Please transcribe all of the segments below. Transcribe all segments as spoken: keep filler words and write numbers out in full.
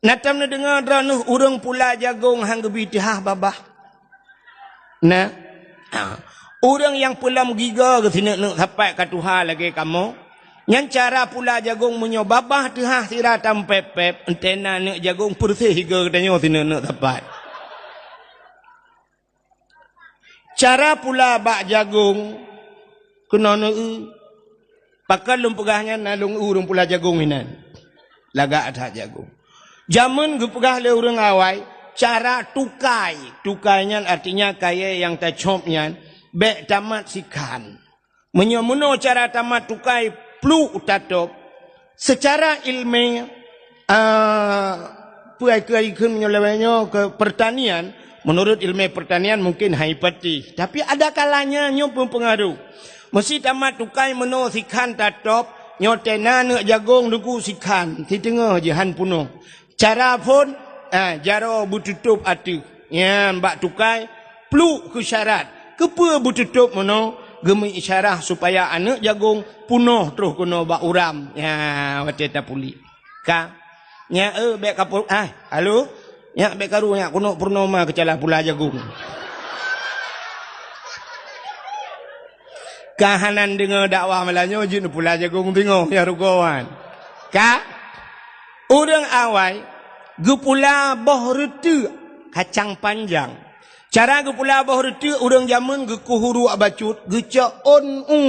Na tom neudeungoe droeneuh ureuëng pula jagong han geubi teuhah babah? Na. Ha. Ureuëng nyang peulom gigoe geuh sineuk-neuk sapat ka tuha lagée kamoe. Nyan cara pula jagong meunyoe babah teuhah sira tampép-pép, entena neuk jagong peureuseh gigoe geutanyoe sineuk-neuk sapat. Cara pula bak jagong keunoe neu-eu. Pakon lôn peugah nyan na lôn eu ureuëng pula jagong inan. Lagak that jagong. Jameun geupeugah lé ureuëng awai, cara tukai. Tukai nyan artinya kayée nyang tacop nyan bék tamat sikhan. Meunyoe meunoe cara tamat tukai pluek tatôb, seucara iéleumé, a, peue ai keu ai kheun meunyoe lawét nyoe keu peurtanian, meunurot iéleumé peurtanian mungken hai pati, tapi ada kalanya nyoe meupeungaruh. Meusi tamat tukai meunoe sikhan tatôb, nyoe tena neuk jagong deungon sikhan, siteungoh jih han peunoh. Cara phon, a, jaroe beututôb ateueh. Nyan bak tukai, pluek keu syarat. Keupeue beututôb meunoe? Geumeuisyarah supaya aneuëk jagong peunoh troh keunoe bak uram. Nyan watée tapuléh. Ka. Nyak, eh, bék ka pur-, ah, halo? Nyak bék karu nyak keunoe purnoma keucala pula jagong. Ka hana neudeungoe dakwah malam nyoe jeuet neupula jagong teungoh nyang rugoe nyan. Ka? Ureuëng awai geupula boh reuteuek kacang panjang. Cara geupula boh reuteuek ureuëng jameun geukueh uruek bacut, geucok ôn u.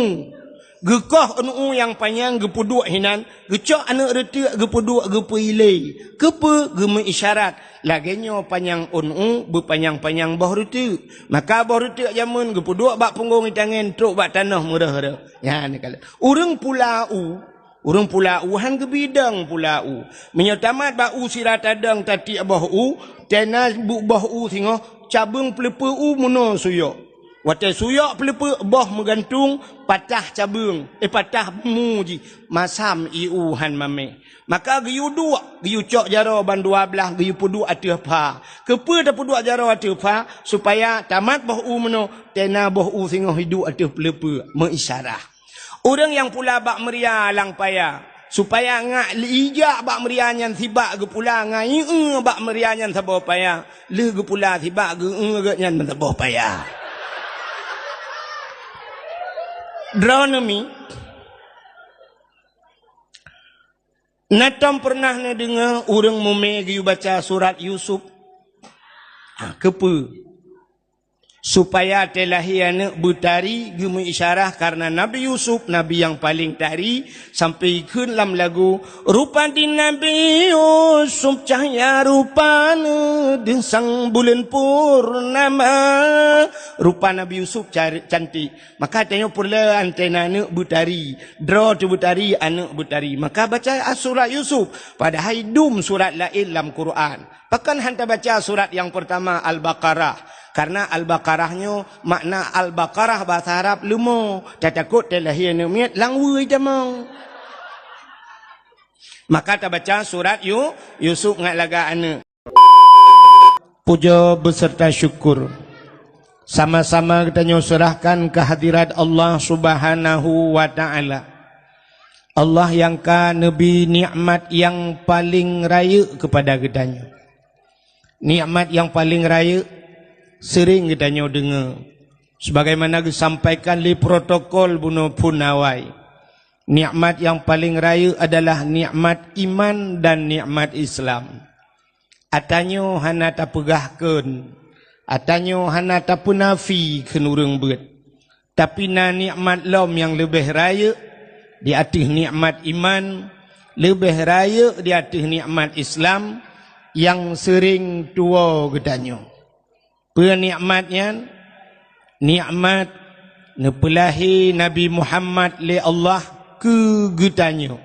Geukoh ôn u nyang panyang geupeuduek hinan, geucok aneuëk reuteuek geupeuduek geupeuilée. Keupeue geumeuisyarat? Lagée nyoe panyang ôn u beupanyang-panyang boh reuteuek. Maka boh reuteuek jameun geupeuduek bak punggong itangen trok bak tanoh meureuh-reuh. Nyan ka lheueh. Ureuëng pula u, ureuëng pula u han geubidong pula u. Meunyoe tamat bak u sira tadong tatiek boh u, tena bu-, boh u singoh cabeueng peuleupeue u meunoe suyok. Watée suyok peuleupeue boh meugantung, patah cabeueng, eh, patah mu jih, masam ié u han mamé. Maka geuyue duek, geuyue cok jaroe ban dua blaih, geuyue peuduek ateueh pha. Keupeue tapeuduek jaroe ateueh pha? Supaya tamat boh u meunoe, tena boh u singoh iduek ateueh peuleupeue, meuisyarah. Ureuëng nyang pula bak meuria lam paya, supaya ngat ijak bak meuria nyan sibak geupula ngon ié bak meuria nyan saboh paya, lheueh geupula sibak geu-eu geuh nyan meusaboh paya. Droeneuh mi, na tom peureunah neudeungoe ureuëng mumé geuyue baca surat Yusuf? Ha, keupeue? Supaya teulahé aneuëk beutari geumeuisyarah kareuna Nabi Yusuf, nabi nyang paleng tari, sampai kheun lam lagu, "Rupa di Nabi Yusuf cahya rupana, deusang buleuen purnama." Rupa Nabi Yusuf car-, cantik. Maka tanyoe peureulée antena aneuëk beutari, droe teuh beutari, aneuëk beutari. Maka baca surat Yusuf, padahai dum surat laén lam Quran. Pakon han tabaca surat nyang peurtama Al-Baqarah? Kareuna Al-Baqarah nyoe makna Al-Baqarah bahasa Arab leumo, tatakot teulahé aneuëk miet lam weueh tamong. Maka tabaca surat Yu-, Yusuf ngat lagak aneuëk. Pujoe beuseurta syukur sama-sama geutanyoe seurahkan keu hadirat Allah Subhanahu wa Ta'ala. Allah nyang ka neubi nikmat nyang paleng rayeuk keupada geutanyoe. Nikmat nyang paleng rayeuk seuring geutanyoe deungoe, sebagaimana geusampaikan lé protokol bunoe phon awai. Nikmat nyang paleng rayeuk adalah nikmat iman dan nikmat Islam. Atanyoe hana tapeugah kheun, atanyoe hana tapeunafi kheun ureuëng beuet. Tapi na nikmat lom nyang leubeh rayeuk di ateueh nikmat iman, leubeh rayeuk di ateueh nikmat Islam nyang seuring tuwoe geutanyoe. Peue nikmat nyan? Nikmat neupeulahé Nabi Muhammad lé Allah keu geutanyoe.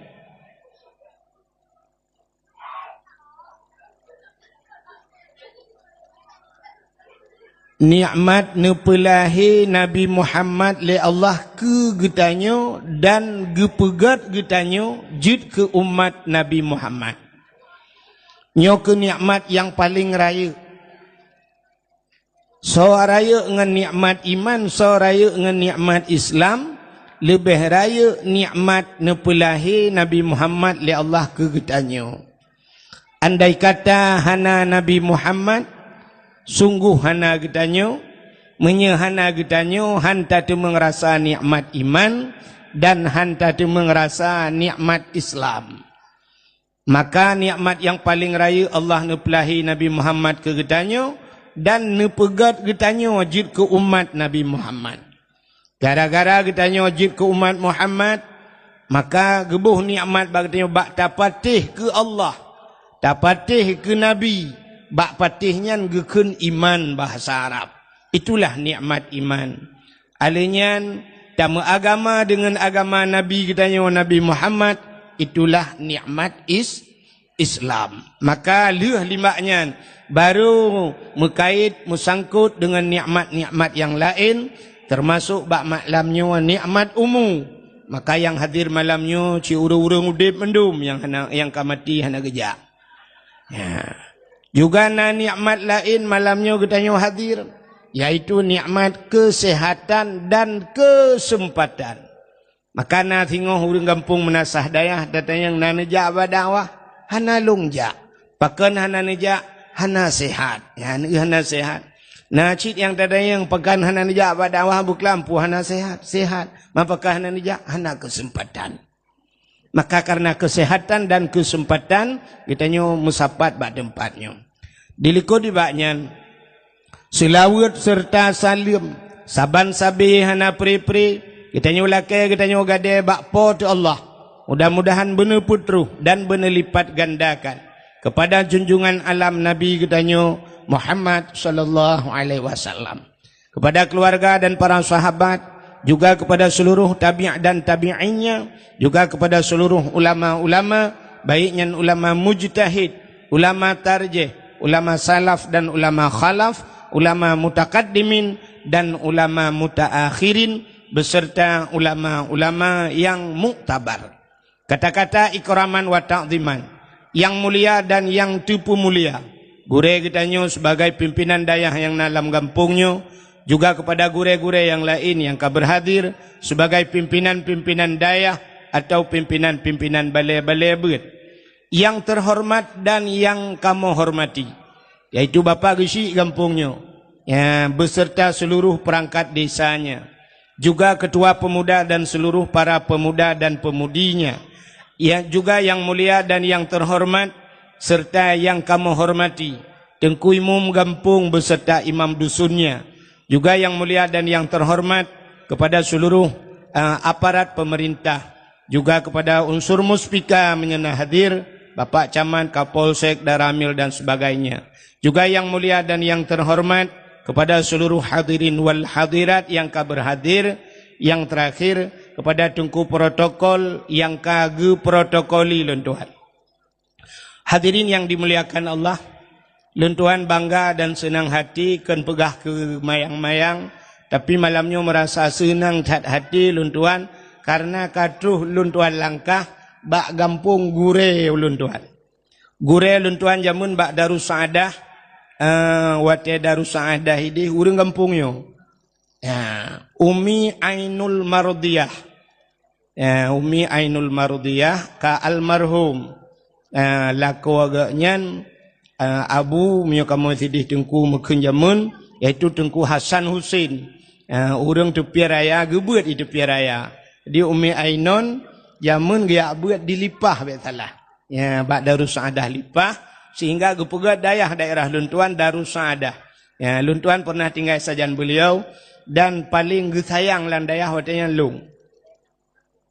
Nikmat neupeulahé Nabi Muhammad lé Allah keu geutanyoe dan geupeugét geutanyoe jeuet keu umat Nabi Muhammad. Nyoe keuh nikmat nyang paleng rayeuk. Soe rayeuk ngon nikmat iman, soe rayeuk ngon nikmat Islam, leubeh rayeuk nikmat neupeulahé Nabi Muhammad lé Allah keu geutanyoe. Andai kata hana Nabi Muhammad, sungguh hana geutanyoe, meunyoe hana geutanyoe, han tateumeung rasa nikmat iman dan han tateumeung rasa nikmat Islam. Maka nikmat nyang paleng rayeuk Allah neupeulahi Nabi Muhammad keu geutanyoe dan neupeugét geutanyoe jeuet keu umat Nabi Muhammad. Gara-gara geutanyoe jeuet keu umat Muhammad, maka geuboh nikmat bak geutanyoe bak tapatéh keu Allah, tapatéh keu Nabi, bak patéh nyan geukheun iman bahasa Arab. Itulah nikmat iman. Alèh nyan, tameuagama deungon agama Nabi geutanyoe, Nabi Muhammad, itulah nikmat is-, Islam. Maka lheueh limbak nyan, barô meukait, meusangkot deungon nikmat-nikmat nyang laén, teumasok bak malam nyoe nikmat umu. Maka nyang hadir malam nyoe cit ureuëng-ureuëng udeb mandum, nyang hana, nyang ka maté hana geujak. Ya. Juga na nikmat laén malam nyoe geutanyoe hadir, yaitu nikmat keuseuhatan dan keuseumpatan. Maka na singoh ureuëng gampông meunasah dayah, tatanyong na neujak bak dakwah, hana lôn jak. Pakon hana neujak? Hana seuhat. Ya, hana seuhat. Na cit nyang tatanyong pakon hana neujak bak dakwah, buklam peue hana seuhat. Seuhat. Ma pakon hana neujak? Hana keuseumpatan. Maka karena keuseuhatan dan keuseumpatan, geutanyoe meusapat bak teumpat nyoe. Dilikot nibak nyan, seulaweuet seureuta saleuem saban sabe hana pre-pre geutanyoe lakée, geutanyoe gadée bak Po teu Allah. Mudah-mudahan beuneupeutroh dan beuneulipat gandakan keupada junjungan alam Nabi geutanyoe Muhammad sallallahu alaihi wasallam, kepada keluarga dan para sahabat, juga kepada seluruh tabi' dan tabi'innya, juga kepada seluruh ulama-ulama, baik nyan ulama mujtahid, ulama tarjih, ulama salaf dan ulama khalaf, ulama mutakaddimin dan ulama mutaakhirin, beserta ulama-ulama yang muktabar. Kata-kata ikraman wa ta'ziman, yang mulia dan yang teupeumulia, gurée geutanyoe sebagai pimpinan dayah nyang na lam gampông nyoe, juga kepada gurée-gurée nyang laén nyang ka berhadir sebagai pimpinan-pimpinan dayah atau pimpinan-pimpinan balée-balée beuet, yang terhormat dan yang kamoe hormati, yaitu Bapak Geuchik gampông nyoe, ya, beserta seluruh perangkat desanya, juga ketua pemuda dan seluruh para pemuda dan pemudinya, ya, juga yang mulia dan yang terhormat serta yang kamoe hormati, Teungku Imum gampông beserta imam dusunnya, juga yang mulia dan yang terhormat kepada seluruh, eh, aparat pemerintah, juga kepada unsur muspika meunyoe na hadir, Bapak Camat, Kapolsek, Danramil dan sebagainya. Juga yang mulia dan yang terhormat kepada seluruh hadirin wal hadirat yang ka berhadir, yang terakhir kepada teungku protokol yang ka geuprotokoli lôn tuan. Hadirin yang dimuliakan Allah, lôn tuan bangga dan seunang hati kon peugah keu mayang-mayang, tapi malam nyoe meurasa seunang that hati lôn tuan karena ka troh lôn tuan langkah bak gampông gurée lôn tuan. Gurée lôn tuan jameun bak Darussaadah, eh, watée Darussaadah ideh ureuëng gampông nyoe. Ya, Umi Ainul Mardiyah. Ya, Umi Ainul Mardiyah ka almarhum. Ya, lakoe geuh nyan, eh, abu meunyoe kamoe sideh teungku meukheun jameun, yaitu Teungku Hasan Husin. Ya, ureuëng Teupie Raya, geubeuet di Teupie Raya. Jadi Umi Ainun jameun geujak beuet di Lipah, bék salah. Ya, bak Darussaadah Lipah, sehingga geupeugét dayah daerah lôn tuan Darussaadah. Ya, lôn tuan pernah tinggai sajan beliau dan paléng geusayang lam dayah watée nyan lôn.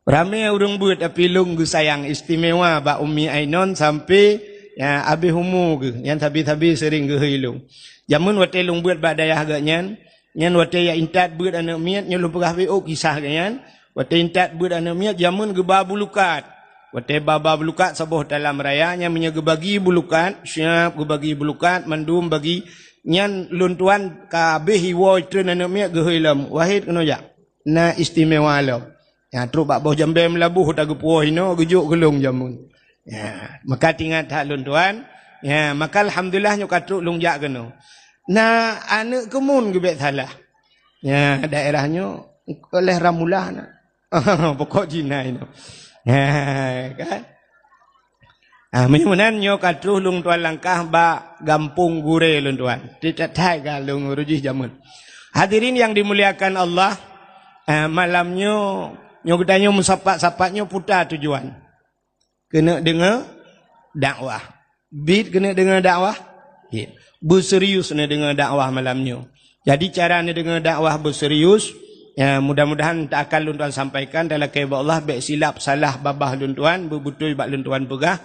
Ramé ureuëng beuet tapi lôn geusayang istimewa bak Umi Ainun sampai, ya, abéh umu geuh, nyang sabe-sabe sering geuhôi lôn. Jameun watée lôn beuet bak dayah geuhnyan, nyan watée jak intat beuet aneuëk miet, nyoe lôn peugah beuet kisah geuhnyan. Watée intat beuet aneuëk miet, jameun geuba bulukat. Watée ba-ba bulukat saboh talam raya, nyan meunyoe geubagi bulukat, siab geubagi bulukat, mandum bagi, nyan lôn tuan ka abéh iwoe treun aneuëk miet geuhôi lom, "Wahid, keunoe jak, na istimewa lom." Nyang trok bak boh jambée meulaboh, ta geupuwoe inoe, geujok keu lôn jameun. Ya, maka tingat that lôn tuan. Ya, maka alhamdulillah nyoe ka trok lôn jak keunoe. Na aneuëk keumun geubek salah. Ya, daerah nyoe oleh Ramula na. Pokok jih na inoe. Ya, kan? Ah, meunyoe meunan nyoe ka troh lôn tuan langkah bak gampông gurée lôn tuan. Titat-tat ka lôn uroe jih jameun. Hadirin yang dimuliakan Allah, ah, malam nyoe, nyoe geutanyoe meusapat-sapat nyoe peue tujuan. Keuneuk deungoe dakwah. Bit keuneuk deungoe dakwah. Bit. Beuserius neudeungoe dakwah malam nyoe. Jadi cara neudeungoe dakwah beuserius, ya, mudah-mudahan tak akan lôn tuan sampaikan, talakée bak Allah, bék silap salah babah lôn tuan, beubeutôi bak lôn tuan peugah.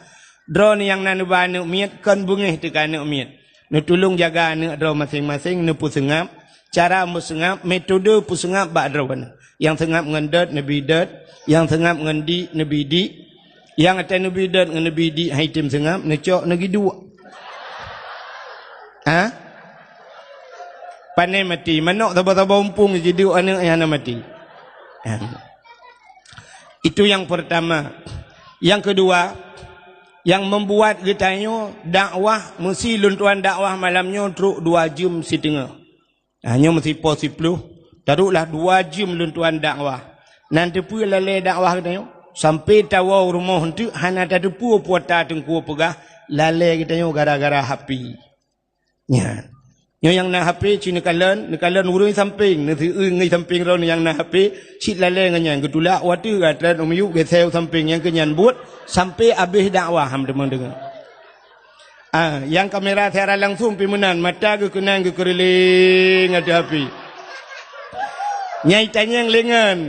Droeneuh nyang na neuba aneuk miet, kon beungéh teuka aneuk miet. Neutulông jaga aneuk droe maséng-maséng, neupeuseungab. Cara meuseungab, metode peuseungab bak droeneuh. Nyang seungab ngon dot, neubi dot. Nyang seungab ngon dik, neubi dik. Nyang até neubi dot ngon neubi dik hai tem seungab, neucok neugi duek. Ha? Pane mati, manok saba-saba umpung jiduek aneuk nyang hana mati. Ha. Itu yang pertama. Yang kedua, yang membuat geutanyoe dakwah, meusi lôn tuan dakwah malam nyoe trok dua jeuem siteungoh. Ha, nyoe meusipoh siploh, taroklah dua jeuem lôn tuan dakwah. Nan teupeue lalée dakwah geutanyoe? Sampai tawoe rumoh eunteuk hana tateupeue peue ata teungku peugah, lalée geutanyoe gara-gara H P. Nyan. Nyoe nyang na H P cit neukalon, neukalon ureuëng sampéng, neuseueu ngon sampéng droeneuh nyang na H P, cit lalée ngon nyan geutulak watée gata u miyueb geuseu sampéng nyang keu nyan buet sampai abéh dakwah ham teuma deungoe. Ah, nyang kamera siaran langsung pih meunan, mata geukeunang geukeureuléng ateueh api. Nyang itanyong lé ngon,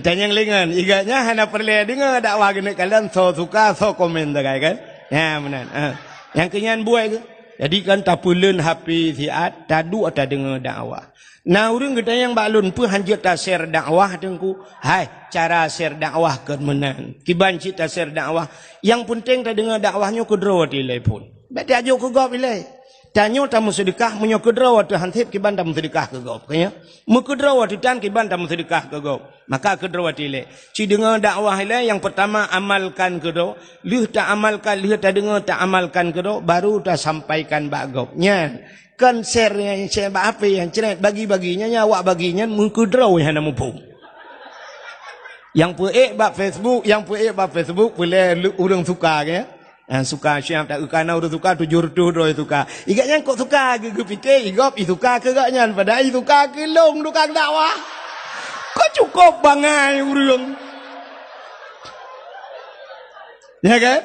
itanyong lé ngon, igat nyan hana peureulée deungoe dakwah geuneuk kalon soe suka, soe komen sagai kan? Nyan meunan. Ah. Nyang keu nyan buet geuh. Jadi kan tapeuleuen H P siat, taduek tadeungoe dakwah. Na ureuëng geutanyong bak lôn, "Peue hanjeuet ta-share dakwah, Teungku?" Hai, cara share dakwah kon meunan. Kiban cit ta-share dakwah. Nyang peunteng tadeungoe dakwah nyoe keudroe watée ilée phon. Bék tajok keu gob ilée. Tanyoe tameuseudeukah meunyoe keudroe watée han seb kiban tameuseudeukah keu gob. Ka nyan? Meukeudroe watée tan kiban tameuseudeukah keu gob. Maka keudroe watée ilée. Ci deungoe dakwah ilée nyang peurtama amalkan keudroe. Lheueh taamalkan, lheueh tadeungoe taamalkan keudroe, baru tasampaikan bak gob. Nyan. Kon share nyang share bak H P nyang cret bagi-bagi nyan, nyan awak bagi nyan meukeudroe hana muphom. Nyang peuék bak Facebook, nyang peuék bak Facebook peureulée ureuëng suka ke? Nyang suka siap tak kana ureuëng suka tujoh reutôh droe suka. Igat nyan kok suka geu-, geupike igob i suka keu gobnyan padahai i suka keu lôn tukang dakwah. Kok cukôp bangai ureuëng. Ya kan?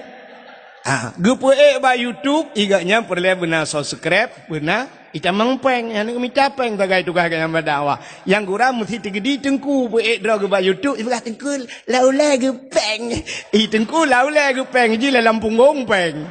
Ah, geupeuék bak YouTube, igat nyan peureulée beuna subscribe, beuna itamong péng, nyang mita péng sagai tugaih nyang bak dakwah. Nyang gura meusti teugeudi teungku peuék droe geuh bak YouTube, ipeugah teungku laulée geupéng. Ih teungku laulée geupéng ji lam punggong péng.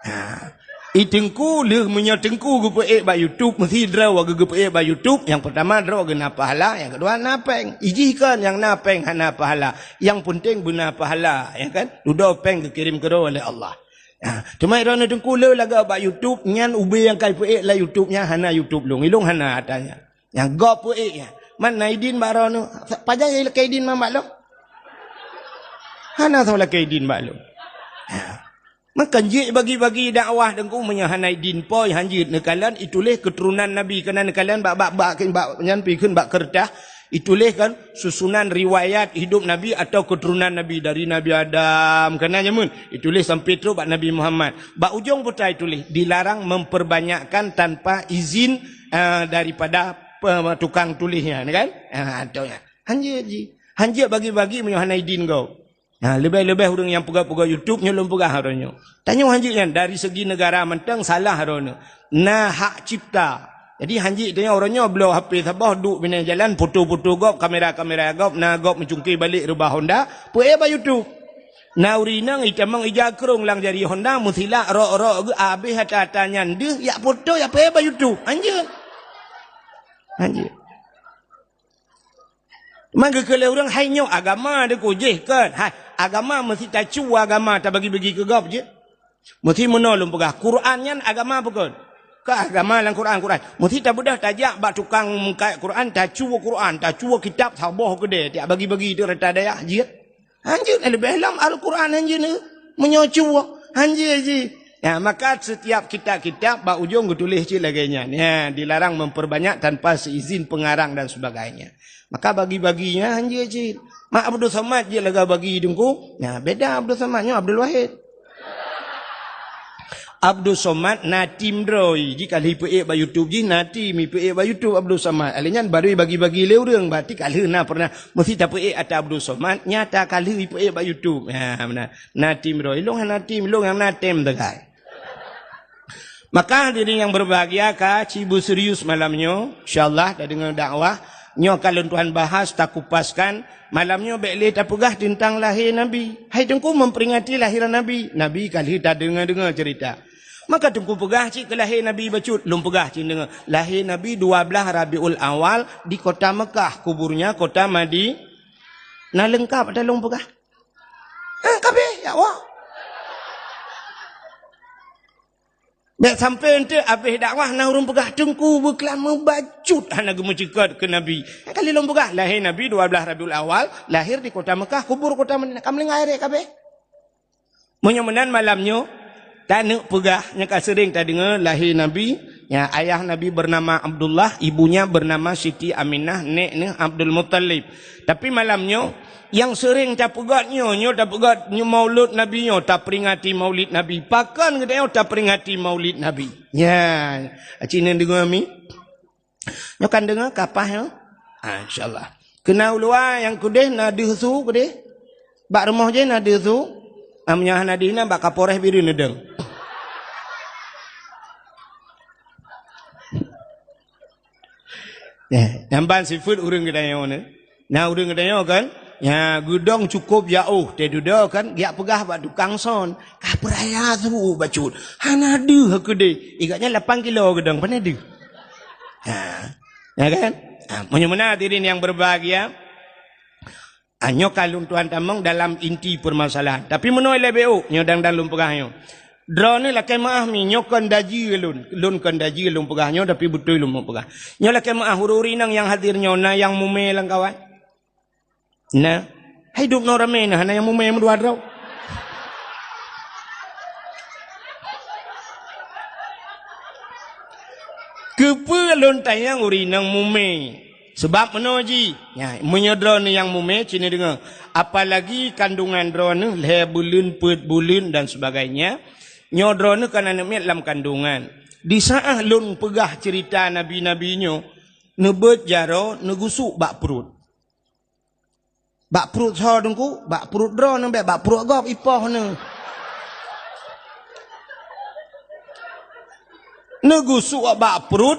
Ha. I teungku lheueh meunyoe teungku geupeuék bak YouTube, meusti droe geuh geupeuék bak YouTube, nyang peurtama droe geuh na pahala, nyang keudua na péng. Ijih kon nyang na péng hana pahala, nyang peunteng beuna pahala, ya kan? Dudoe péng geukirém keudroe lé Allah. Ha. Teuma droeneuh teungku le lagée bak YouTube, nyan ubé nyang ka ipeuék lam YouTube nyan hana YouTube lôn, ilôn hana ata nyan. Nyang gob peuék nyan. Man na idin bak droeneuh, pajan lakée idin man bak lôn? Hana soe lakée idin bak lôn. Ha. Maka jeuet bagi-bagi dakwah teungku meunyoe hana idin poi hanjeuet neukalon ituléh keuturonan Nabi keunan neukalon bak, bak, bak, bak nyan pi kheun bak keureutah ituléh kan susunan riwayat hidup Nabi atau keuturonan Nabi dari Nabi Adam keunan jameun ituléh sampai trok bak Nabi Muhammad. Bak ujong buta ituléh dilarang memperbanyakkan tanpa izin, ah, daripada pe-, tukang tuléh nyan kan? Ah, tu nyan. Hanjeuet ji. Hanjeuet bagi-bagi meunyoe hana idin gob. Ha, leubeh-leubeh ureuëng nyang peugah-peugah YouTube nyoe lôn peugah uroe nyoe. Tanyoe hanjeuet nyan dari segi negara mantong salah droeneuh. Na hak cipta. Jadi hanjeuet tanyoe uroe nyoe bloe H P saboh duek binéh jalan foto-foto gob, kamera-kamera gob, na gob meucungké balek reubah Honda, peuék bak YouTube. Na ureuëng inong itamong ija krong lam jari Honda meusilak rok-rok geuh abéh ata-ata nyan deuh yak foto yak peuék bak YouTube. Hanjeuet. Hanjeuet. Man geukheun lé ureuëng hai nyoe agama deukujih kon. Hai, agama meusti tacue agama tabagi-bagi keu gob jih. Meusti meunoe lôn peugah Quran nyan agama peue kon? Ka agama lam Quran, Quran. Meusti tabeudôh tajak bak tukang meukat Quran, tacue Quran, tacue kitab saboh keudée tiak bagi-bagi teuk rata dayah jih. Hanjeuet leubeh lom Al-Quran hanjeuet ni. Meunyoe cue hanjeuet jih. Ya, maka setiap kitab-kitab bak ujong geutuléh cit lagée nyan. Ya, dilarang memperbanyak tanpa seizin pengarang dan sebagainya. Maka bagi-bagi nyan hanjeuet cit. Mak Abdul Somad jeuet lagée bagi Teungku. Ya, beda Abdul Somad nyoe Abdul Wahid. Abdul Somad na tim droe, jih ka lheueh ipeuék bak YouTube jih, na tim ipeuék bak YouTube Abdul Somad. Alèh nyan baru bagi-bagi lé ureuëng, berarti ka lheueh na pernah mesti tapeuék ata Abdul Somad, nyata ka lheueh ipeuék bak YouTube. Ya, beuna. Na tim droe, ilong hana tim, ilong nyang na tem teukai. Maka hadirin yang berbahagia, ka ci beuserius malam nyoe, insyaallah tadeungoe dakwah nyoe ka lôn tuan bahas, takupaskan. Malam nyoe bék lé tapeugah teuntang lahé Nabi. Hai Teungku memperingati lahé Nabi. Nabi ka lheueh tadeungoe-deungoe cerita. Maka Teungku peugah cit keu lahé Nabi bacut, lôn peugah cit deungoe. Lahé Nabi dua belas Rabiul Awal di kota Mekah, kuburnya kota Madi-, na leungkap ata lôn peugah. Ha, kabeh, ya Allah. Bék sampai ente abéh dakwah na ureuëng peugah Teungku beuklam meubacut hana geumeuceukat keu Nabi. Nyang kali lôn peugah, lahé Nabi dua belas Rabiul Awal, lahir di kota Mekah, kubur kota Madinah. Ka meulinggai rek kabeh. Meunyoe meunan malam nyoe, taneuk peugah nyang ka seuring tadeungoe lahé Nabi, ya, ayah Nabi bernama Abdullah, ibunya bernama Siti Aminah, nek neuh Abdul Muttalib. Tapi malam nyoe, nyang seuring tapeugét nyoe, nyoe tapeugét nyoe maulud Nabi nyoe, taperingati maulid Nabi. Pakon geutanyoe taperingati maulid Nabi? Nyan, aci neudeungoe mi? Nyoe kan deungoe kapah nyoe? Ah, insyaallah. Keunan u luwa nyang keudeh na deuh su keudeh? Bak rumoh jih na deuh su? Ah, meunyoe hana deuh inan bak Kapolres Bireuen neudong. Eh, nyang ban sifeuet ureuëng geutanyoe nyoe. Na ureuëng geutanyoe kan, nya geudong cukôp jaôh, teududoe kan, geujak peugah bak tukang son, ka peuraya su bacut. Hana deuh keudeh. Igat nyan lapan kilo geudong, pane deuh. Ha. Ya kan? Ha, meunyoe meunan hadirin yang berbahagia, Ah, nyoe ka lôn tuan tamong dalam inti permasalahan. Tapi meunoe lé B O, nyoe dang-dang lôn peugah nyoe. Droeneuh lakée meuáh mi, nyoe kon daji lôn. Lôn kon daji lôn peugah nyoe, tapi beutôi lôn peugah. Nyoe lakée meuáh ureuëng-ureuëng inong nyang hadir nyoe, na nyang mumé lam kawan? Na. Hai dum noe ramé na, hana nyang mumé meudua droe. Keupeue lôn tanyong ureuëng inong mumé? Sabab meunoe jih, nya, meunyoe droeneuh nyang mumé, ci neudeungoe, apalagi kandungan droeneuh lhée buleuen, peuet buleuen dan sebagainya, nyoe droeneuh kan aneuk miet lam kandungan. Di saát lôn peugah cerita nabi-nabi nyoe, neubeuet jaroe, neugusuk bak pruet. Bak pruet soe Teungku? Bak pruet droeneuh bék, bak pruet gob ipoh neuh. Neugusuk bak pruet,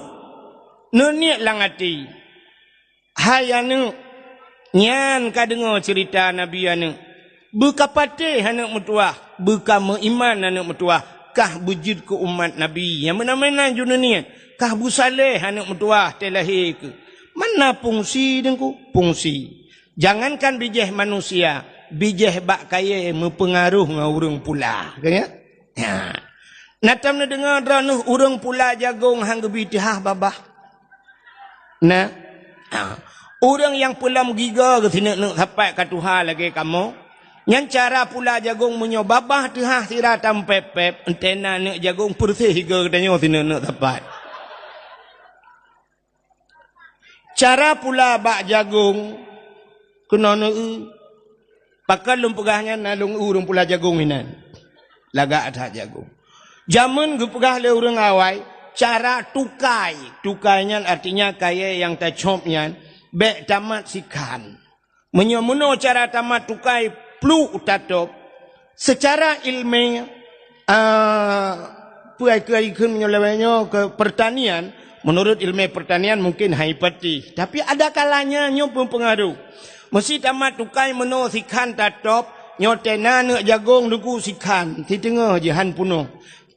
neuniet lam até, "Hai aneuk, nyan ka deungoe cerita Nabi aneuk. Beukapatéh aneuk meutuwah, beukameuiman aneuk meutuwah, kah beujeuet keu umat Nabi." Nyang meunan-meunan ju neuniet, "Kah beusaléh aneuk meutuwah, teuh lahé keuh." Mana fungsi Teungku? Fungsi. Jangankan bijéh manusia, bijéh bak kayée meupeungaroh ngon ureuëng pula. Ka nyan? Nya. Na tom neudeungoe droeneuh ureuëng pula jagong han geubi teuhah babah? Na. Ha. Ureuëng nyang peulom gigoe geuh sineuk-neuk sapat ka tuha lagée kamoe. Nyan cara pula jagong meunyoe babah teuhah sira tam pép-pép, entena neuk jagong peureuseh gigoe geutanyoe sineuk-neuk sapat. Cara pula bak jagong keunoe neueu. Pakon lôn peugah nyan na lôn eu ureuëng pula jagong inan. Lagak that jagong. Jameun geupeugah lé ureuëng awai, cara tukai. Tukai nyan artinya kayée nyang tacop nyan bék tamat sikhan. Meunyoe meunoe cara tamat tukai pluek tatôb, seucara iéleumé, ah, peue ai keu ai kheun meunyoe lawét nyoe keu peurtanian, meunurot iéleumé peurtanian mungken hai pati, tapi ada kalanya nyoe meupeungaroh. Meusi tamat tukai meunoe sikhan tatôb, nyoe tena neuk jagong Teungku sikhan, siteungoh jih han peunoh.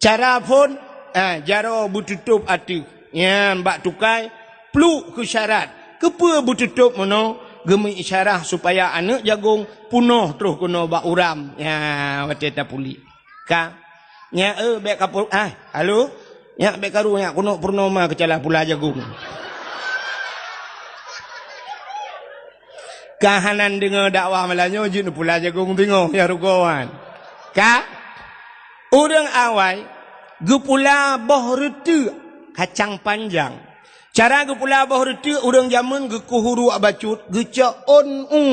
Cara phon, ah, jaroe beututôb ateueh. Nyan bak tukai, pluek keu syarat. Keupeue beututôb meunoe? Geumeuisyarah supaya aneuk jagong peunoh troh keunoe bak uram. Nya, watée tapuléh. Ka. Nyak, eh, bék ka pu-, ah, halo? Nyak bék karu, nyak keunoe purnoma keucalah pula jagong. Ka hana deungoe dakwah malam nyoe, jeuet pula jagong bingoh, ya rugoe wan. Ka? Ureuëng awai geupula boh reuteuek kacang panjang. Cara geupula boh reuteuek, ureuëng jameun geukuh uruek bacut, geucok ôn u.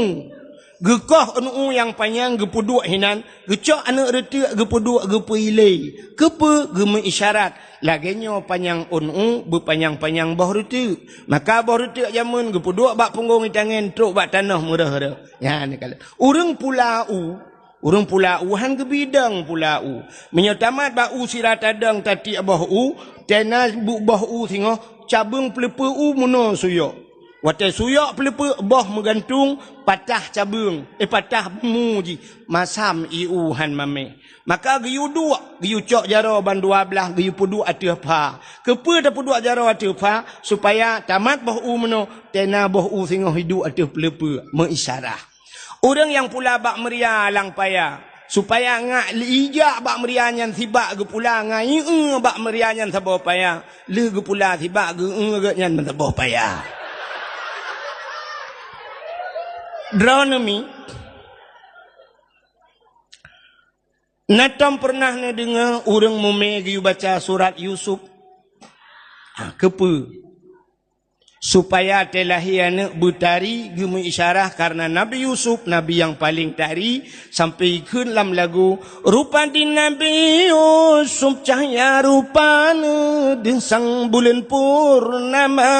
Geukoh ôn u nyang panyang, geupeuduek hinan, geucok aneuëk reuteuek, geupeuduek, geupeuilée. Keupeue? Geumeuisyarat. Lagée nyoe panyang ôn u, beupanyang-panyang boh reuteuek. Maka boh reuteuek jameun geupeuduek bak punggong itangen, trok bak tanoh meureuh-reuh. Nyan ka lheueh. Ureuëng pula u, ureuëng pula u hán geubidong pula u. Meunyoe tamat bak u sira tadong tatiek boh u, tena bu-, boh u singoh, cabeueng peuleupeue u meunoe suyok. Watée suyok peuleupeue, boh meugantung, patah cabeueng, eh, patah bumu jih, masam ié u hán mamèh. Maka geuyue duek, geuyue cok jaroe ban dua blaih, geuyue peuduek ateueh pha. Keupeue tapeuduek jaroe ateueh pha? Supaya tamat boh u meunoe, tena boh u singoh iduek ateueh peuleupeue, meuisyarah. Ureuëng nyang pula bak meuria lam paya, supaya ngak ijak bak meuria nyan sibak geupula, ngai eu bak meuria nyan saboh paya, lheueh geupula sibak geu-eu geuh nyan meusaboh paya. Droeneuh mi, na tom peureunah neudeungoe ureuëng mumè geuyue baca surat Yusuf? Ha, keupeue? Supaya teulahé aneuëk beutari, geumeuisyarah karena Nabi Yusuf, nabi nyang paleng tari, sampai ikheun lam lagu, "Rupa di Nabi Yusuf cahya rupane, deusang buleuen purnama."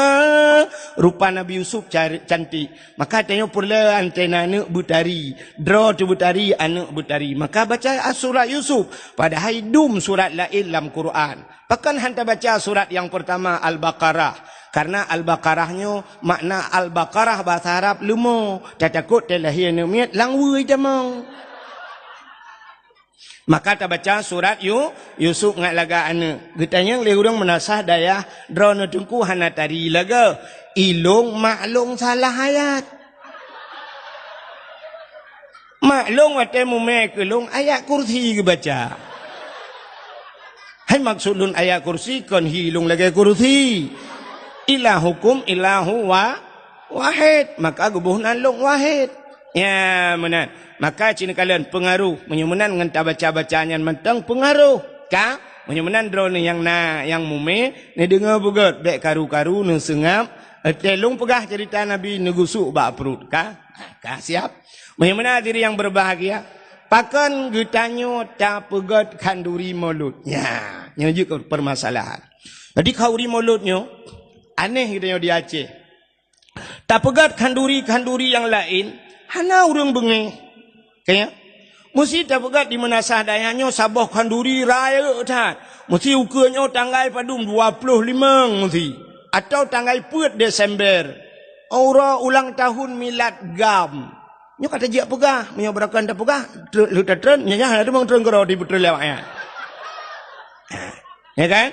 Rupa Nabi Yusuf car-, cantik. Maka tanyoe peureulée antena aneuëk beutari, droe teuh beutari, aneuëk beutari. Maka baca surat Yusuf, padahai dum surat laén lam Quran. Pakon hán tabaca surat nyang peurtama Al-Baqarah? Karena Al-Baqarah nyoe makna Al-Baqarah bahasa Arab leumo, tatakot teulahé aneuëk miet lam weueh tamong. Maka tabaca surat Yu-, Yusuf ngat lagak aneuëk. Geutanyong lé ureuëng meunasah dayah, "Droeneuh teungku hana tari lagée? Ilong maklong salah ayat." Maklong watée mumè keu lôn ayat kursi geubaca. Hai maksud lôn ayat kursi kon hi lôn lagée kursi. Ilahukum ilahu wa-, wahid. Maka geuboh nan lôn wahid. Ya, meunan. Maka ci neukalon peungaroh. Meunyoe meunan ngon tabaca-baca nyan mantong peungaroh. Ka? Meunyoe meunan droeneuh nyang na, nyang mumè, neudeungoe beugét, bék karu-karu, neuseungab. Watée lôn peugah ceurita Nabi, neugusuk bak pruet. Ka? Ka siap. Meunyoe meunan hadirin nyang berbahagia, pakon geutanyoe tapeugét khanduri Maulud? Nya, nyoe jeuet keu permasalahan. Jadi khanduri Maulud nyoe aneh geutanyoe di Aceh. Tapeugét khanduri-khanduri nyang laén, hana ureuëng beungéh. Ka nyan? Meusti tapeugét di meunasah dayah nyoe saboh khanduri rayeuk that. Meusti ukeue nyoe tanggai padum, dua ploh limong meusti. Atawa tanggai peuet Desember. Uroe ulang tahun milad GAM. Nyoe ka tajak peugah, meunyoe beurakan tapeugah, tre-, lheueh tatreun, nyan hana teumang treun keudroe di peutrön lewat nyan. Ya kan?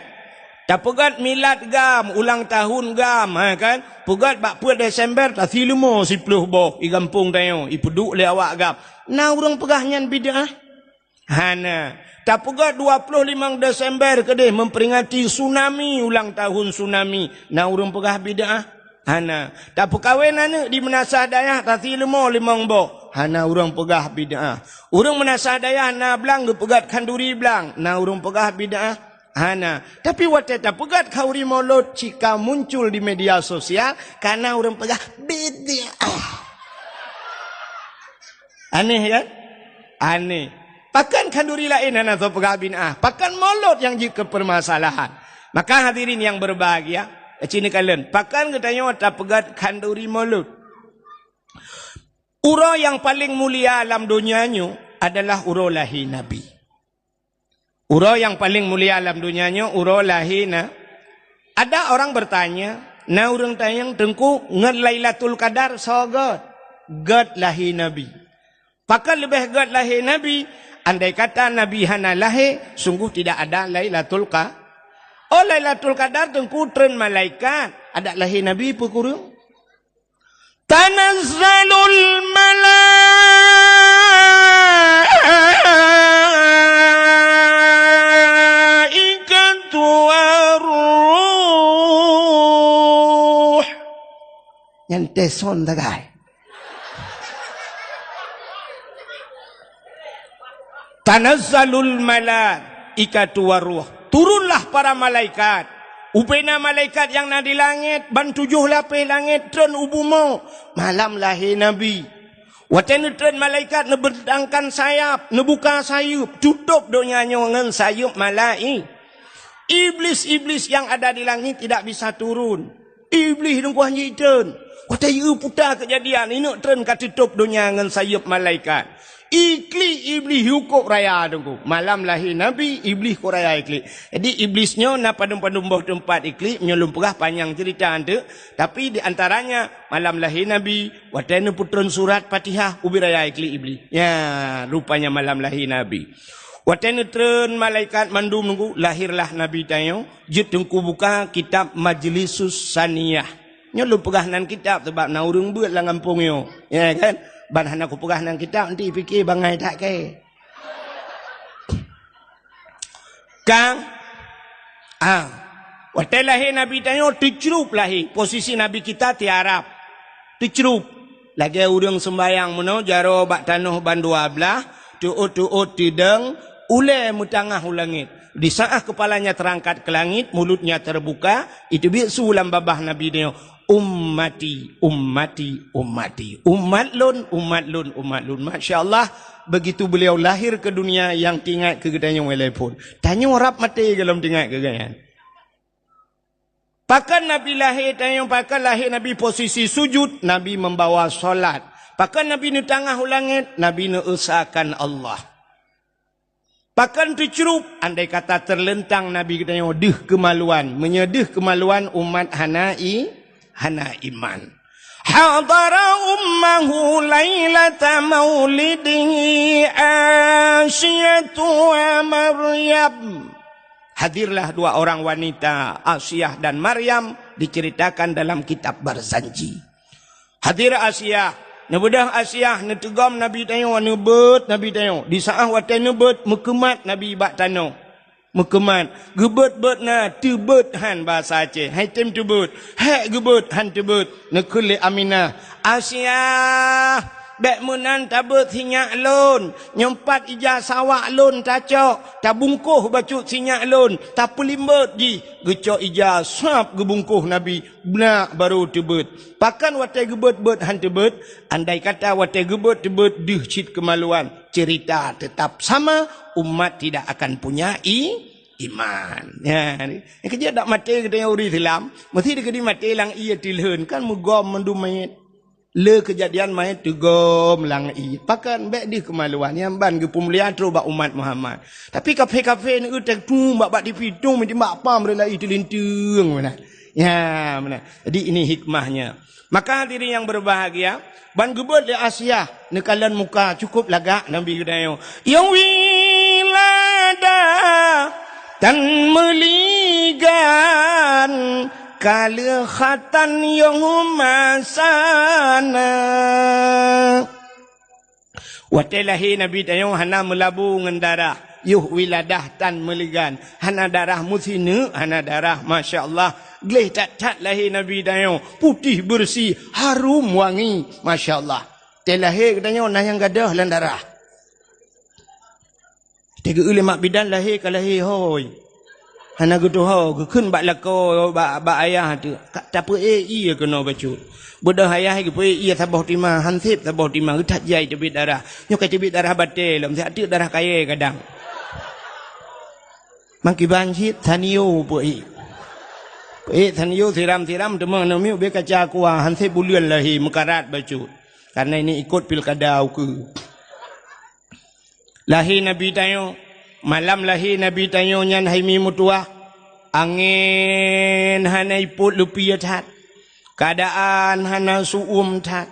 Tapeugét milad GAM, ulang tahun GAM, ha kan? Peugét bak peuet Desember, tasi leumo siploh boh, i gampông tanyoe, ipeuduek lé awak GAM. Na ureuëng peugah nyan bid'ah? Hana. Tapeugét dua ploh limong Desember keudeh memperingati tsunami, ulang tahun tsunami. Na ureuëng peugah bid'ah? Hana. Tapeukawen aneuëk di meunasah dayah, tasi leumo limong boh. Hana ureuëng peugah bid'ah. Ureuëng meunasah dayah na blang geupeugét khanduri blang. Na ureuëng peugah bid'ah? Hana. Tapi watée tapeugét khanduri Maulud, cika muncul di media sosial, ka na ureuëng peugah bid'ah. Aneh kan? Aneh. Pakon khanduri laén hana soe peugah bid'ah? Pakon Maulud nyang jeuet keu permasalahan? Maka hadirin nyang berbahagia, ci neukalon, pakon geutanyoe tapeugét khanduri Maulud? Uroe nyang paleng mulia lam donya nyoe adalah uroe lahé Nabi. Uroe nyang paleng mulia lam donya nyoe uroe lahé na. Ada orang bertanya, na ureuëng tanyong, "Teungku, ngon Lailatul Qadar soe gét?" Gét lahé Nabi. Pakon leubeh gét lahé Nabi? Andai kata Nabi hana lahé, sungguh tidak ada Lailatul Qa-, oh, Lailatul Qadar teungku treun malaikat, adak lahé Nabi peue kureueng? Tanazzalul malaikatu warruh. Nyan teson tagai. Tanazzalul mala-, Malaikatu waruh. Turunlah para malaikat. Ubena malaikat nyang na di langét, ban tujoh lapéh langét treun u bumoe. Malam lahé Nabi. Watée neutreun malaikat neubentangkan sayap, neubuka sayeuep, tutôb donya nyoe ngon sayeuep malai-, Iblis-iblis yang ada di langit tidak bisa turun. Iblih teungku han jitreun. Watée yue puta keujadian, ineuk treun ka teutôb donya ngon sayeuep malaikat. Iklik Iblih yue kôb raya teungku. Malam lahé Nabi, Iblih kôb raya iklik. Jadi Iblis nyoe na padum-padum boh teumpat iklik, nyoe lôn peugah panyang cerita eunteuk. Tapi di antaranya malam lahé Nabi, watée neupeutreun surat Fatihah, ubit raya iklik Iblih. Ya, rupanya malam lahé Nabi. Watée neutreun malaikat mandum teungku, lahirlah Nabi tanyoe. Jeuet teungku buka kitab Majlisus Saniyah. Nyoe lôn peugah nan kitab sabab na ureuëng beuet lam gampông nyoe. Ya kan? Ban hana kupeugah nan kitab, nanti pike bangai that kée. Kang, ah, watée lahé Nabi tanyoe teucrup lahé, posisi Nabi kita tiarap. Teucrup. Lagée ureuëng seumbayang meunoe jaroe bak tanoh bandua blaih, teuôt-teuôt teudong, ulée meutangah u langét. Di saat kepalanya terangkat ke langit, mulutnya terbuka, itu biet su lam babah Nabi nyoe, "Ummati, ummati, ummati. Umat lôn, umat lôn, umat lôn." Masya Allah, begitu beliau lahir ke dunia, nyang teuingat keu geutanyoe mulai phon. Tanyoe rab maté gohlom teuingat keu geuhnyan. Pakon Nabi lahé tanyoe, pakon lahé Nabi posisi sujud, Nabi membawa salat. Pakon Nabi neutangah u langét, Nabi neuesakan Allah. Pakon teucrup, andai kata teuleuntang Nabi geutanyoe deuh keumaluan. Meunyoe deuh keumaluan, umat hana i-, hana iman. Hadara ummahu lailata maulidihi Asiyatu wa Maryam. Hadirlah dua orang wanita, Asiah dan Maryam, diceritakan dalam kitab Barzanji. Hadir Asiah, neubeudôh Asiah, neuteugom Nabi tanyoe, neubeuet Nabi tanyoe. Di saat watée neubeuet, meukeumat Nabi bak tanoh. Meukeumat, geubeuet-beuet na, teubeuet han bahasa Aceh. Hai tem teubeuet, hék geubeuet han teubeuet. Neukheun lé Aminah, "Asiah, bék meunan tabeuet sinyak lôn, nyoe pat ija sawak lôn tacok, tabungkôh bacut sinyak lôn, tapeulimbot jih." Geucok ija sab geubungkôh Nabi, beunak barô teubeuet. Pakon watée geubeuet-beuet han teubeuet? Andai kata watée geubeuet teubeuet deuh cit keumaluan, cerita tetap sama, umat tidak akan punya i-, iman. Ya, nyang keujeuet dak maté geutanyoe ureuëng Islam, meusti dikeudi maté lam ié tilheun, kan meugom mandum manyét. Le keujadian manyét teugom lam ié. Pakon bék deuh keumaluan, nyang ban geupeumulia trok bak umat Muhammad. Tapi kafé-kafé neueu teutung bak, bak tipi tung, meujimak pam rela ié teulinteung meunan. Ya, meunan. Jadi ini hikmahnya. Maka hadirin yang berbahagia, ban geubeuet lé Asiah neukalon muka cukup lagak Nabi geutanyoe. Nyang wilada tan meuligan ka lheueh khatan nyang masana. Watée lahé Nabi tanyoe hana meulabu ngon darah, yoh wiladah tan meuligan, hana darah meusineuk, hana darah, masya Allah. Gleh that-that lahé Nabi tanyoe, putéh beureusi, harum wangi, masya Allah. Tée lahé geutanyoe na nyang gadôh lam darah. Teugeue lé mak bidan lahé ka lahé hôi. Hana geutuho, geukheun bak lakoe, bak, bak ayah teuh. Ka tapeuék ié keunoe bacut. Beudôh ayah geupeuék ié saboh tima, han sép saboh tima, geuthat jai teubiet darah. Nyoe ka teubiet darah batée lom, siat teuk darah kayée kadang. Mangkiban cit, Sanyo peuék. Peuék Sanyo siram-siram, teuma aneuk miet ubé kaca aqua, han sép buleuen lahé, meukarat bacut. Karena ini ikot pilkada ukeue. Lahé Nabi tanyoe, malam lahé Nabi tanyoe nyan hai mi meutuwah, angén hana ipot leupie that, keuadaan hana su'uem that,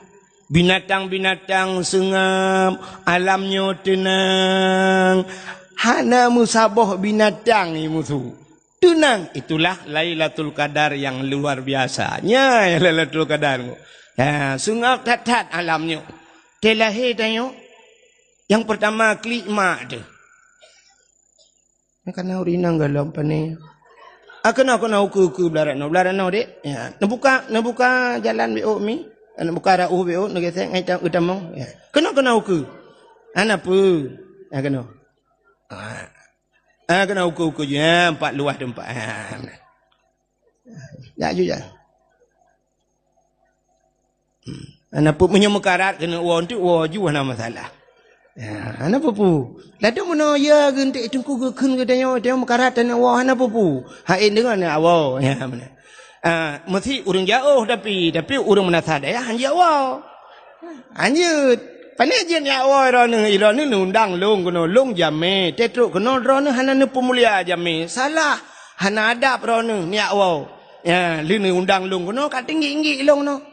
binatang-binatang seungab, alam nyoe teunang, hana meusaboh binatang i musu. Teunang, itulah Lailatul Qadar yang luar biasa. Nyan Lailatul Qadar. Ha, seungab that-that alam nyoe. Tée lahé tanyoe, nyang peurtama klik mak teuh. Nyan kana ureueng inong gohlom pane. Ah, keunoe, keunoe, ukeue, ukeue, blah rot noe, blah rot noe, Dek. Ya, neubuka, neubuka jalan beu mi. Neubuka rauh beu, neugesek ngai ta-, geutamong. Ya. Keunoe, keunoe, ukeue. Hana peue. Ya, keunoe. Ah. Ah, keunoe ukeue-ukeue jih, ah, empat luwah teumpat. Ah, jak ju jak. Hmm. Hana peue, meunyoe meukarat keuneuk woe, enteuk woe ju hana masalah. Ya, hana peue-peue. Ladôm meunoe ya geunteuk teungku geukheun geutanyoe, tanyoe meukarat taneuk woe hana peue-peue. Hai deungon ya Allah. Ya, beuna. Ah, meusi ureueng jiôh tapi, tapi ureueng meunasah dayah hanjeuet woe. Hanjeuet. Pane jeuet ya Allah droeneuh, droeneuh neundang lôn keunoe, lôn jamé, teutrok keunoe droeneuh hana neupeumulia jamé. Salah, hana adab droeneuh, ya Allah. Ya, leuneuk undang lôn keunoe ka tinggi-tinggi lôn keunoe.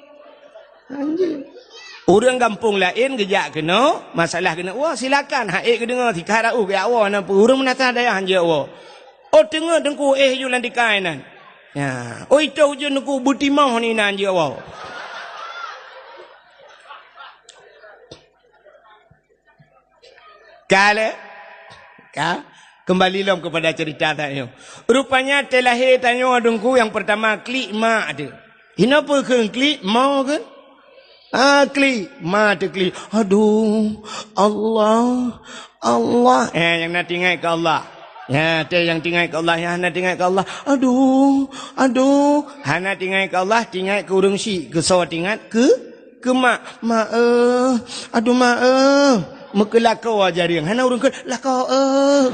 Anjing. Ureueng gampông laén geujak keunoe, masalah keuneuk woe, silakan. Hai geudeungoe, sikarat u geujak woe, na peue ureueng meunasah dayah hanjeuet woe. Oh, teungoh teungku éh ju lam tikai nan. Ya. Oh, itoh ujeuen teungku beutimoh ni nan hanjeuet woe. Ka lé? Ka? Kembali lom kepada cerita tanyoe. Rupanya teulahé tanyoe teungku nyang pertama klik mak teuh. Hinoe peue kheun klik, mo kheun? Ah, klik, ma teuh klik. Aduh, Allah, Allah. Eh, nyang na teuingat keu Allah. Ya, teuh nyang teuingat keu Allah, nyang hana teuingat keu Allah. Aduh, aduh. Hana teuingat keu Allah, teuingat keu ureueng syik. Keu soe teuingat? Keu Keu mak, "Mak, eh, aduh mak, eh." Meukeulakoe jareung, hana ureueng kheun, "Lakoe, eh."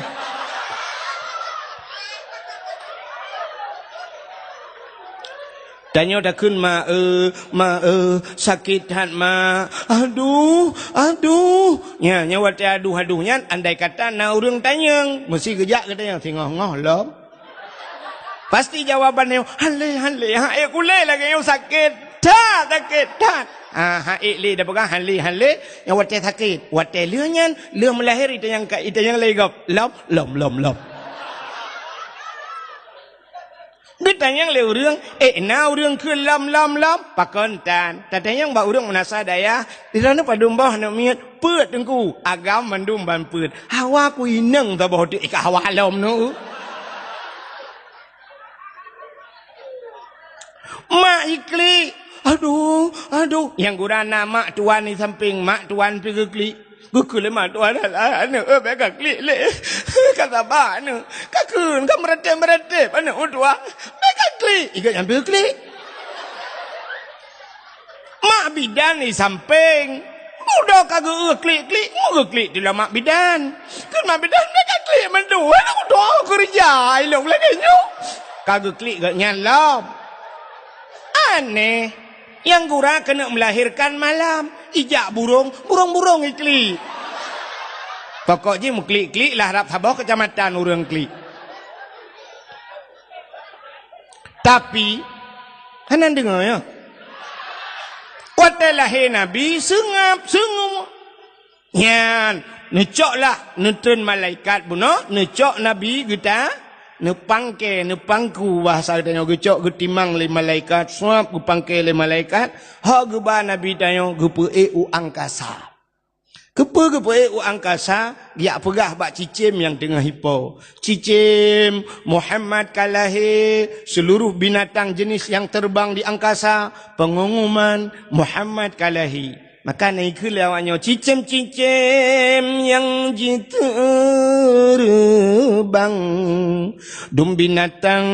Tanyoe takheun, "Mak, eh, mak, eh, sakét that, mak. Aduh, aduh." Nya, nyan watée aduh-aduh nyan, andai kata na ureueng tanyong, meusi geujak keu tanyong, singoh-ngoh lom. Pasti jawaban nyoe, "Hale, hale, ha ék kulé lagée nyoe sakét that, sakét that." Ah, ha ék lé da peugah hale, hale, nyang watée sakét. Watée lheueh nyan, lheueh meulahé itanyong ka, itanyong lé gob. Lom, lom, lom, lom. Geutanyong lé ureueng, "Ék na ureueng kheun lom, lom, lom?" Pakon tan. Tatanyong bak ureueng meunasah dayah, "Di droeneuh padum boh aneuk miet?" "Peuet, Teungku." "Agam mandum ban peuet." Hawa ku inong saboh teuk ka hawa lom nu. Mak iklik. Aduh, aduh. Nyang gura na mak tuan di samping, mak tuan pi geuklik. Geukheun lé mak tuan, "Alah, aneuk, eh, bèk ka klik lé. Ka saba aneuk. Ka kheun, ka meuratéb-meuratéb aneuk tuan. Bèk ka klik." Ikot nyang pi geuklik. Mak bidan di sampéng. Udah ka geu-, klik-klik, mu geuklik di lam mak bidan. Kheun mak bidan, "Bèk ka klik mandum, eh, nak udah keureuja ilong lagèe nyoe." Ka geuklik geuh nyan lom. Aneh. Nyang gura keuneuk melahirkan malam. Ijak burông, burông-burông iklik. Pokok jih meuklik-klik lah rab saboh keucamatan ureueng klik. Tapi, hana deungoe, ya. Watèe lahé Nabi, seungab, seungab. Nyan, neucok lah, neutreun malaikat bunoe, neucok Nabi geuta, neupangke, neupangku, bahasa geutanyoe geucok geutimang lé malaikat, suab geupangke lé malaikat, ho geuba Nabi tanyoe geupeuék u angkasa. Keupeue geupeuék u angkasa? Geujak peugah bak cicém nyang teungoh ipo, "Cicém, Muhammad ka lahé!" Seluruh binatang jenis nyang terbang di angkasa, pengumuman, "Muhammad ka lahé!" Maka na ikheun lé awaknyoe, "Cicém-cicém nyang jiteureumbang, dum binatang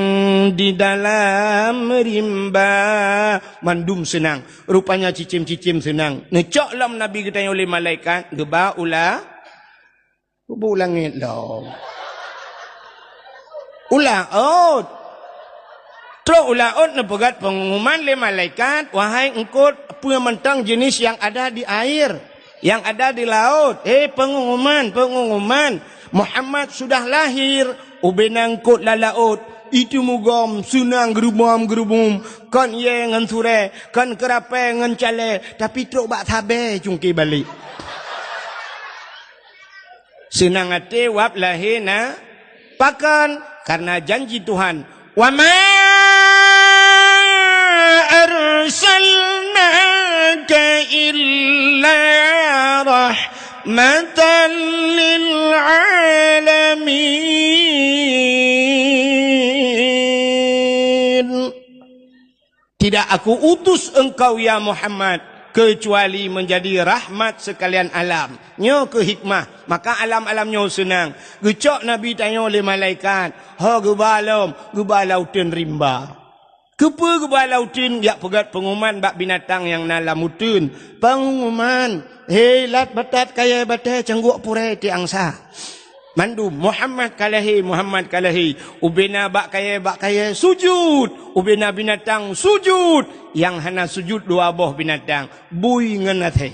di dalam rimba, mandum seunang." Rupanya cicém-cicém seunang. Neucok lom Nabi geutanyoe lé malaikat, geuba u la-, geuba u langét lom. U laôt. Trok u laôt neupeugét pengumuman lé malaikat, "Wahai eungkôt, peue mantong jenis nyang ada di air, nyang ada di laôt, hé pengumuman, pengumuman, Muhammad sudah lahir!" Ubé na eungkôt lam laôt, itu mugom, seunang geurubom-geurubum, kon yé ngon surée, kon keurapée ngon calée, tapi trok bak sabée cungké balek. Seunang até wab lahé na, pakon? Karena janji Tuhan, "Wa ma arsalnaka illa rahmatan lil alamin." Tidak Aku utus engkau, ya Muhammad, Keucuali meunjadi rahmat seukalian alam. Nyoe keuh hikmah, maka alam-alam nyoe seunang. Geucok Nabi tanyoe lé malaikat, ho geuba lom, geuba lam uteuen rimba. Keupeue geuba lam uteuen? Jak peugét peunguman bak binatang nyang na lam uteuen. Peunguman, "Hei, lat batat kayée batée, ceunggok purée tiek angsa." Mandum, "Muhammad ka lahé, Muhammad ka lahé." Ubena bak kayée, bak kayée, sujut. Ubena binatang, sujut. Nyang hana sujut dua boh binatang, bui ngon asée.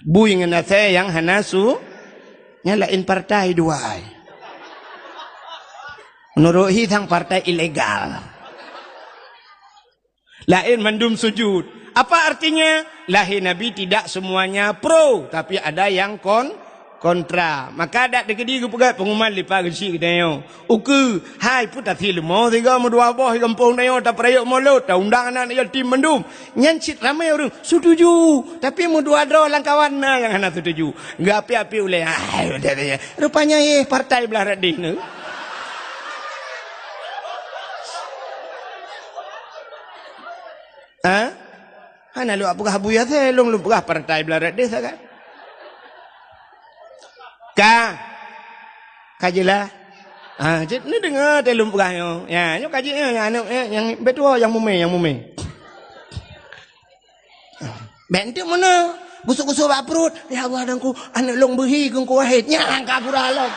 Bui ngon asée nyang hana su-, nyan laén partai dua ai. Meunurot hi sang partai ilegal. Laén mandum sujut. Apa artinya? Lahé Nabi tidak semuanya pro, tapi ada yang kon-, kontra. Maka dak teukeudi geupeugét peunguman lipat geuchik geutanyoe. Ukeue, hai, peue tasie leumo sigoe meudua boh di gampông tanyoe, tapeurayeuk molot, taundang aneuk yatim mandum. Nyan cit ramé ureuëng setuju, tapi meudua droe lam kawan na nyang hana setuju. Geuapi-api ulée, hai, rupanya yeh partai blah radeh nyoe. Ha? Hana lôn peugah bui asée, lôn, lôn peugah partai blah radeh sagai. Ka? Ka jeulaih? Ha, cit neudeungoe teuh lôn peugah nyoe. Ya, nyoe ka jeuet nyoe, nyang aneuk, eh, nyang beutôi nyang mumé, nyang mumé. Bék enteuk meunoe, gusok-gusok bak pruet, "Ya Allah, Teungku, aneuk lôn beuhi keu Teungku Wahid." Nyan ka gura lom.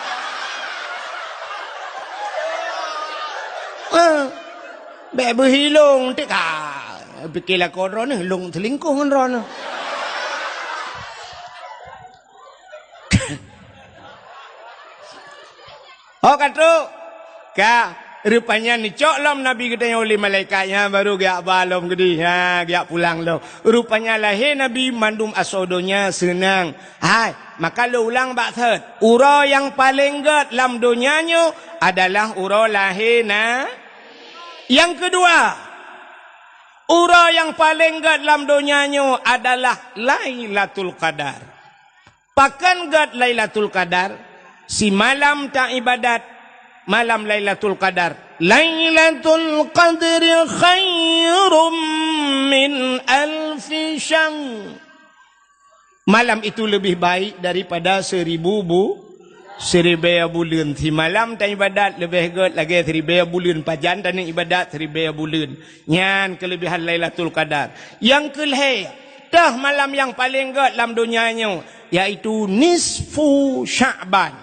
Ha. Bék beuhi lôn, enteuk ka. Pike lakoe droeneuh, lôn seulingkoh ngon droeneuh. Ho ka trok. Ka, rupanya neucok lom Nabi geutanyoe lé malaikat nyan, baru geujak ba lom keudeh. Ha, geujak pulang lom. Rupanya lahé Nabi mandum asoe donya seunang. Hai, maka lôn ulang bak thot. Uroe nyang paleng gét lam donya nyoe adalah uroe lahé na-, nyang keudua, uroe nyang paleng gét lam donya nyoe adalah Lailatul Qadar. Pakon gét Lailatul Qadar? Simalam taibadat malam Lailatul Qadar. Lailatul Qadri khairum min alfi syahr. Malam itu lebih baik daripada seribu bu-, siribée buleuen. Simalam taibadat leubeh gét lagée siribée buleuen. Pajan taneuk ibadat siribée buleuen. Nyan keuleubehan Lailatul Qadar. Nyang keulhée, teuh malam nyang paleng gét lam donya nyoe, yaitu nisfu Sya'ban.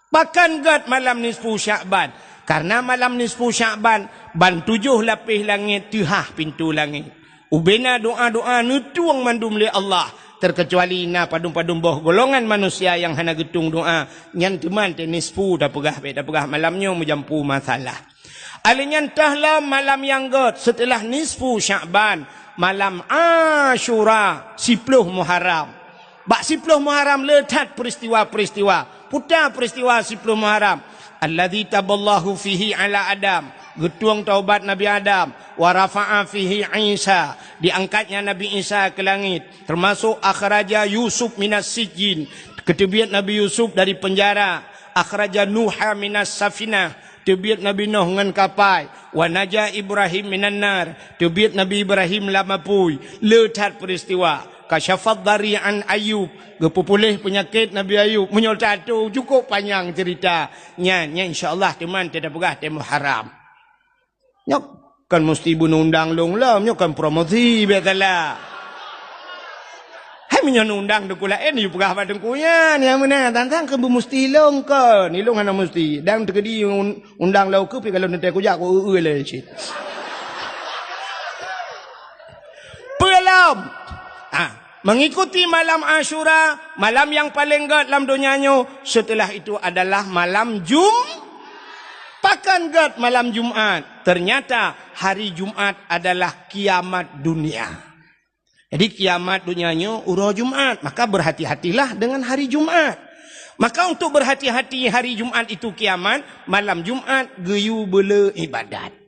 Pakon gét malam nisfu Sya'ban? Karena malam nisfu Sya'ban, ban tujoh lapéh langét teuhah pintoe langét. Ubena doa-doa neutueng mandum lé Allah, terkecuali na padum-padum boh golongan manusia nyang hana geutueng doa, nyan teuma teuh nisfu tapeugah, bék tapeugah malam nyoe meujampu masalah. Alheuh nyan teuh lom malam nyang gét seuteulah nisfu Sya'ban, malam Asyura, siploh Muharram. Bak siploh Muharram le that peuristiwa-peuristiwa. Peue ta peuristiwa siploh Muharram? Alladzi taballahu fihi ala Adam, geutueng taubat Nabi Adam, wa rafa'a fihi Isa, diangkatnya Nabi Isa keu langét, teumasok akhraja Yusuf minas sijjin, geuteubiet Nabi Yusuf dari peunjara, akhraja Nuha minas safinah, teubiet Nabi Nuh ngon kapai, wa naja Ibrahim minan nar, teubiet Nabi Ibrahim lam apui. Le that peuristiwa. Kasyafad dari an Ayub, geupeupuléh peunyakét Nabi Ayub. Meunyoe tato, cukôp panyang ceurita. Nyan, nyan insya Allah teuma teupeugah teuh Muharram. Nyoe kon musti beuneundang lôn lom, nyoe kon promosi biasalah. Hai meunyoe neundang teungku laén, yue peugah bak teungku nyan, nyang meunan, tantang keu beumusti lôn kon, ilôn hana musti. Dan teukeudi un-, undang lôn keu pi kalau neutée kujak ku eu-eu lé cit. Peulom. Ah, mengikuti malam Asyura, malam nyang paleng gét lam donya nyoe, setelah itu adalah malam Jum-, pakon gét malam Jumat. Ternyata hari Jumat adalah kiamat dunia. Jadi kiamat donya nyoe uroe Jumat, maka berhati-hatilah dengan hari Jumat. Maka untuk berhati-hati hari Jumat itu kiamat, malam Jumat geuyue beule ibadat.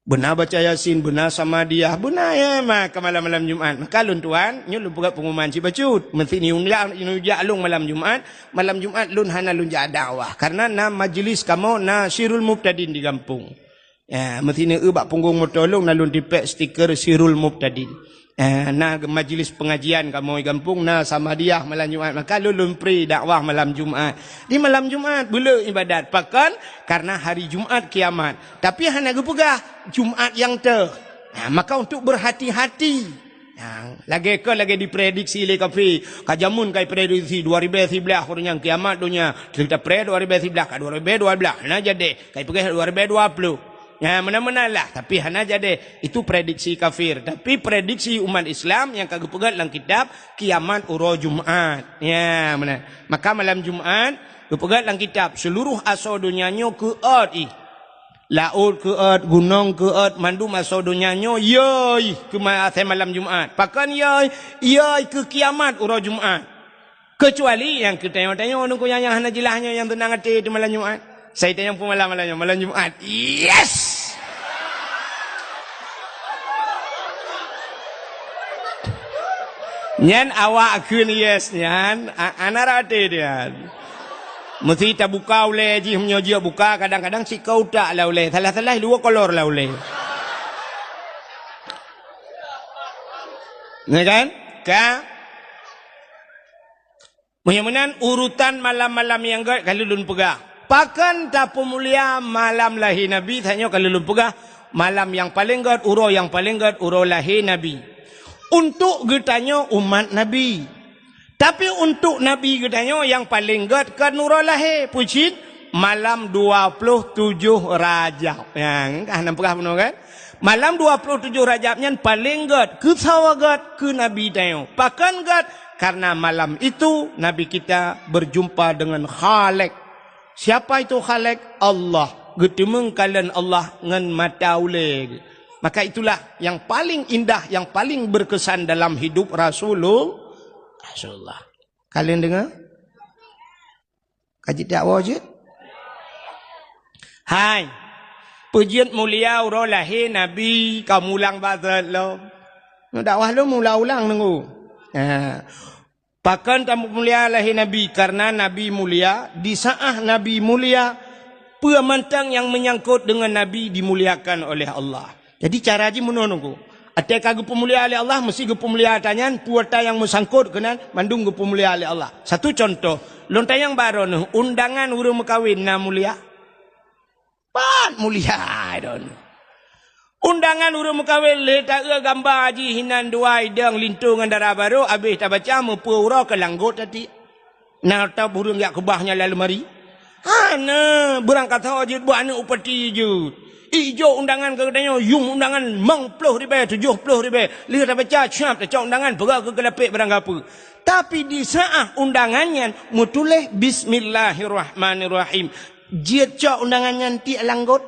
Beuna baca Yasin, beuna samadiyah, beuna ya maka malam-malam Jumat. Maka lôn tuan, nyoe lôn peugah pengumuman cit bacut. Meusti ni ujak, ni ujak lôn malam Jumat, malam Jumat lôn hana lôn jak dakwah. Karena na majlis kamoe, na Sirul Mubtadin di gampông. Ya, meusineue bak punggong moto lôn na lôn tipék stiker Sirul Mubtadin. Eh, na majlis pengajian kamoe gampông, na Samadiyah malam Jumat, maka lôn, lôn pri dakwah malam Jumat. Di malam Jumat beuleuh ibadat. Pakon? Karena hari Jumat kiamat. Tapi hana geupeugah Jumat nyang teuh. Nah, maka untuk berhati-hati. Nah, lagée kon lagée diprediksi lé kafé. Ka jameun ka iprediksi dua ribée siblaih ureuëng nyang kiamat donya. Cerita pre dua ribée siblaih ka dua ribée dua blah. Hana jadi. Ka ipeugah dua ribée dua ploh. Ya, meunan-meunan lah, tapi hana jadi. Itu prediksi kafir. Tapi prediksi umat Islam nyang ka geupeugah lam kitab, kiamat uroe Jumat. Ya, meunan. Maka malam Jumat, geupeugah lam kitab, seluruh asoe donya nyoe keuôt ih. Laôt keuôt, gunong keuôt, mandum asoe donya nyoe yôi keu ma-, asai malam Jumat. Pakon yôi? Yôi keu kiamat uroe Jumat. Keucuali nyang keu tanyoe-tanyoe nungku nyang, nyang hana jeulaih nyoe nyang teunang até di malam Jumat. Sai tanyoe peumalam malam nyoe, malam Jumat. Yes! Nyan awak kheun yes nyan, a-, ana rate nyan. Meusti tabuka ulée jih, meunyoe jeuet buka, kadang-kadang sikau tak lah ulée, salah-salah dua kolor lah ulée. Ya kan? Ka? Meunyoe meunan urutan malam-malam nyang gét ka lôn peugah. Pakon tapeumulia malam lahé Nabi, tanyoe ka lôn peugah, malam nyang paleng gét, uroe nyang paleng gét, uroe lahé Nabi. Untuk geutanyoe umat Nabi. Tapi untuk Nabi geutanyoe nyang paleng gét kon uroe lahé, peue cit? Malam dua ploh tujoh Rajab. Nyang ka hana peugah bunoe kan? Malam dua ploh tujoh Rajab nyan paleng gét, keusoe gét keu Nabi tanyoe. Pakon gét? Karena malam itu Nabi kita berjumpa dengan Khalik. Siapa itu Khalik? Allah. Geuteumeung kalon Allah ngon mata ulée. Maka itulah yang paling indah, yang paling berkesan dalam hidup Rasulul-, Rasulullah. Kalian dengar? Ka jeuet dakwah jeuet? Hai. Peue jeuet mulia uroe lahé Nabi, ka mulang bak that lom. Nyoe dakwah lom ulang-ulang nunggu. Ha. Pakon tamulia lahé Nabi? Karena Nabi mulia, di saat Nabi mulia, peue mantong nyang menyangkut dengan Nabi dimuliakan oleh Allah. Jadi cara jih meunoe nunggu. Até ka geupeumulia lé Allah, meusti geupeumulia ata nyan, peue ata nyang meusangkot keunan, mandum geupeumulia lé Allah. Satu contoh, lôn tanyong bak droeneuh, undangan ureuëng meukawen na mulia? Pat mulia droeneuh. Undangan ureuëng meukawen lé taeu gamba jih hinan dua idong linto ngon dara barô, abéh tabaca meupeue uroe keu langgot tati. Na teuh ureuëng jak keubah nyan lam leumari? Hana, beurangkasoe jeuet buet aneuëk upati jeuet. Ijok undangan keu geutanyoe, yum undangan limong ploh ribée, tujoh ploh ribée. Lheueh tabaca, siap tacok undangan, peugah keu keulapék barang gapeue. Tapi di saat undangan nyan meutuléh bismillahirrahmanirrahim. Jeuet cok undangan nyan tiek langgot.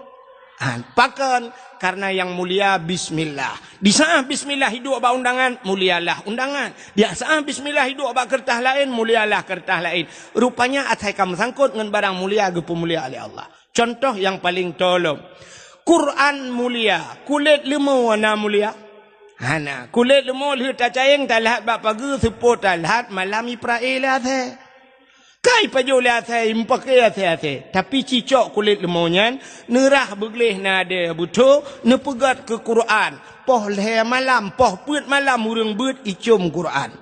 Ha, pakon? Karena yang mulia bismillah. Di saat bismillah iduek bak undangan, mulialah undangan. Di saat bismillah iduek bak keureutah laén, mulialah keureutah laén. Rupanya asai ka meusangkot ngon barang mulia geupeumulia lé Allah. Contoh nyang paleng tolom. Quran mulia, kulét leumo na mulia? Hana. Kulét leumo lheueh tacayeng talhat bak pageue, seupôt talhat malam iprae lé asée. Ka ipajoh lé asée, imeupake asée-asée. Tapi cicok kulét leumo nyan, neurah beugleh na adée beutho, neupeugét keu Quran. Poh lhée malam, poh peuet malam ureuëng beuet icom Quran.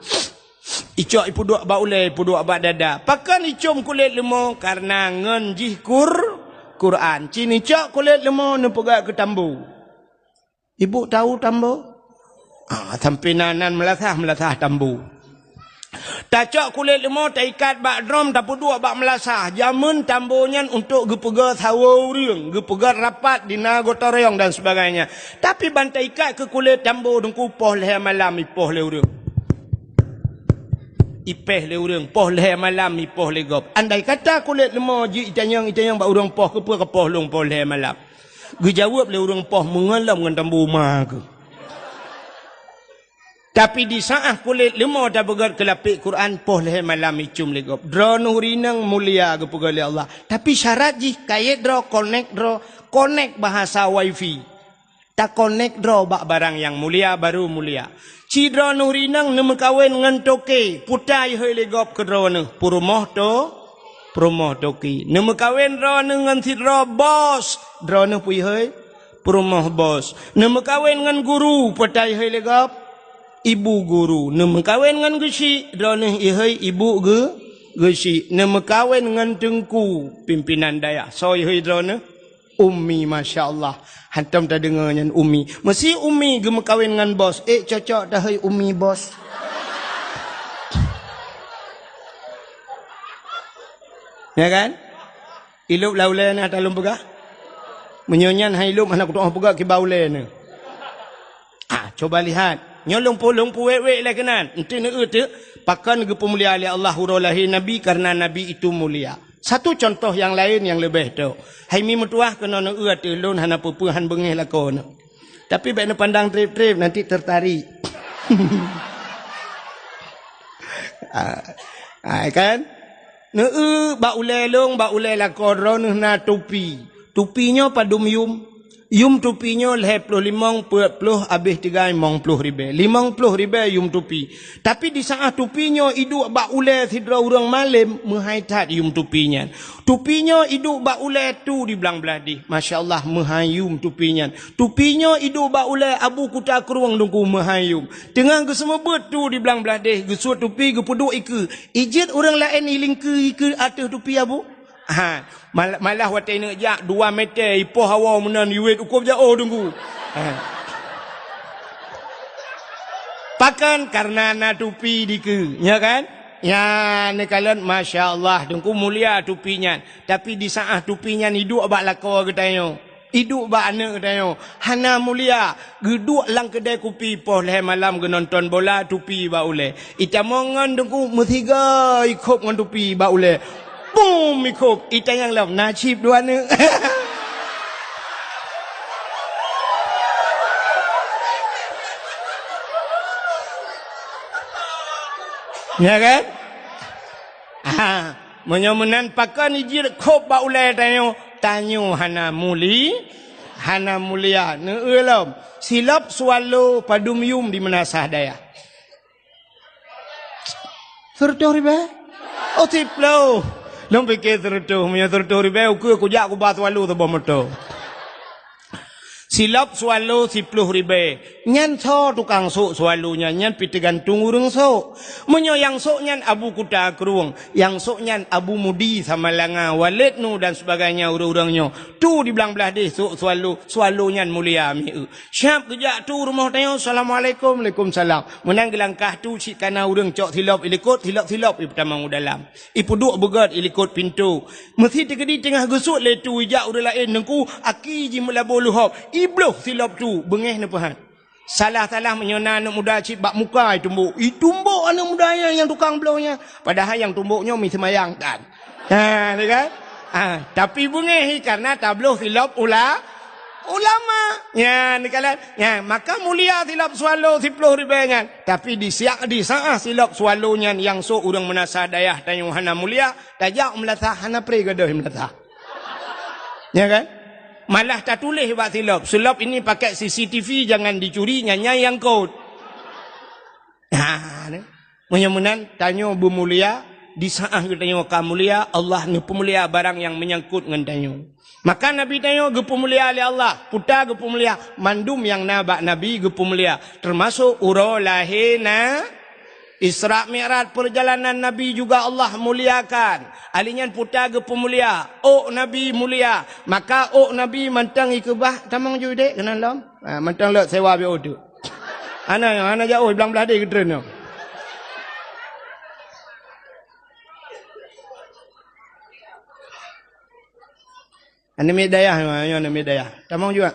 Icok ipeuduek bak ulée, ipeuduek bak dada. Pakon icom kulét leumo? Karena ngon jih Qur-, Quran. Ci neucok kulét leumo neupeugét keu tambo. Ibu tahu tambo? Ah, sampai nan, nan meulasah, meulasah tambo. Tacok kulét leumo, taikat bak drom, tapeuduek bak meulasah. Jameun tambo nyan untuk geupeugét sawoe ureuëng, geupeugét rapat di na gotong royong dan sebagainya. Tapi ban taikat keu kulét tambo teungku poh lhée malam ipoh lé ureuëng. Ipéh lé ureuëng, poh lhée malam ipoh lé gob. Andai kata kulét leumo jeuet itanyong-itanyong bak ureuëng poh, keupeue kapoh lôn poh lhée malam? Geujaweueb lé ureuëng poh meungon lom ngon tambo ma keuh. Tapi di saat kulét leumo tapeugét keu lapék Quran, poh lhée malam icom lé gob. Droeneuh ureuëng inong mulia geupeugét lé Allah. Tapi syarat jih kayét droe, konek droe, konek bahasa wifi. Takonek droe bak barang nyang mulia, baru mulia. Ci droeneuh ureuëng inong neumeukawen ngon toke, peue ta ihôi lé gob keu droeneuh? Peurumoh to-, peurumoh toke. Neumeukawen droeneuh ngon sidroe bos, droeneuh peue ihôi? Peurumoh bos. Neumeukawen ngon guru, peue ta ihôi lé gob? Ibu guru. Neumeukawen ngon geuchik, droeneuh ihôi ibu geu-, geuchik. Neumeukawen ngon teungku, pimpinan dayah. Soe ihôi droeneuh? Ummi, masya Allah. Hantom tadeungoe nyan ummi. Meusi ummi geumeukawen ngon bos. Ék cocok tahôi ummi bos. Ya kan? Ilop lam ulèe na talôn peugah. Meunyoe nyan hai ilop hana kutu'oh peugah kiban ulèe na. Ah, coba lihat. Nyoe lôn pu-, lôn puwèk-wèk lé keunan. Enti neueu teuk, pakon geupeumulia lé Allah uroe lahé Nabi, karena Nabi itu mulia. Satu contoh nyang laén nyang leubeh tok. Hai mi meutuwah keunoe neueu ateueh lôn hana peue-peue han beungéh lakoe nyoe. Tapi bèk neupandang trép-trép, nanti tertarik. Ah, ah, kan? Neueu bak ulèe lôn, bak ulèe lakoe droeneuh na tupi. Tupi nyoe padum yum? Yum tupi nyoe lhèe ploh limong, peuet ploh, abéh tiggai limong ploh ribèe. Limong ploh ribèe yum tupi. Tapi di saát tupi nyoe iduek bak ulèe sidroe ureueng malém, meuhai that yum tupi nyan. Tupi nyoe iduek bak ulèe tu di blang blah deh. Masya Allah, meuhai yum tupi nyan. Tupi nyoe iduek bak ulèe Abu Kuta Krueng Teungku, meuhai yum. Teungoh geuseumeubeuet tu di blang blah deh, geusuet tupi geupeuduek ikeue. Ijeuet ureueng laén ilingkeue ikeue ateueh tupi Abu? Ha, mal-, malah watèe neuk jak dua meter ipoh hawa meunan iwet ukob jaoh Teungku. Ha. Pakon? Karena na tupi dikeue, nya kan? Nya, neukalon, masya Allah, Teungku mulia tupi nyan. Tapi di saát tupi nyan iduek bak lakoe geutanyoe. Iduek bak aneuk tanyoe hana mulia, geuduek lam keudè kupi poh lhèe malam geunonton bola, tupi bak ulèe. Itamong ngon Teungku meusiga ikhôb ngon tupi bak ulèe. Bum ikhôb, itanyong lom na chip dua aneuk. Ya kan? Ah, meunyoe meunan pakon ijeuet khôb bak ulèe tanyoe, tanyoe hana muli-, hana mulia. Neueu lom, silop swallow padum yum di meunasah dayah? Seureutôh ribèe? Oh, siploh. Lôn piké seureutôh, meunyoe seureutôh ribèe, ukeue kujak kuba swallow saboh moto. Silop swallow siploh ribèe. Nyan soe tukang sôk swallow nyan? Nyan pih teugantung ureueng sôk. Meunyoe nyang sôk nyan Abu Kuta Krueng, nyang sôk nyan Abu Mudi Samalanga, Waled Nu dan sebagainya ureueng-ureueng nyoe. Tu di blang blah deh sôk swallow, swallow nyan mulia mieu. Siap geujak tu rumoh tanyoe, "Assalamualaikum." "Waalaikumsalam." Meunan geulangkah tu cit kana ureueng cok silop ilikot, silop-silop ipeutamong u dalam. Ipeuduek beugöt ilikot pintoe. Meusi teukeudi teungoh geusuet lé tu ijak ureueng laén, Teungku, aki jimeulaboh luhob, ibloh silop tu, beungéh neupeuhat. Salah-salah meunyoe na aneuk muda cit bak muka itumbok. Itumbok aneuk muda nyan nyang tukang bloh nyan. Padahai nyang tumbok nyoe mi seumayang tan. Ha, ni kan? Ha, tapi beungéh hi karena tabloh silop ula-, ulama. Nyan, ni kan? Nyan, maka mulia silop swallow siploh ribèe nyan. Tapi di siak, di saát silop swallow nyan nyang sôk ureueng meunasah dayah tanyoe hana mulia, tajak u meulasah hana pré gadôh meulasah. Ya kan? Malah tatuléh bak silop, "Silop ini pakai C C T V, jangan dicuri, nyan nyang kot." Ha, ni. Meunyoe meunan, tanyoe beumulia, di saát geutanyoe ka mulia, Allah neupeumulia barang nyang meunyangkot ngon tanyoe. Maka Nabi tanyoe geupeumulia lé Allah, peue ta geupeumulia, mandum nyang na bak Nabi geupeumulia, teumasok uroe lahé na Isra Mi'raj, perjalanan Nabi juga Allah muliakan. Ali nyan peue ta geupeumulia, ôk Nabi mulia. Maka ôk Nabi mantong ikeubah, tamong ju dek keunan lom. Ha, mantong lok sewa biôh tu. Hana, hana jauh, blang blah deh geutreun nyoe. Aneuk miet dayah, nyoe aneuk miet dayah. Tamong juga.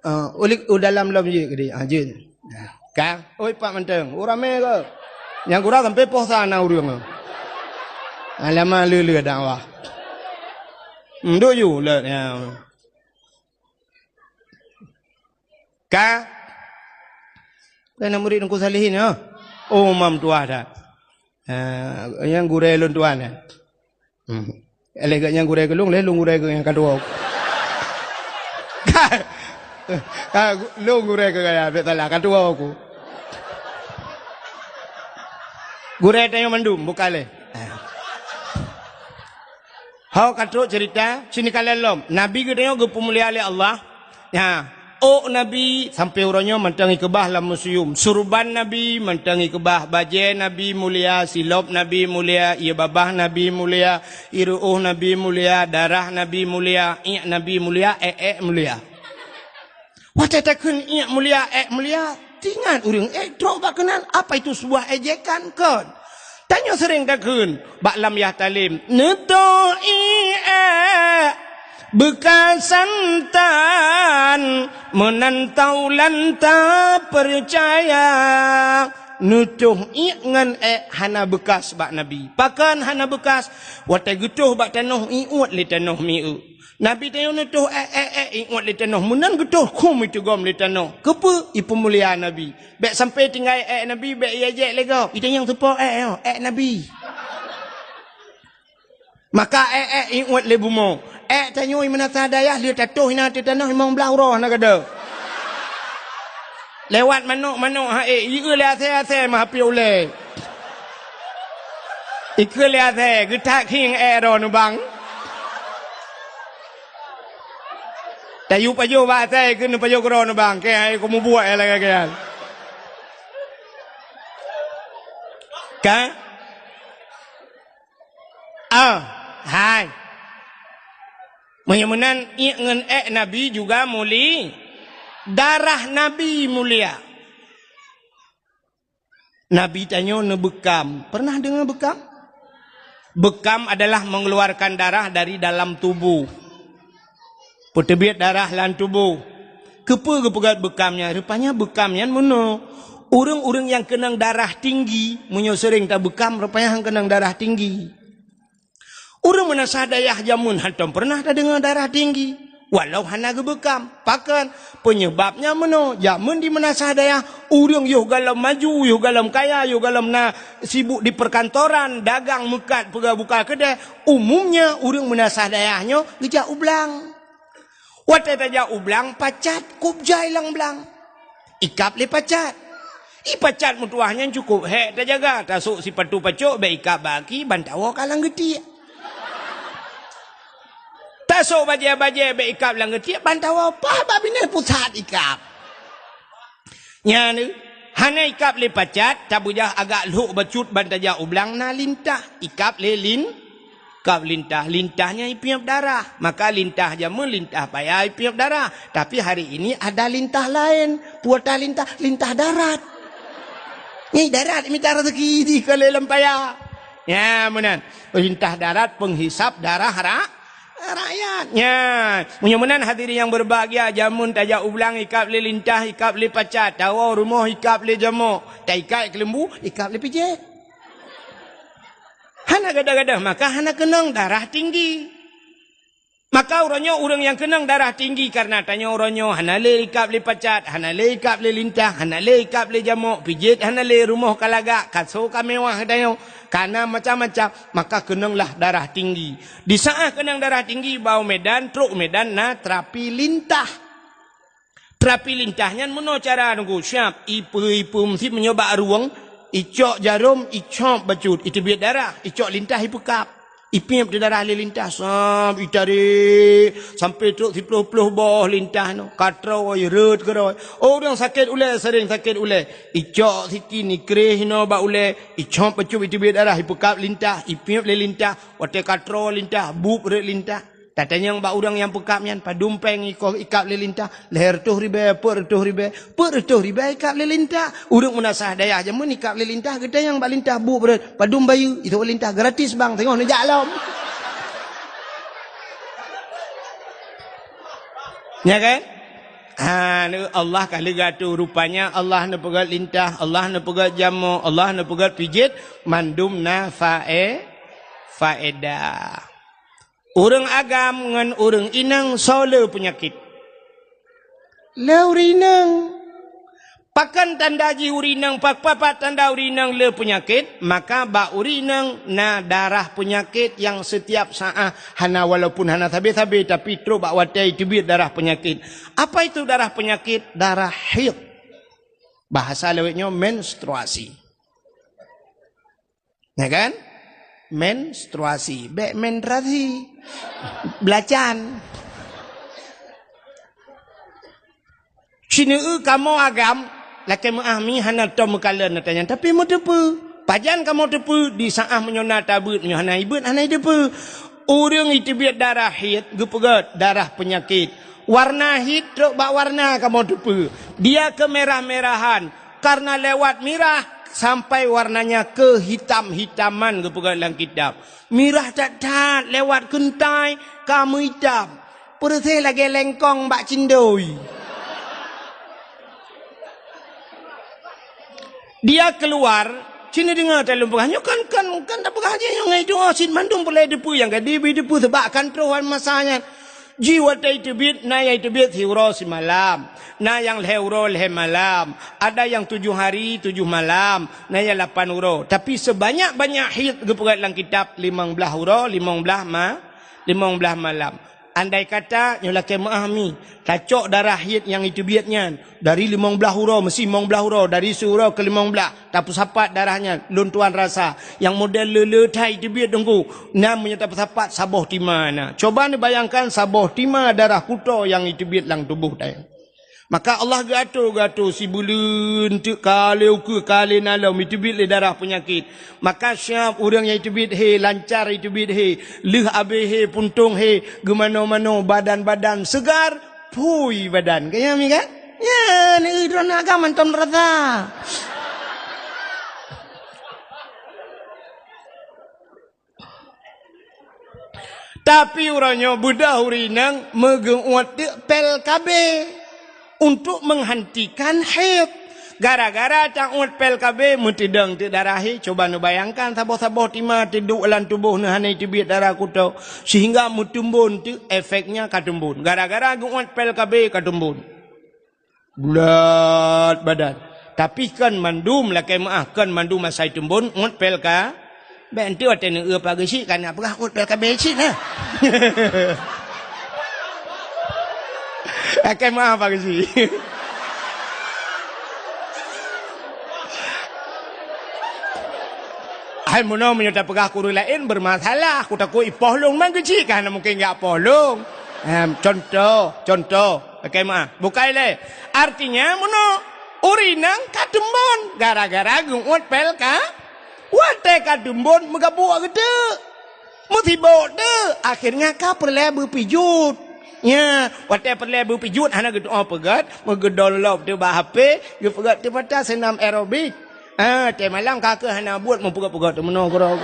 Ah, ulik u dalam lom jeuet keudeh. Ah, jeuet. Ka, oi, pat mantong. Oh, ramé ke? Nyang gura sampai poh sa na ureueng. Alamak, le-le dakwah. Hmm, duk ju, le, ya. Ka? Kan murid Teungku Salihin, ya? Oh, mam tuah dah. Ah, nyang gurèe lôn tuan, ya. Hmm. Lé geuh nyang gurèe keu lôn, lé lôn gurèe keu nyang ka tuwoe. Ka, ka, lôn gurèe keu gaya, bèk salah, ka tuwoe ku. Gurèe tanyoe mandum, bukan lé. Ho ka trok ceurita, sini ka lom. Nabi geutanyoe geupeumulia lé Allah. Nya, ôk Nabi sampoe uroe nyoe mantong ikeubah lam museum. Surban Nabi mantong ikeubah, bajée Nabi mulia, silop Nabi mulia, ie babah Nabi mulia, ie ruôh Nabi mulia, darah Nabi mulia, iék Nabi mulia, ék-ék mulia. Watée takheun iék mulia, ék mulia, tingat ureuëng ék trok bak keunan, apa itu sebuah ejekan kon? Tanyoe seuréng takheun bak lam yah talem, "Neutoh iék ék beukasan tan, meunan taulan tapeucaya." Neutoh iék ngon ék hana beukas bak Nabi. Pakon hana beukas? Watée geutoh bak tanoh, iuet lé tanoh mieu. Nabi tanyoe neutoh ék, ék, ék, iuet lé tanoh, meunan geutoh khum iteugom lé tanoh. Keupeue? Ipeumulia Nabi. Bék sampoe tinggai ék Nabi, bék iéjék lé gob. Itanyong teupo ék nyoe, ék Nabi. Maka ék, ék, iuet lé bumoe. Ék tanyoe meunasah dayah lheueh tatoh inan ateueh tanoh limong blaih uroe hana gada. Lewat manok-manok ha ék, ieu lé asée-asée meuhapé ulée. Ikheun lé asée, geutak khieng ék droe neubang. Tayue pajoh bak asée, keu neupajoh keudroe neubang. Keu hai keu mubuet lagée nyan. Ka? Ah, hai. Meunyoe meunan, iék ngon ék Nabi juga muli-, darah Nabi mulia. Nabi tanyoe neubeukam. Pernah deungoe beukam? Beukam adalah mengeluarkan darah dari dalam tubuh. Peuteubiet darah lam tuboh. Keupeue geupeugét beukam nyan? Rupanya beukam nyan meunoe. Ureuëng-ureuëng nyang keunong darah tinggi, meunyoe seuréng tabeukam, rupanya han keunong darah tinggi. Ureuëng meunasah dayah jameun hantom pernah tadeungoe darah tinggi, walau hana geubeukam. Pakon? Peunyeubab nyan meunoe, jameun di meunasah dayah, ureuëng yoh gohlom maju, yoh gohlom kaya, yoh gohlom na sibuk di perkantoran, dagang meukat, peugah buka keudée, umumnya ureuëng meunasah dayah nyoe geujak u blang. Watée tajak u blang, pacat kub jai lam blang. Ikab lé pacat. Ié pacat meutuwah nyan cukôp hék tajaga, tasôk sipatu pacok bék ikab bak aki, ban tawoe ka lam geutiek. Tasôk bajée-bajée bék ikab lam geutiek, ban tawoe paih bak binéh pusat ikab. Nyan, hana ikab lé pacat, tabeujah agak lhok bacut ban tajak u blang na lintah, ikab lé lin-, ikab lintah. Lintah nyan ipiep darah. Maka lintah jameun lintah paya ipiep darah. Tapi hari ini ada lintah laén. Peue ata lintah? Lintah darat. Nyan darat mita raseuki jih ka lé lam paya. Nya, meunan. Lintah darat penghisap darah ra-, rakyat. Nya, meunyoe meunan hadirin yang berbahagia, jameun tajak u blang ikab lé lintah, ikab lé pacat, tawoe rumoh ikab lé jamok, taikat keuleumbu, ikab lé pijet. Hana gadoh-gadoh, maka hana keunong darah tinggi. Maka uroe nyoe ureuëng nyang keunong darah tinggi kareuna tanyoe uroe nyoe hana lé ikab lé pacat, hana lé ikab lé lintah, hana lé ikab lé jamok, pijet hana lé, rumoh ka lagak, kaso ka mewah tanyoe, kana macam-macam, maka keunonglah darah tinggi. Di saát keunong darah tinggi, bak u Medan, trok u Medan na terapi lintah. Terapi lintah nyan meunoe cara Teungku, siab, ipeue-ipeue meusit meunyoe bak rueng, icok jarom, icop bacut, iteubiet darah, icok lintah ipeukab. Ipiep di darah lé lintah, sab, itarek, sampoe trok siploh-ploh boh lintah nyoe. Ka troe, rhot keudroe. Oh, ureuëng sakét ulée, seuréng sakét ulée. Icok sikin, ikreh inoe bak ulée, icop bacut, iteubiet darah, ipeukab lintah, ipiep lé lintah. Watée ka troe lintah, bueb rhot lintah. Tatanyong bak ureuëng nyang peukab nyan, padum péng iko ikab lé lintah, lhée reutôh ribée, peuet reutôh ribée, peuet reutôh ribée ikab lé lintah. Ureuëng meunasah dayah jameun ikab lé lintah, geutanyong bak lintah bueb rhot, padum bayeue, itu lintah gratis bang, teungoh neujak lom. Nya kan? Ha, Allah ka leuga tu rupanya Allah neupeugét lintah, Allah neupeugét jamok, Allah neupeugét pijet, mandum na fae-, faedah. Ureuëng agam ngon ureuëng inong soe le peunyakét? Le ureuëng inong. Pakon tanda jih ureuëng inong, pa-, pa-, pat tanda ureuëng inong le peunyakét? Maka bak ureuëng inong na darah peunyakét nyang setiap saát hana, walaupun hana sabe-sabe, tapi trok bak watée iteubiet darah peunyakét. Apa itu darah peunyakét? Darah haid. Bahasa lawét nyoe menstruasi. Ya kan? Menstruasi, bék menstruasi. Belacan. Sineue kamoe agam, lakée meuáh mi hana tom meukalon ata nyan, tapi meuteupeue. Pajan kamoe teupeue? Di saát meunyoe na tabeuet, meunyoe hana ibeuet, hana jiteupeue. Ureuëng jiteubiet darah haid, geupeugét darah peunyakét. Warna haid trok bak warna kamoe teupeue. Dia kemerah-merahan, karena lewat mirah sampai warnanya kehitam-hitaman, geupeugét lam kitab. Mirah that-that lewat keuntai ka meuitam. Peureuséh lagée lengkong bak cindoi. Dia keluar, sini deungoe that lôn peugah. Nyoe kan, kan, kan tapeugah jih nyoe ngai dua cit mandum peureulée teupeue nyang ka dibi teupeue seubab kan troh wan masa nyan. Jih watée jiteubiet, na nyang jiteubiet siuroe simalam, na nyang lhée uroe lhée malam, ada nyang tujoh hari tujoh malam, na nyang lapan uroe. Tapi sebanyak-banyak haid geupeugét lam kitab limong blaih uroe, limong blaih ma-, limong blaih malam. Andai kata nyoe lakée meuáh mi, tacok darah haid nyang jiteubiet nyan dari limong blaih uroe, meusi limong blaih uroe, dari siuroe keu limong blaih, tapeusapat darah nyan, lôn tuan rasa, nyang model le-le that jiteubiet teungku, na meunyoe tapeusapat saboh tima na. Coba neubayangkan saboh tima darah kuto nyang jiteubiet lam tuboh tanyoe. Maka Allah geuatur-geuatur sibuleuen teuk ka lhée ukeue ka lhée nalom jiteubiet lé darah peunyakét. Maka siab ureuëng nyang jiteubiet hé, lancar jiteubiet hé, lheueh abéh hé, puntông hé, geumanoe-manoe, badan-badan seugar, phui badan. Ka nyan mi kan? Nyan, eh, droeneuh agam mantong rasa. Tapi uroe nyoe beudôh ureuëng inong meugeuuet teuk pel K B untuk menghentikan haid. Gara-gara tauet pel K B meuteudong teuk darah haid, coba neubayangkan saboh-saboh tima teuduek lam tuboh neuh hana jiteubiet darah kuto, sehingga meuteumbon teuk efeknya ka teumbon. Gara-gara geuuet pel K B ka teumbon. Bulat badan. Tapi kon mandum lakée meuáh, kon mandum asai teumbon uet pel K B. Bék enteuk watée neueu Pak Geuchik ka na peugah uet pel K B cit na. Lakée meuáh Pak Geuchik. Hai meunoe meunyoe tapeugah keu ureuëng laén bermasalah, kutakot ipoh lôn, man Geuchik ka hana mungken jak poh lôn. Em, contoh, contoh. Lakée meuáh. Bukai lé. Artinya meunoe, ureuëng inong ka teumbon gara-gara geuuet pel K B. Watée ka teumbon meugabuk geuteuk. Meusibok teuk, akhirnya ka peureulée beupijuet. Nya, watée peureulée beupijuet hana geutuoh peugét, meugeudownload teuk bak H P, geupeugét teuk mata seunam aerobik. Ah, watée malam ka keuh hana buet meupeugét-peugét teuk meunoe keudroe.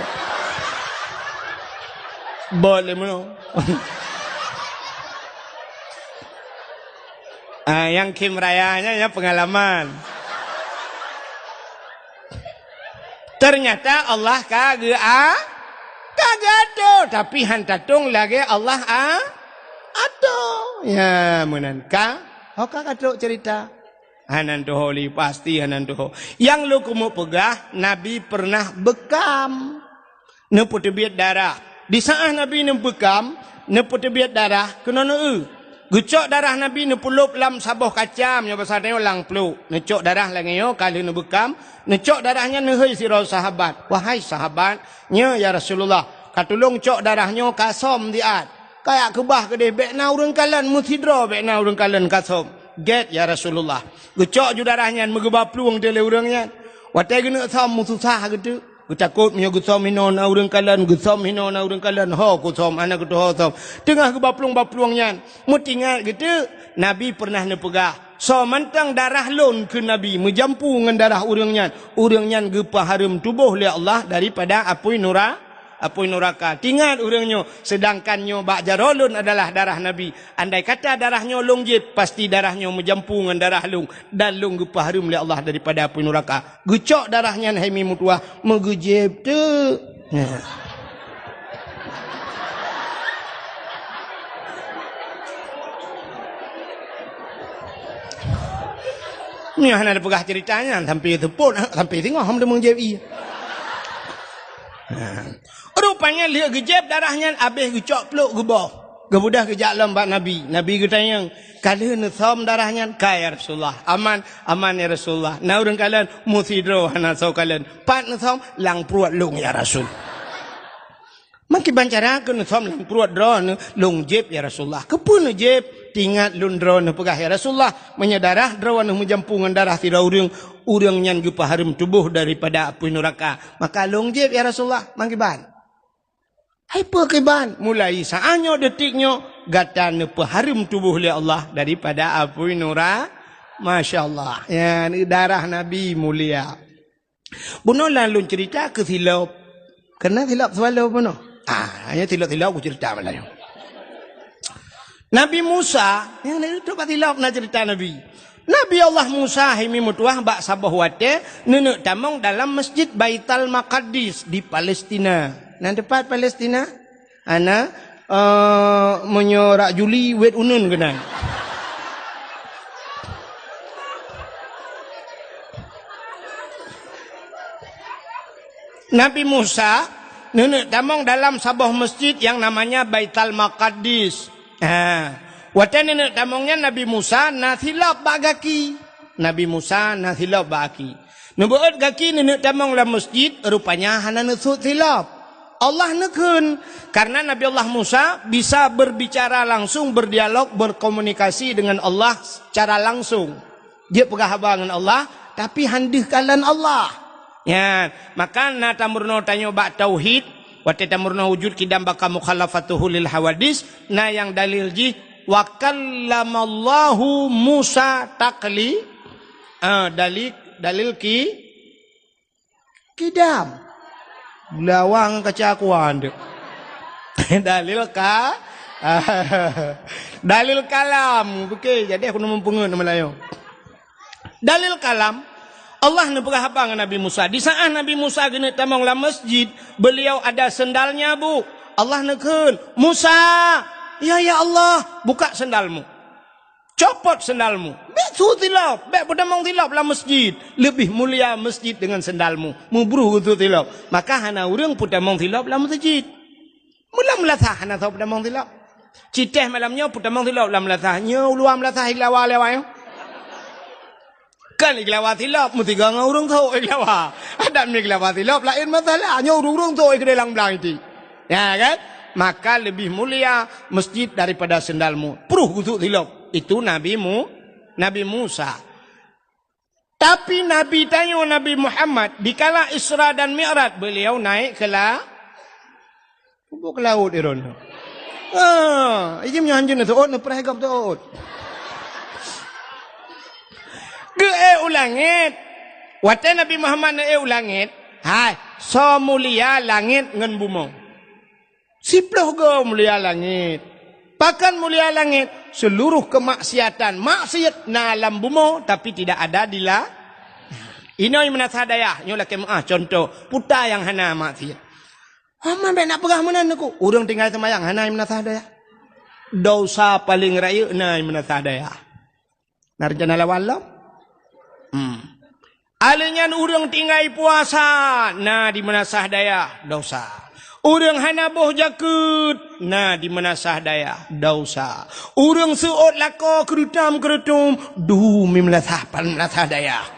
Bot lé meunoe. Ah, nyang khém raya nyan, nyan peungalaman. Ternyata Allah ka geu-, a-, ka geuatur, tapi han tatong lagée Allah a-, atur. Ya, meunan ka. Ho ka ka trok cerita. Hana tuho lé, pasti hana tuho. Nyang lôn keumeung peugah, Nabi pernah beukam. Neupeuteubiet darah. Di saát Nabi neubeukam, neupeuteubiet darah keunoe neueu. Geucok darah Nabi neupeulop lam saboh kaca, meunyoe basa tanyoe lam pluek. Neucok darah lagée nyoe ka lheueh neubeukam, neucok darah nyan neuhôi sidroe sahabat. "Wahai sahabat, nyoe ya Rasulullah, ka tulông cok darah nyoe ka som siat. Kajak keubah keudeh, bék na ureuëng kalon, meusidroe bék na ureuëng kalon ka som." "Gét ya Rasulullah." Geucok ju darah nyan meugeuba plueng teuk lé ureuëng nyan. Watée geuneuk som meususah geuteuk. Geutakot meunyoe geusom hinoe na ureuëng kalon, geusom hinoe na ureuëng kalon, ho kusom, hana geutuho som. Teungoh geuba plueng-ba plueng nyan, meutingat geuteuk, Nabi pernah neupeugah, "Soe mantong darah lôn," kheun Nabi, "meujampu ngon darah ureuëng nyan, ureuëng nyan geupeuhareuem tuboh lé Allah daripada apui nura-, apui nuraka." Tingat ureuëng nyoe, seudangkan nyoe bak jaroe lôn adalah darah Nabi. Andai kata darah nyoe lôn jieb, pasti darah nyoe meujampu ngon darah lôn, dan lôn geupeuhareuem lé Allah daripada apui nuraka. Geucok darah nyan hai mi meutuwah, meugeujieb teuk. Nyoe hana tapeugah cerita nyan, sampai seupôt, sampai singoh hom teumeung jieb ie. Rupanya lheueh geujieb darah nyan, abéh geucok pluek geuboh. Geubeudôh geujak lom bak Nabi. Nabi geutanyong, "Ka lheueh neusom darah nyan?" "Ka, ya Rasulullah." "Aman?" "Aman, ya Rasulullah." "Na ureuëng kalon?" "Meusidroe hana soe kalon." "Pat neusom?" "Lam pruet lôn, ya Rasul." Kiban cara keuneusöm lam pruet droeneuh, lôn jieb, ya Rasulullah. Keupeue neujieb? Teuingat lôn droeneuh peugah, ya Rasulullah, meunyoe darah droeneuh meujampu ngon darah sidroe ureuëng, ureuëng nyan geupeuhareuem tuboh daripada apui nuraka. Maka lôn jieb, ya Rasulullah, mangkiban. Hai peue kiban? Mulai saát nyoe, detik nyoe, gata neupeuhareuem tuboh lé Allah daripada apui nura-, Masya Allah. Ya, darah Nabi mulia. Bunoe lôn ceurita keu silop. Keureuna silop swallow bunoe. Ah, hanya silop-silop kuceurita malam nyoe. Nabi Musa, nyang na itu bak silop na ceurita Nabi. Nabi Allah Musa himeutuah bak saboh watée neuneuk tamong dalam Masjid Baital Maqdis di Palestina. Na teupat Palestina? Hana, eh, meunyoe rak Juli, wet uneun keunan. Nabi Musa neuneuk tamong dalam saboh masjid nyang namanya Baital Maqdis. Ha. Watée neuneuk tamong nyan Nabi Musa na silop bak gaki. Nabi Musa na silop bak gaki. Neubeuet gaki neuneuk tamong lam masjid, rupanya hana neusut silop. Allah neukheun, karena Nabi Allah Musa bisa berbicara langsung, berdialog, berkomunikasi dengan Allah secara langsung. Jeuet peugah haba ngon Allah, tapi han deuh kalon Allah. Nyan, maka na tameurunoe tanyoe bak tauhid, watée tameurunoe wujud qidam baqa mukhalafatuhu lil hawadis, na nyang dalil jih, "Wa kallamallahu Musa takli-," ah, dalil, dalil ki-, qidam. Beulawang kaca kuan tu. Dalil ka-, dalil kalam. Oke, jadi aku neumeupeungeut Meulayu. Dalil kalam, Allah neupeugah haba ngon Nabi Musa. Di saat Nabi Musa geuneuk tamong lam masjid, beliau ada sendalnya, Bu. Allah neukheun, "Musa!" "Ya, ya Allah." "Buka sendalmu. Copot sendalmu. Bék su silop, bék peutamong silop lam masjid. Leubeh mulia masjid dengan sendalmu." Meubruh geusu silop. Maka hana ureuëng peutamong silop lam masjid. Mula meulasah hana soe peutamong silop. Citéh malam nyoe peutamong silop lam meulasah. Nyoe u luwa meulasah i geulawa lé awak nyoe. Kan i geulawa silop, meusigoe ngon ureuëng sôk i geulawa. Adak mi geulawa silop laén masalah. Nyoe ureuëng-ureuëng sôk i keudéh lam blang iti. Ya kan? Maka leubeh mulia masjid daripada sendalmu. Pruh geusu silop. Itu Nabi Mu-, Nabi Musa. Tapi Nabi tanyoe Nabi Muhammad, dikala Isra dan Mi'raj, beliau naik ke la-, Ubak laôt iron. Ah, ijim nyan hanjeut na teuôt, na preh gop teuôt. Geuék u langét. Watée Nabi Muhammad neuék u langét, hai, soe mulia langét ngon bumoe? Siploh goe mulia langét. Pakon mulia langét? Seluruh kemaksiatan, maksiat na lam bumoe, tapi tidak ada di la-, inoe meunasah dayah, nyoe lakée meuáh contoh, peue nyang hana maksiat. Hama bék na peugah meunan neuk. Ureuëng tinggai seumayang hana meunasah dayah. Dosa paleng rayeuk na meunasah dayah. Na rencana lawan lom? Hmm. Aleuh nyan ureuëng tinggai puasa na di meunasah dayah, dosa. Ureuëng hana boh jakeuet na di meunasah dayah, dosa. Ureuëng seuôt lakoe keurutom-keurutom, dum meunasah, meunasah dayah,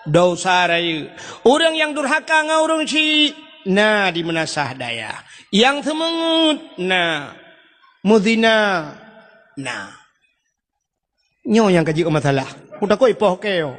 dosa rayeuk. Ureuëng nyang durhaka ngon ureuëng syik na di meunasah dayah. Nyang seumeungeut na, meuzina na. Nyoe nyang ka jeuet masalah. Kutakot ipoh keu.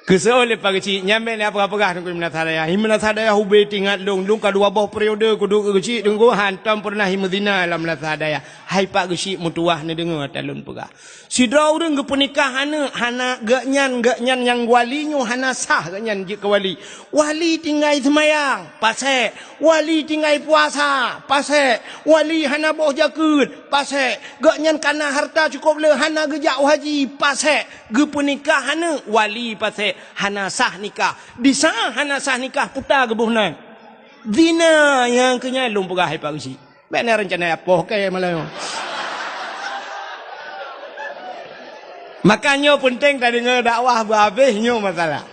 Keusoe lé Pak Geuchik, nyang bék na peugah-peugah ngon meunasah dayah. Meunasah dayah ubé teuingat lôn, lôn ka dua boh periode kuduek Geuchik deungoe hantom peureunah meuzina lam meunasah dayah. Hai Pak Geuchik meutuwah neudeungoe ata lôn peugah. Sidroe ureuëng geupeunikah aneuk hana geuhnyan, geuhnyan nyang wali nyoe hana sah geuhnyan jeuet keu wali. Wali tinggai seumayang, pasék. Wali tinggai puasa, pasék. Wali hana boh jakeuet, pasék. Geuhnyan kana hareuta cukôp le hana geujak u haji, pasék. Geupeunikah aneuk wali, pasék. Hana sah nikah. Di saát hana sah nikah, peue geuboh nan? Zina. Nyang keu nyan lôn peugah hai Pak Geuchik. Bék na rencana ipoh keu malam nyoe. Maka nyoe peunteng tadeungoe dakwah beuhabéh nyoe masalah.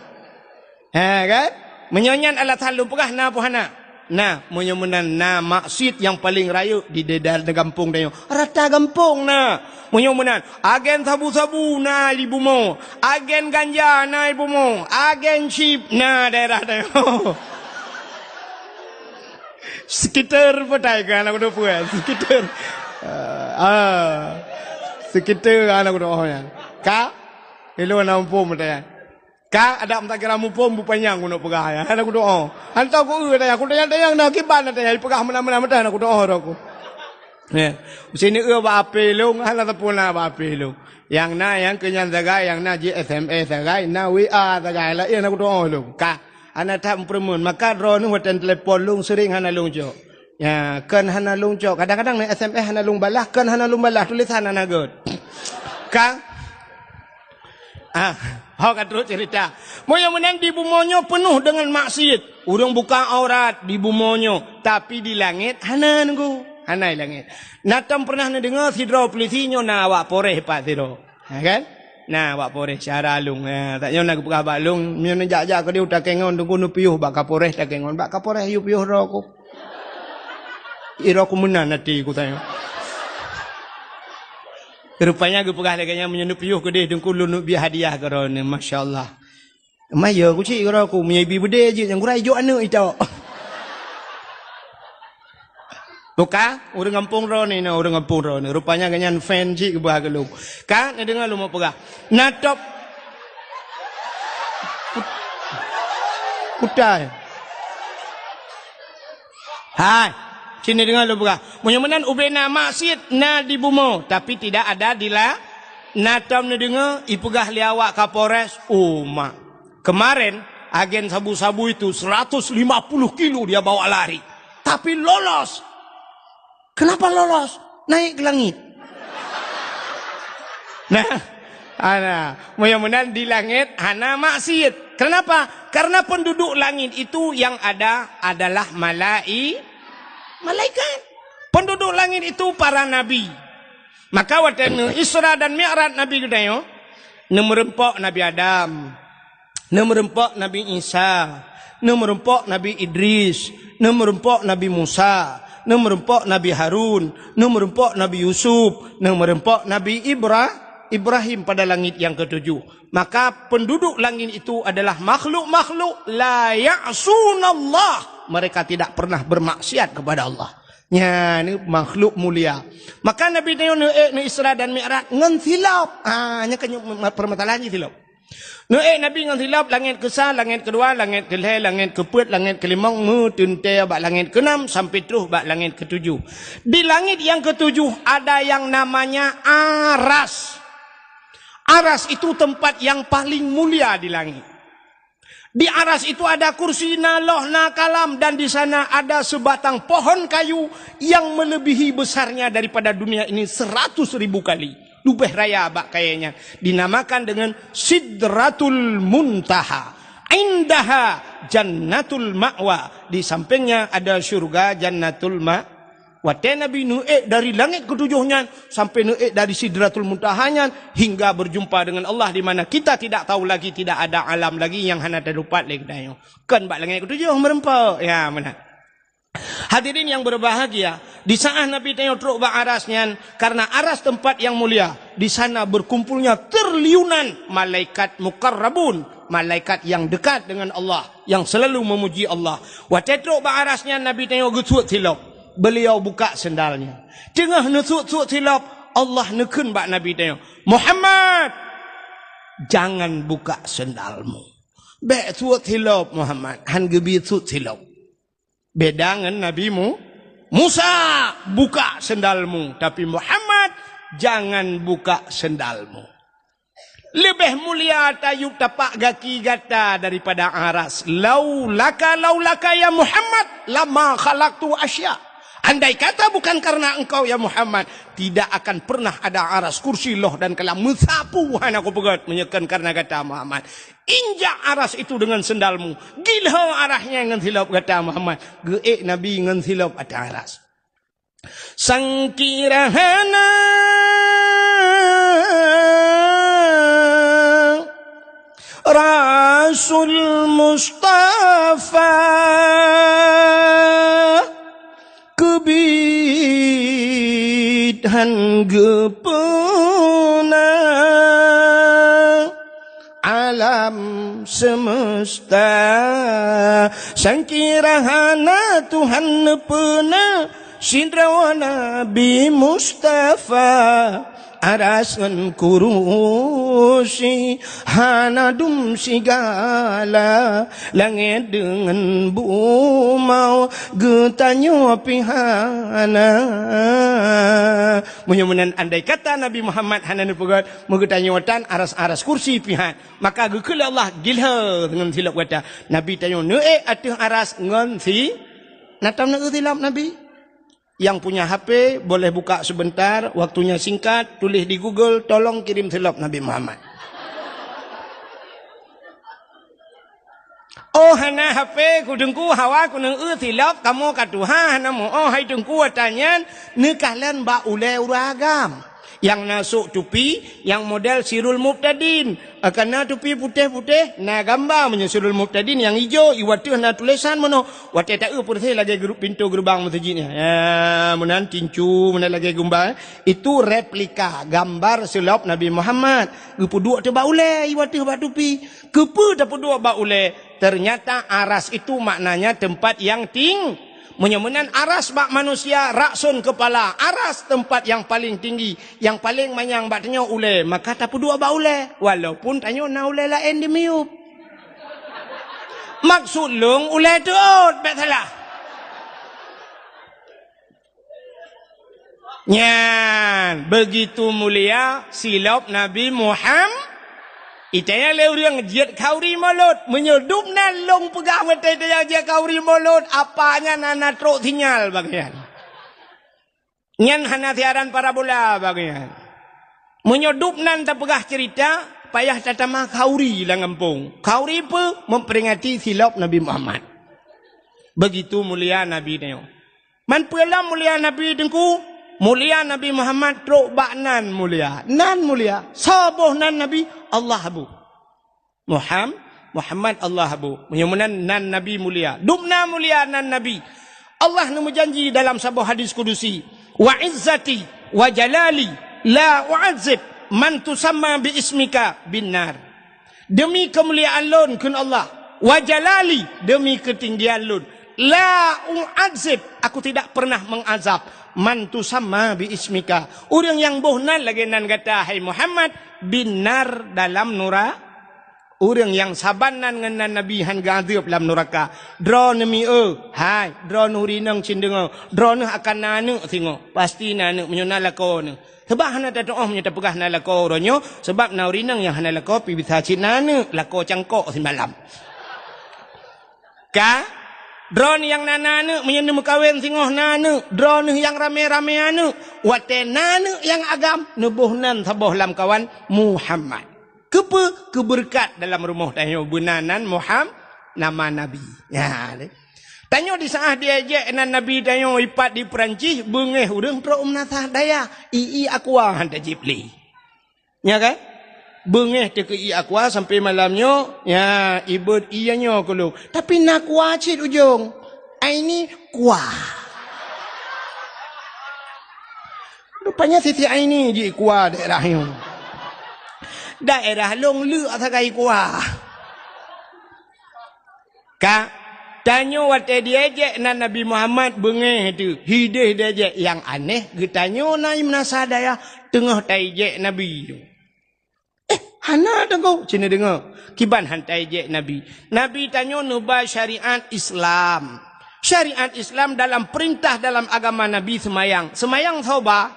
Ha kan? Meunyoe nyan alasan lôn peugah na peue hana? Nah, meunyoe meunan na maksiet nyang paleng rayeuk di daerah gampông tanyoe. Rata gampông na. Meunyoe meunan, agen sabu-sabu na di bumoe, agen ganja na di bumoe, agen chip na daerah tanyoe. Sekitar petai ka aneuk dua pue, sekitar. Ah, ah. Sekitar aneuk dua nyan. Ka? Ilôn na muphom petai. Ka adak meutakira muphom bupanyang keuneuk peugah nyan. Hana kudoa. Hantom ku eu tanya, kutanyong-tanyong na kiban na tanya, ipeugah meunan-meunan meutai hana kudoa droe ku. Ya. Sini eu bak ape lôn, hana teupeu na bak ape lôn. Nyang na nyang keu nyan sagai, nyang na jih S M S sagai, na W A sagai, laén hana kudoa lôn. Ka hana that meupeureumeun, maka droeneuh watèe telepon lôn sering hana lôn jaweueb. Ya, kon hana lôn cok. Kadang-kadang na S M S hana lôn balah, kon hana lôn balah, tulisan hana gèt. Ka? Ah, ho ka trok cerita. Meunyoe meunan di bumoe nyoe peunoh deungon maksiet. Ureueng buka aurat di bumoe nyoe, tapi di langét hana nunggu. Hana di langét. Na tom pernah neudeungoe sidroe polisi nyoe na awak Polres pat sidroe. Ha, kan? Na, awak Polres syara lôn. Ha, tak nyoe na geupeugah bak lôn, meunyoe neujak-jak keudeh u Takengon, teungku neupiôh bak Kapolres Takengon. Bak Kapolres yue piôh droe ku. Droe ku meunan até ku tanyong. Rupanya geupeugah lagèe nyan, meunyoe neupiôh keudeh, teungku lôn neubri hadiah keu droeneuh. Masya Allah. Maya ku cit keudroe ku, meunyoe ibi beudé jeuet nyang gura ijok aneuk itok. Buka, ureueng gampông droeneuh, na ureueng gampông droeneuh. Rupanya gobnyan fan cit geuba keu lôn. Ka, neudeungoe lôn peugah. Na top. Kutai. Hai, sini deungoe lôn peugah. Meunyoe meunan ubé na maksiet na di bumoe, tapi tidak ada di la-, na tom neudeungoe ipeugah lé awak Kapolres, oh mak. Kemarin, agen sabu-sabu itu seratus lima puluh kilo dia bawa lari. Tapi lolos. Kenapa lolos? Naik ke langit. Nah, ana, meunyoe meunan di langét hana maksiet. Kenapa? Karena penduduk langit itu yang ada adalah malai-, malaikat. Penduduk langit itu para nabi. Maka watèe neu Isra dan Mi'raj Nabi geutanyoe, neumeureumpok Nabi Adam, neumeureumpok Nabi Isa, neumeureumpok Nabi Idris, neumeureumpok Nabi Musa, neumeureumpok Nabi Harun, neumeureumpok Nabi Yusuf, neumeureumpok Nabi Ibra-, Ibrahim pada langit yang ketujuh. Maka penduduk langit itu adalah makhluk-makhluk la ya'sunallah. Mereka tidak pernah bermaksiat kepada Allah. Nyan makhluk mulia. Maka Nabi tanyoe neuék neu Isra dan Mi'raj ngon silop. Ha, nyan kan permasalahan jih silop. Neuék Nabi ngon silop, langét keusa, langét keudua, langét keulhèe, langét keupeuet, langét keulimong, meuteuntèe bak langét keunam sampai troh bak langét keutujoh. Di langét nyang keutujoh ada yang namanya Aras. Aras itu tempat yang paling mulia di langit. Di Aras itu ada kursi, na loh, na kalam, dan di sana ada sebatang pohon kayu yang melebihi besarnya daripada dunia ini seratus ribu kali. Leubeh raya bak kayèe nyan. Dinamakan dengan Sidratul Muntaha. Indaha Jannatul Ma'wa. Di sampingnya ada syurga Jannatul Ma-, Watèe Nabi neuék dari langét keutujoh nyan sampai neuék dari Sidratul Muntaha nyan hingga berjumpa dengan Allah di mana kita tidak tahu lagi, tidak ada alam lagi nyang hana teutupat lé geutanyoe. Kon bak langét keutujoh meureumpok. Ya, meunan. Hadirin yang berbahagia, di saat Nabi tanyoe trok bak Aras nyan, karena Aras tempat yang mulia, di sana berkumpulnya triliunan malaikat muqarrabun, malaikat yang dekat dengan Allah, yang selalu memuji Allah. Watèe trok bak Aras nyan Nabi tanyoe geusuet silop. Beliau buka sendalnya. Teungoh neusuet-suet silop, Allah neukheun bak Nabi tanyoe, "Muhammad, jangan buka sendalmu." Bèk suet silop, Muhammad, han geubri suet silop. Beda ngon Nabi Mu-, Musa, buka sendalmu, tapi Muhammad, jangan buka sendalmu. Leubeh mulia tayub tapak gaki gata daripada Aras. Laulaka, laulaka ya Muhammad, lama khalaqtu asya. Andai kata bukan karena engkau ya Muhammad, tidak akan pernah ada Aras, kursi, loh dan kalam meusapu hana kupeugèt meunyoe kon karena gata Muhammad. Injak Aras itu dengan sendalmu. Gilho Aras nyan ngon silop gata Muhammad. Geuék Nabi ngon silop ateueh Aras. Sangkira hana Rasul Mustafa. Han geupeuna alam semesta, sangkira hana Tuhan neupeuna sidroe Nabi Mustafa. Aras ngon kurusi hana dum sigala, langét deungon bumoe geutanyoe pih hana. Meunyoe meunan, andai kata Nabi Muhammad hana neupeugét, meugeutanyoe tan aras-aras kursi pih han, maka geukheun lé Allah gilhé ngon silop gata. Nabi tanyoe neuék ateueh aras ngon si, na tom neuék silop Nabi. Yang punya H P boleh buka sebentar, waktunya singkat, tulis di Google, tolong kirim silop Nabi Muhammad. Oh, hana H P ku Teungku, hawa ku neueu silop, kamoe ka tuha, hana meu-oh hai Teungku, ata nyan neukalon bak ulée ureuëng agam. Nyang na sôk tupi, nyang model Sirul Mubtadin. Kana tupi putéh-putéh, na gamba meunyoe Sirul Mubtadin nyang ijo, i wateueh na tulésan meunoe. Watée taeu peureséh lagée gru-, pintoe geurubang meuseujid nyan. Ya, meunan tincu, meunan lagée gumba, eh. Itu replika gambar silop Nabi Muhammad. Geupeuduek teuh bak ulée, i wateueh bak tupi. Keupeue tapeuduek bak ulée? Ternyata aras itu maknanya tempat yang ting-, meunyoe meunan aras bak manusia, rakson kepala, aras tempat yang paling tinggi, yang paling manyang bak tanyoe ulée, maka tapeuduek bak ulée, walaupun tanyoe na ulée laén di miyueb. Maksud lôn ulée teuôt, bék salah. Nyan, begitu mulia silop Nabi Muham-, itaya lé ureuëng jeuet khauri mulod. Meunyoe dum nan lôn peugah meutai-taya jeuet khauri mulod, apa nyan hana trok sinyal bagian. Nyan hana siaran parabola bagian. Meunyoe dum nan tapeugah cerita, payah tatama khauri lam gampông. Khauri peue? Memperingati silop Nabi Muhammad. Begitu mulia Nabi nyoe. Man peue lom mulia Nabi Teungku? Mulia Nabi Muhammad trok bak nan mulia. Nan mulia. Soe boh nan Nabi? Allah boh. Muham-, Muhammad Allah boh. Meunyoe meunan nan Nabi mulia. Dum na mulia nan Nabi. Allah neumeujanji dalam saboh hadis kudusi, "Wa izzati wa jalali la u'adzib man tusamma bi ismika bin nar." Demi keumuliaan lôn, kheun Allah, wa jalali, demi keutinggian lôn, la u'adzib, aku tidak pernah mengazab, man tusamma bi ismika, ureuëng nyang boh nan lagée nan gata, hai Muhammad, bin nar, dalam nura-, ureuëng nyang saban nan ngon nan Nabi han geuazeueb lam nuraka. Droeneuh mieu, hai, droeneuh rineueng cit deungoe, droeneuh akan na aneuëk singoh, pasti na aneuëk meunyoe na lakoe neuh. Sabab hana tatuoh meunyoe tapeugah na lakoe uroe nyoe, sabab na ureuëng nyang hana lakoe pih bisa cit na aneuëk, lakoe cangkok simalam. Ka, droeneuh nyang na, na aneuëk, meunyoe neumeukawen singoh na aneuëk, droeneuh nyang ramé-ramé aneuëk, watée na aneuëk nyang agam, neuboh nan saboh lam kawan Muhammad. Keupeue? Keubeureukat dalam rumoh tanyoe beuna nan Muham-, nama Nabi. Nyan. Tanyoe di saát diejek nan Nabi tanyoe ipat di Peurancih, beungéh ureuëng trok u meunasah dayah, ié aqua han tajib lé. Nya kan? Beungéh teuh keu ié aqua sampai malam nyoe, nya, ibeuet ié nyoe keu lôn. Tapi na aqua cit ujong. Aini kuah. Rupanya Siti Aini jih kuah daerah nyoe. Daerah lôn leuk sagai kuah. Ka, tanyoe watée diejek nan Nabi Muhammad beungéh teuh, hideh diejek nyang aneh, geutanyoe na i meunasah dayah teungoh taijek Nabi. Eh, hana deungoe, cit neudeungoe. Kiban han taijek Nabi. Nabi tanyoe neuba syariat Islam. Syariat Islam dalam peurintah dalam agama Nabi seumayang. Seumayang soe ba?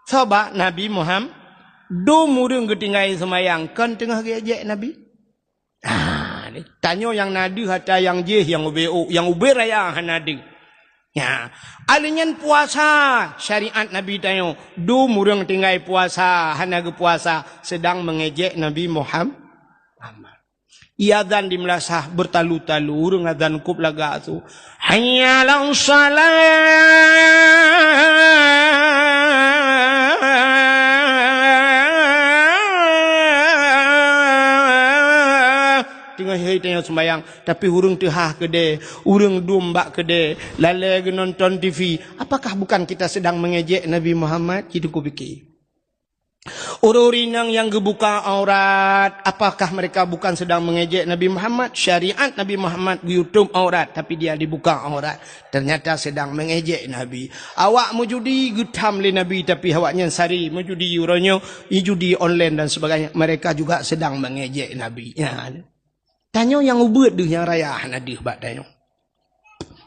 Soe ba? Nabi Muhammad. Dum ureuëng geutinggai seumayang, kon teungoh geuejek Nabi? Ah, ni. Tanyoe nyang na deuh ata nyang jéh, nyang ubé ôk, nyang ubé raya hana deuh. Nya, aleuh nyan puasa, syariat Nabi tanyoe, dum ureuëng tinggai puasa, hana geupuasa, seudang meungejek Nabi Muham-, Muhammad. Iazan di meulasah beutalu-talu, ureuëng azan kôb lagak su. Hayya 'alas shalah. Hai tanyoe sembahyang, tapi ureuëng teuhah keudè, ureuëng dum bak keudè, lalè geunonton T V. Apakah bukan kita sedang mengejek Nabi Muhammad? Cit Teungku pike. Ureuëng inong nyang geubuka aurat, apakah mereka bukan sedang mengejek Nabi Muhammad? Syariat Nabi Muhammad geuyutob aurat, tapi dia dibuka aurat. Ternyata sedang mengejek Nabi. Awak meujudi geutham lé Nabi, tapi awaknyan sari meujudi uroe nyoe, judi online dan sebagainya. Mereka juga sedang mengejek Nabi. Ya. Tanyoe nyang ubeuet deuh nyang raya hana deuh bak tanyoe.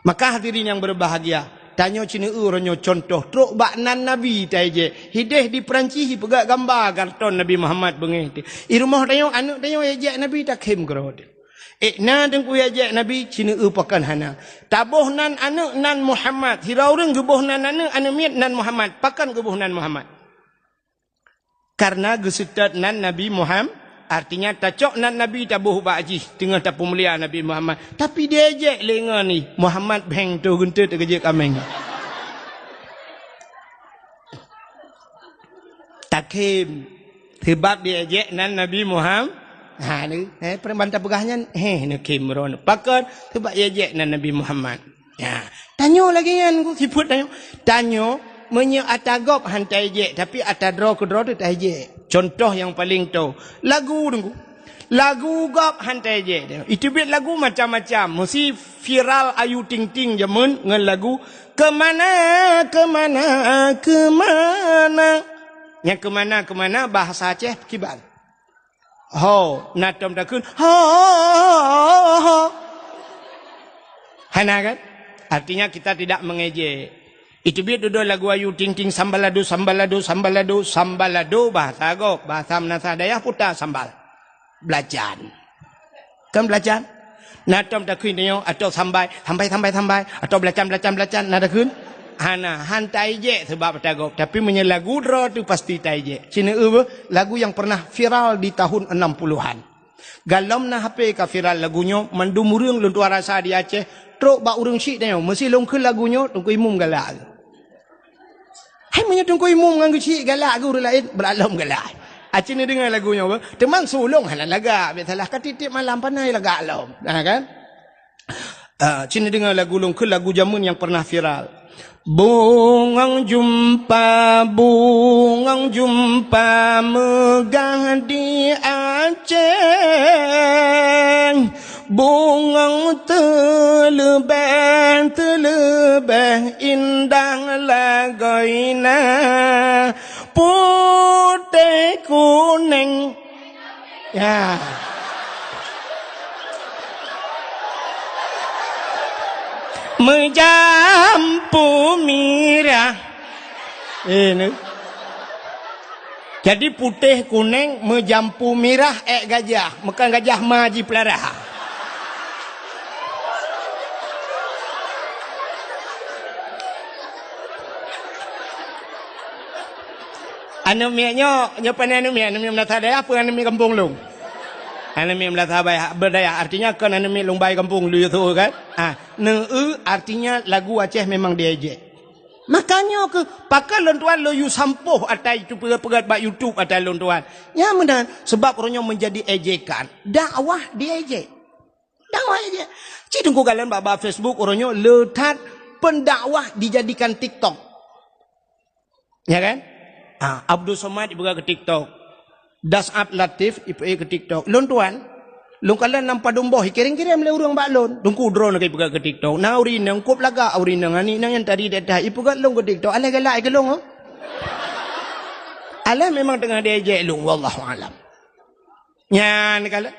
Maka hadirin yang berbahagia, tanyoe ceuneue uroe nyoe contoh trok bak nan Nabi taejek. Hideh di Perancis ipeugah gamba karton Nabi Muhammad beungéh teuh. I rumoh tanyoe aneuëk tanyoe ejek Nabi takhém keudroe teuh. Eh, na Teungku ejek Nabi ceuneue pakon hana. Taboh nan aneuëk nan Muhammad. Sira ureuëng geuboh nan aneuëk, aneuëk miet nan Muhammad. Pakon geuboh nan Muhammad? Karena geuseutôt nan Nabi Muham-, artinya tacok nan Nabi taboh bak jih teungoh tapeumulia Nabi Muhammad. Tapi diejek lé ngon ih, Muhammad bheng toh geunteut keujeuet kaméng. Takhém. Sebab diejek nan Nabi Muham-, ha, ni, eh, peureuman tapeugah nyan, heh, neukhém droeneuh. Pakon? Sebab diejek nan Nabi Muhammad. Ya, tanyoe lagée nyan ku sifeuet tanyoe. Tanyoe meunyoe ata gob han taejek, tapi ata droe keudroe teuh taejek. Contoh nyang paleng toe, lagu Teungku. Lagu gob han taejek. Iteubiet lagu macam-macam. Meusi viral Ayu Ting Ting jameun ngon lagu Kemana, Kemana, Kemana. Nyang kemana, kemana bahasa Aceh kiban. Ho, na tom takheun, ho, ho, ho, ho. Hana kan? Artinya kita tidak mengejek. Iteubiet dudoe lagu Ayu Ting Ting, sambalado, sambalado, sambalado, sambalado bahasa gob, bahasa meunasah dayah puta sambal. Belacan. Kan belacan? Na tom takheun tanyoe, atau sambai, sambai, sambai, sambai, atau belacan, belacan, belacan, na takheun? Hana, han taejek sebab ata gob. Tapi meunyoe lagu droe teuh pasti taejek. Ceuneue beuh, lagu yang pernah viral di tahun enam puluhan. Galom na H P ka viral lagu nyoe, mandum ureuëng lôn tuan rasa di Aceh, trok bak ureuëng syiek tanyoe, meusi lôn kheun lagu nyoe, Teungku Imum galak. Hai meunyoe Teungku Imum ngon geuchik galak geuh ureuëng laén, brat lom galak. Aci neudeungoe lagu nyoe beuh. Teuma su lôn hana lagak, biasalah ka tiep-tiep malam panai lagak lom. Nah kan? Ah, ci neudeungoe lagu lôn kheun lagu jameun nyang pernah viral. Bungong jumpa, bungong jumpa meugah di Aceh. Bungong teuleubeh, teuleubeh indah lagoina, putéh kuneng. Ya. Meujampu mirah. Eh, ni. Jadi putéh kuneng meujampu mirah ék gajah, meukan gajah ma jipeulara. Aneuk miet nyoe, nyoe pane aneuk miet, aneuk miet meunasah dayah peue aneuk miet gampông lôn. Aneuk miet meunasah dayah, beudayah, artinya kon aneuk miet lôn bai gampông lôn yue su kan. Ah, neueu artinya lagu Aceh memang diejek. Makanya keuh, pakon lôn tuan lôn yue sampôh ata itu peugét-peugét bak YouTube ata lôn tuan. Nyan meunan, sebab uroe nyoe menjadi ejekan. Dakwah diejek. Dakwah ejek. Cit Teungku kalon bak, bak Facebook uroe nyoe le that pendakwah dijadikan TikTok. Ya kan? Ah, Abdul Somad ipeugah keu TikTok. Das'ab Latif ipeugah keu TikTok. Lôn tuan, lôn kalon lam padum boh, ikirém-kirém lé ureuëng bak lôn. Teungku droeneuh ka ipeugah keu TikTok. Na ureuëng inong kop lagak, ureuëng inong aneuk inong nyang tadi that-that ipeugah lôn keu TikTok. Alah galak keu lôn, oh. Alah memang teungoh diejek lôn, wallahu alam. Nyan kalon.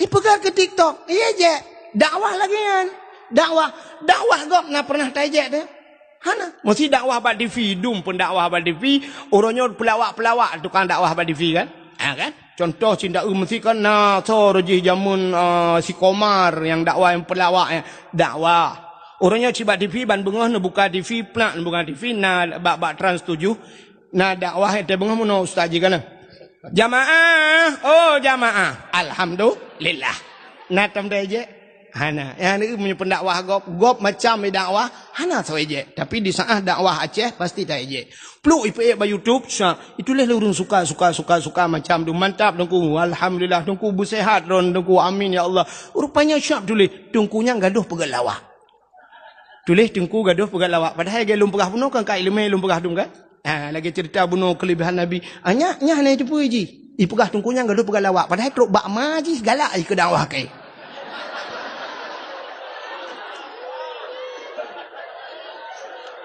Ipeugah keu TikTok, ejek. Dakwah lagée nyan. Dakwah, dakwah gob na pernah taejek teuh? Hana. Meusi dakwah bak TV, dum pun dakwah bak TV, uroe nyoe peulawak-peulawak tukang dakwah bak TV kan? Ha kan? Contoh cit taeu meusi kan na soe jih jameun, ah, si Komar nyang dakwah nyang peulawak nyan. Dakwah. Uroe nyoe cit bak TV ban beungoh neubuka TV, plak neubuka TV na bak, bak Trans tujuh. Na dakwah nyang teungoh meunoe ustaz jih kana. Jamaah, oh jamaah. Alhamdulillah. Na tom taejek? Hana. Nyang ni meunyoe pendakwah gob, gob macam dakwah. Hana soe ejek, tapi di saat dakwah Aceh pasti ta ejek. Pluk ipeuék bak YouTube, syak, ituléh lé ureuëng suka, suka, suka, suka macam tu. Mantap Teungku, alhamdulillah Teungku, beuseuhat droen Teungku, amin ya Allah. Rupanya syak tuléh, Teungku nyan gadoh peugah lawak. Tuléh Teungku gadoh peugah lawak. Padahai lagée lôn peugah bunoe kan, ka iéleumé lôn peugah dum kan? Ha, lagée ceurita bunoe keuleubehan Nabi. Ah, nyak, nyak hana jiteupeue jih. Ipeugah Teungku nyan gadoh peugah lawak. Padahai trok bak ma jih galak jih keu dakwah keu.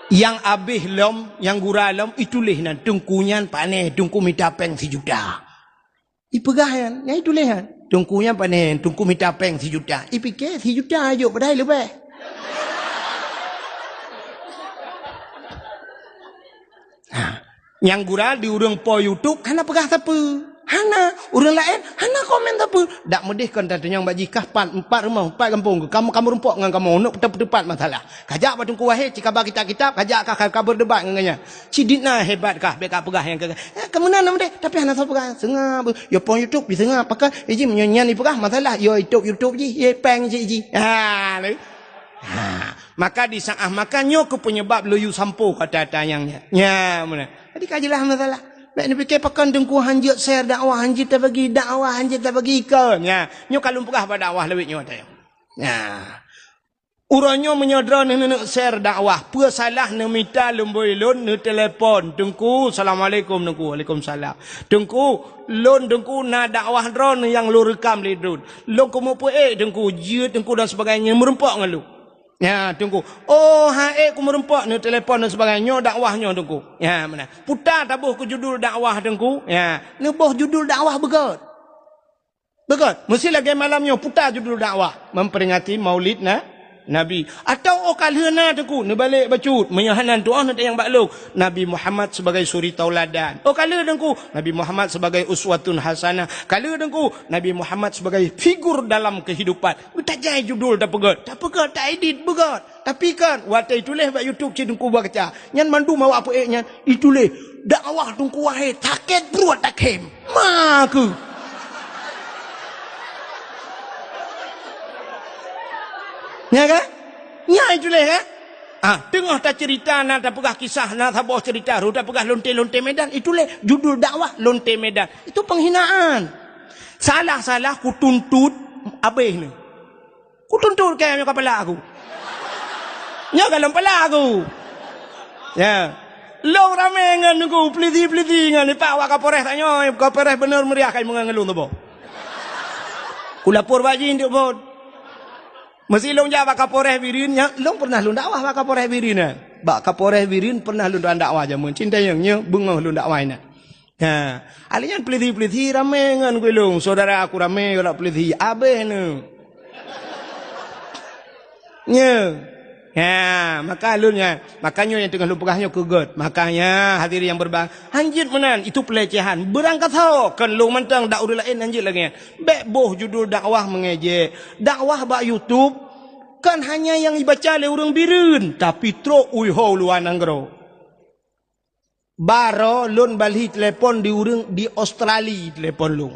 Nyang abéh lom, nyang gura lom, ituléh nan Teungku nyan panéh, Teungku mita péng sijuta. Ipeugah nyan, nyan ituléh nyan. Teungku nyan panéh, Teungku mita péng sijuta. Ipike sijuta jok padahai leubeh. Ha. Nyang gura di ureuëng po YouTube hana peugah sapeue. Hana. Ureuëng laén hana komen sapeue. Dak meudeh kon tatunyang bak jih kah pat, empat rumoh, empat gampông. Kamoe, kamoe rumpok ngon kamoe. Unok peutepat masalah. Kajak bak Teungku Wahé, cikaba kitab-kitab, kajak kah ka, ka berdebat ngon gobnyan. Sidit na hebat kah, bék ka peugah nyang keu, eh, keu meunan na meudeh, tapi hana soe peugah. Seungab, yo pong YouTube, diseungab, pakon, eh, jih meunyoe nyan ipeugah masalah, yo YouTube, YouTube jih, ye péng jih, jih. Ha, lé. Ha, maka di saat maka nyoe keuh penyebab lôn yue sampoe kata-kata nyang nyan. Nya, meunan. Jadi ka jeulaih masalah. Bék neupike pakon Teungku hanjeuet share dakwah, hanjeuet tabagi dakwah, hanjeuet tabagi ikon. Nya, nyoe ka lôn peugah bak dakwah lawét nyoe ata nyoe. Nya. Uroe nyoe meunyoe droeneuh neuneuk share dakwah, peue salah neumita lumbôi lôn neutelepon, "Teungku, assalamualaikum Teungku." "Waalaikumsalam." "Teungku, lôn Teungku na dakwah droeneuh nyang lôn reukam lé droen. Lôn keumeupeuék Teungku, jeuet Teungku dan sebagainya, meureumpok ngon lôn." "Ya, Teungku." "Oh, han ék keumeureumpok," neutelepon dan sebagainya, "nyoe dakwah nyoe Teungku." Ya, meunan. Puta taboh keu judul dakwah Teungku. Ya, neuboh judul dakwah beugét. Beugét, meusti lagée malam nyoe puta judul dakwah, memperingati Maulid na, Nabi. Atawa óh ka lheueh na Teungku, neubalek bacut, meunyoe hana tuoh neutanyong bak lôn, Nabi Muhammad sebagai suri tauladan. Óh ka lheueh Teungku, Nabi Muhammad sebagai uswatun hasanah. Ka lheueh Teungku, Nabi Muhammad sebagai figur dalam kehidupan. Beutajai judul tapeugét, tapeugét, taedit beugét. Tapi kan, watée ituléh bak YouTube cit Teungku baca. Nyan mandum awak peuék nyan ituléh, "Dakwah Teungku Wahé sakét pruet takhém." Ma keuh. Nya kan? Nya ituléh kan? Ah, teungoh taceurita na tapeugah kisah na saboh ceurita, ru tapeugah lonte-lonte Medan, ituléh judul dakwah lonte Medan. Itu penghinaan. Salah-salah kutuntut abéh ni. Kutuntut kayée nyoe ka palak aku. Nyoe ka lom palak aku. Ya. Lôn ramé ngon Teungku, peulisi-peulisi ngon ipak wak Kapolres tanyoe, Kapolres beuneuh meuriah kai meungon ngon lôn tuboh. Kulapor bak jih untuk bot. Meusi lôn jak bak Kapolres Bireuen, nyan lôn pernah lôn dakwah bak Kapolres Bireuen nyan. Bak Kapolres Bireuen pernah lôn dakwah jameun. Cinta nyang nyoe beungoh lôn dakwah inan. Ha, alèh nyan peulisi-peulisi ramé ngon gulong, syedara aku ramé galak peulisi, abéh neu. Nyoe. Ha, maka lôn nyan, maka nyoe nyang teungoh lôn peugah nyoe keu gét. Makanya hadirin yang berbahagia, hanjeuet meunan, itu pelecehan. Beurangkasoe kon lôn mantong dak ureueng laén hanjeuet lagèe nyan. Bèk boh judul dakwah mengejek. Dakwah bak YouTube kon hanya nyang ibaca lé ureueng Bireuen, tapi trok u luwa nanggroe. Baroe lôn balhi telepon di ureueng di Australia telepon lôn.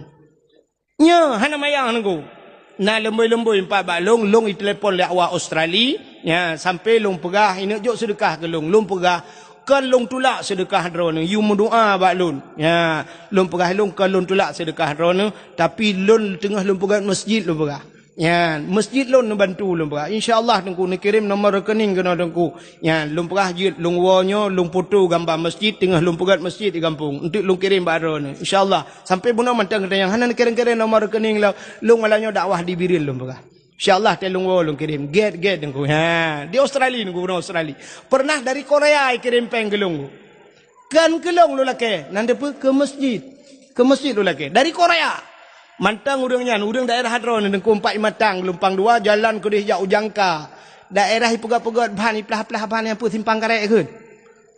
Nyoe hana manyang Teungku. Na leumbôi-leumbôi pat bak lôn, lôn itelepon lé awak Australia. Nyan sampoe lôn peugah, ineuk jok seudeukah keu lôn. Lôn peugah, kon lôn tulak seudeukah droeneuh, yue meudoa bak lôn. Nyan, lôn peugah lôn kon lôn tulak seudeukah droeneuh, tapi lôn teungoh lôn peugöt masjid lôn peugah. Nyan, masjid lôn neubantu lôn peugah. Insya Allah Teungku neukirém nomor rekening keunoe Teungku. Nyan, lôn peugah jeuet lôn woe nyoe, lôn poto gamba masjid, teungoh lôn peugöt masjid di gampông. Enteuk lôn kirém bak droeneuh. Insya Allah. Sampoe bunoe mantong geutanyoe hana neukirém-kirém nomor rekening lôn. Lôn malam nyoe dakwah di Bireuen lôn peugah. Insya Allah teuh lôn woe lôn kirém. Gét-gét Teungku. Ha, di Australia Teungku, bunoe Australia. Pernah dari Korea ikirém péng keu lôn. Kon keu lôn lôn lakèe, nan teupeu keu masjid. Keu masjid lôn lakèe. Dari Korea. Mantong ureueng nyan, ureueng daerah droeneuh Teungku, Empat Imatang, Geulumpang Dua, jalan keudeh jak u Jangka. Daerah ipeugöt-peugöt ban, iplah-plah ban nyang peue simpang karet kheun.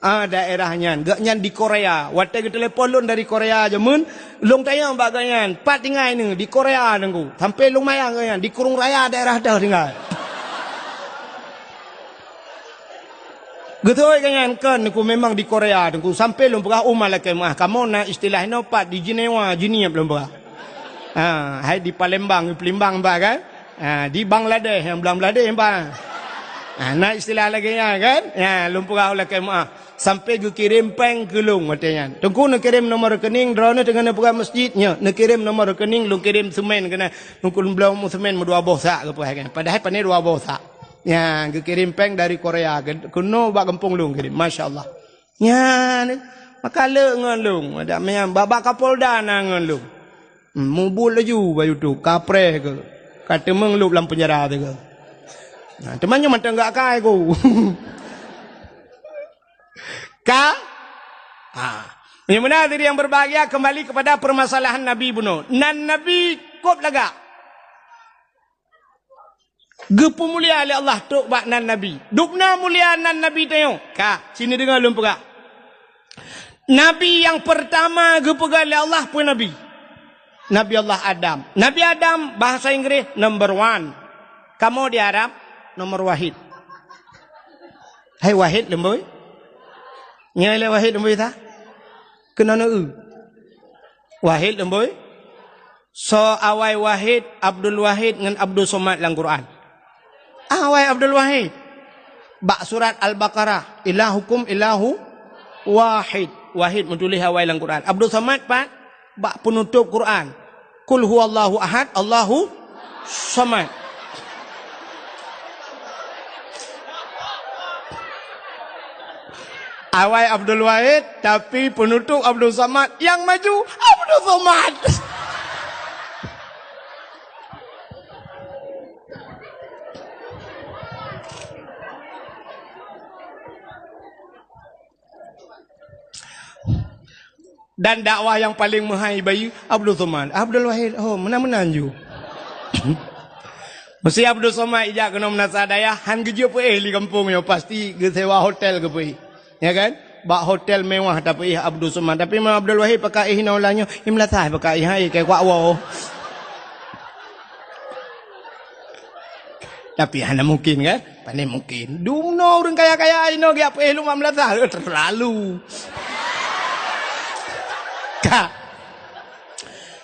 Ah, daerah nyan. Gobnyan di Korea. Watèe geutelepon lôn dari Korea jameun, lôn tanyong bak gobnyan, "Pat tinggai neuh?" "Di Korea Teungku." Sampoe lôn manyang gobnyan, "Di Krueng Raya daerah teuh tinggai." Geutôi gobnyan kon Teungku memang di Korea Teungku. Sampoe lôn peugah, "Oh, malaikat meuah, kamoe na istilah inoe pat di Jenewa, Jeunieb," lôn peugah. Ha, hai di Palembang, di Palembang bah kan? Ha, di Bangladesh, nyang Bangladesh bah. Ah, na istilah lagèe nyan kan? Ya, lôn peugah u lakèe meu'ah. Sampai geukirém péng keu lôn watèe nyan. Teungku neukirém nomor rekening, droeneuh teungoh neupeugah masjid, nyoe, neukirém nomor rekening, lôn kirém seumén keunan. Teungku lôn bloe seumén meudua boh sak geupeugah kan. Padahai pané dua boh sak. Ya, geukirém péng dari Korea, keu-, keunoe bak gampông lôn kirém. Masya Allah. Nyan, maka le ngon lôn. Adak meunan, bak, bak Kapolda na ngon lôn. Hmm, mubuet laju bak YouTube, kapreh keu. Ka teumeung lôb lam penjara teuh keu. Nah, teuma nyoe mantong gak akai ku. Ka? Ha. Meunyoe meunan, hadirin yang berbahagia, kembali kepada permasalahan Nabi bunoe. Nan Nabi kôb lagak. Geupeumulia lé Allah trok bak nan Nabi. Dubna mulia nan Nabi tanyoe. Ka, sini deungoe lôn peugah. Nabi nyang peurtama geupeugah lé Allah peue nabi? Nabi Allah Adam. Nabi Adam, bahasa Inggréh, number one. Kamoe di Arab, nomor wahid. Hai wahid leumbôi. Nyoe lé wahid leumbôi ta? Keunoe neu-eu. Wahid leumbôi. Soe awai Wahid, Abdul Wahid ngon Abdul Somad lam Quran? Awai Abdul Wahid. Bak surat Al-Baqarah, "Ilahukum ilahu wahid." Wahid meutuléh awai lam Quran. Abdul Somad pat? Bak peunutôp Quran. "Qul huwallahu ahad, Allahu somad." Awai Abdul Wahid, tapi peunutôp Abdul Somad, nyang maju Abdul Somad. Dan dakwah nyang paleng meuhai bayeue Abdul Somad. Abdul Wahid, oh, meunan-meunan ju. Meusé Abdul Somad ijak keunoe meunasah dayah, han geujeuet peuéh di gampông nyoe, pasti geusewa hotel geupeuéh. Ya kan? Bak hotel mewah tapeuéh Abdul Somad. Tapi meunyoe Abdul Wahid paka éh inoe ulah nyoe, i meulasah paka éh, hai, kai kuak woe. Tapi hana mungkin kan? Pane mungkin. Dumnoe ureueng kaya-kaya inoe geujak peuéh lom bak meulasah, terlalu. Ka.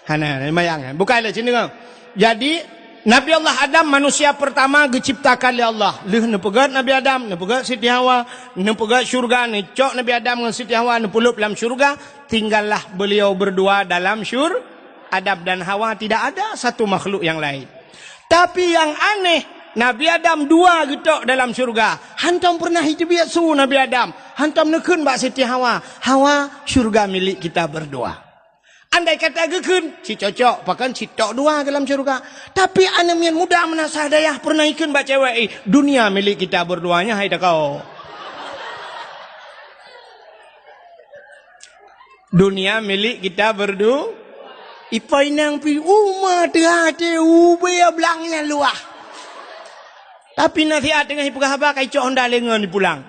Hana, hana mayang. Bukai lé sini kan. Jadi, Nabi Allah Adam manusia pertama geuciptakan lé Allah. Lheueh neupeugét Nabi Adam, neupeugét Siti Hawa, neupeugét syurga, neucok Nabi Adam ngon Siti Hawa, neupeulop lam syurga, tinggallah beliau berdua dalam syur-, Adam dan Hawa, tidak ada satu makhluk yang lain. Tapi nyang aneh, Nabi Adam dua geutok dalam syurga. Hantom peureunah jiteubiet su Nabi Adam. Hantom neukheun bak Siti Hawa, "Hawa, syurga milik kita berdua." Andai kata geukheun, cit cocok, pakon cit tok dua dalam syurga. Tapi aneuk miet muda meunasah dayah peureunah jikheun bak cewek, "Eh, dunia milik kita berdua nyan, hai takok." Dunia milik kita berdu-, ipo inong pi uma teuhati ubé blang nyan luah. Tapi nasihat teungoh ipeugah haba ka icok honda lengon ipulang.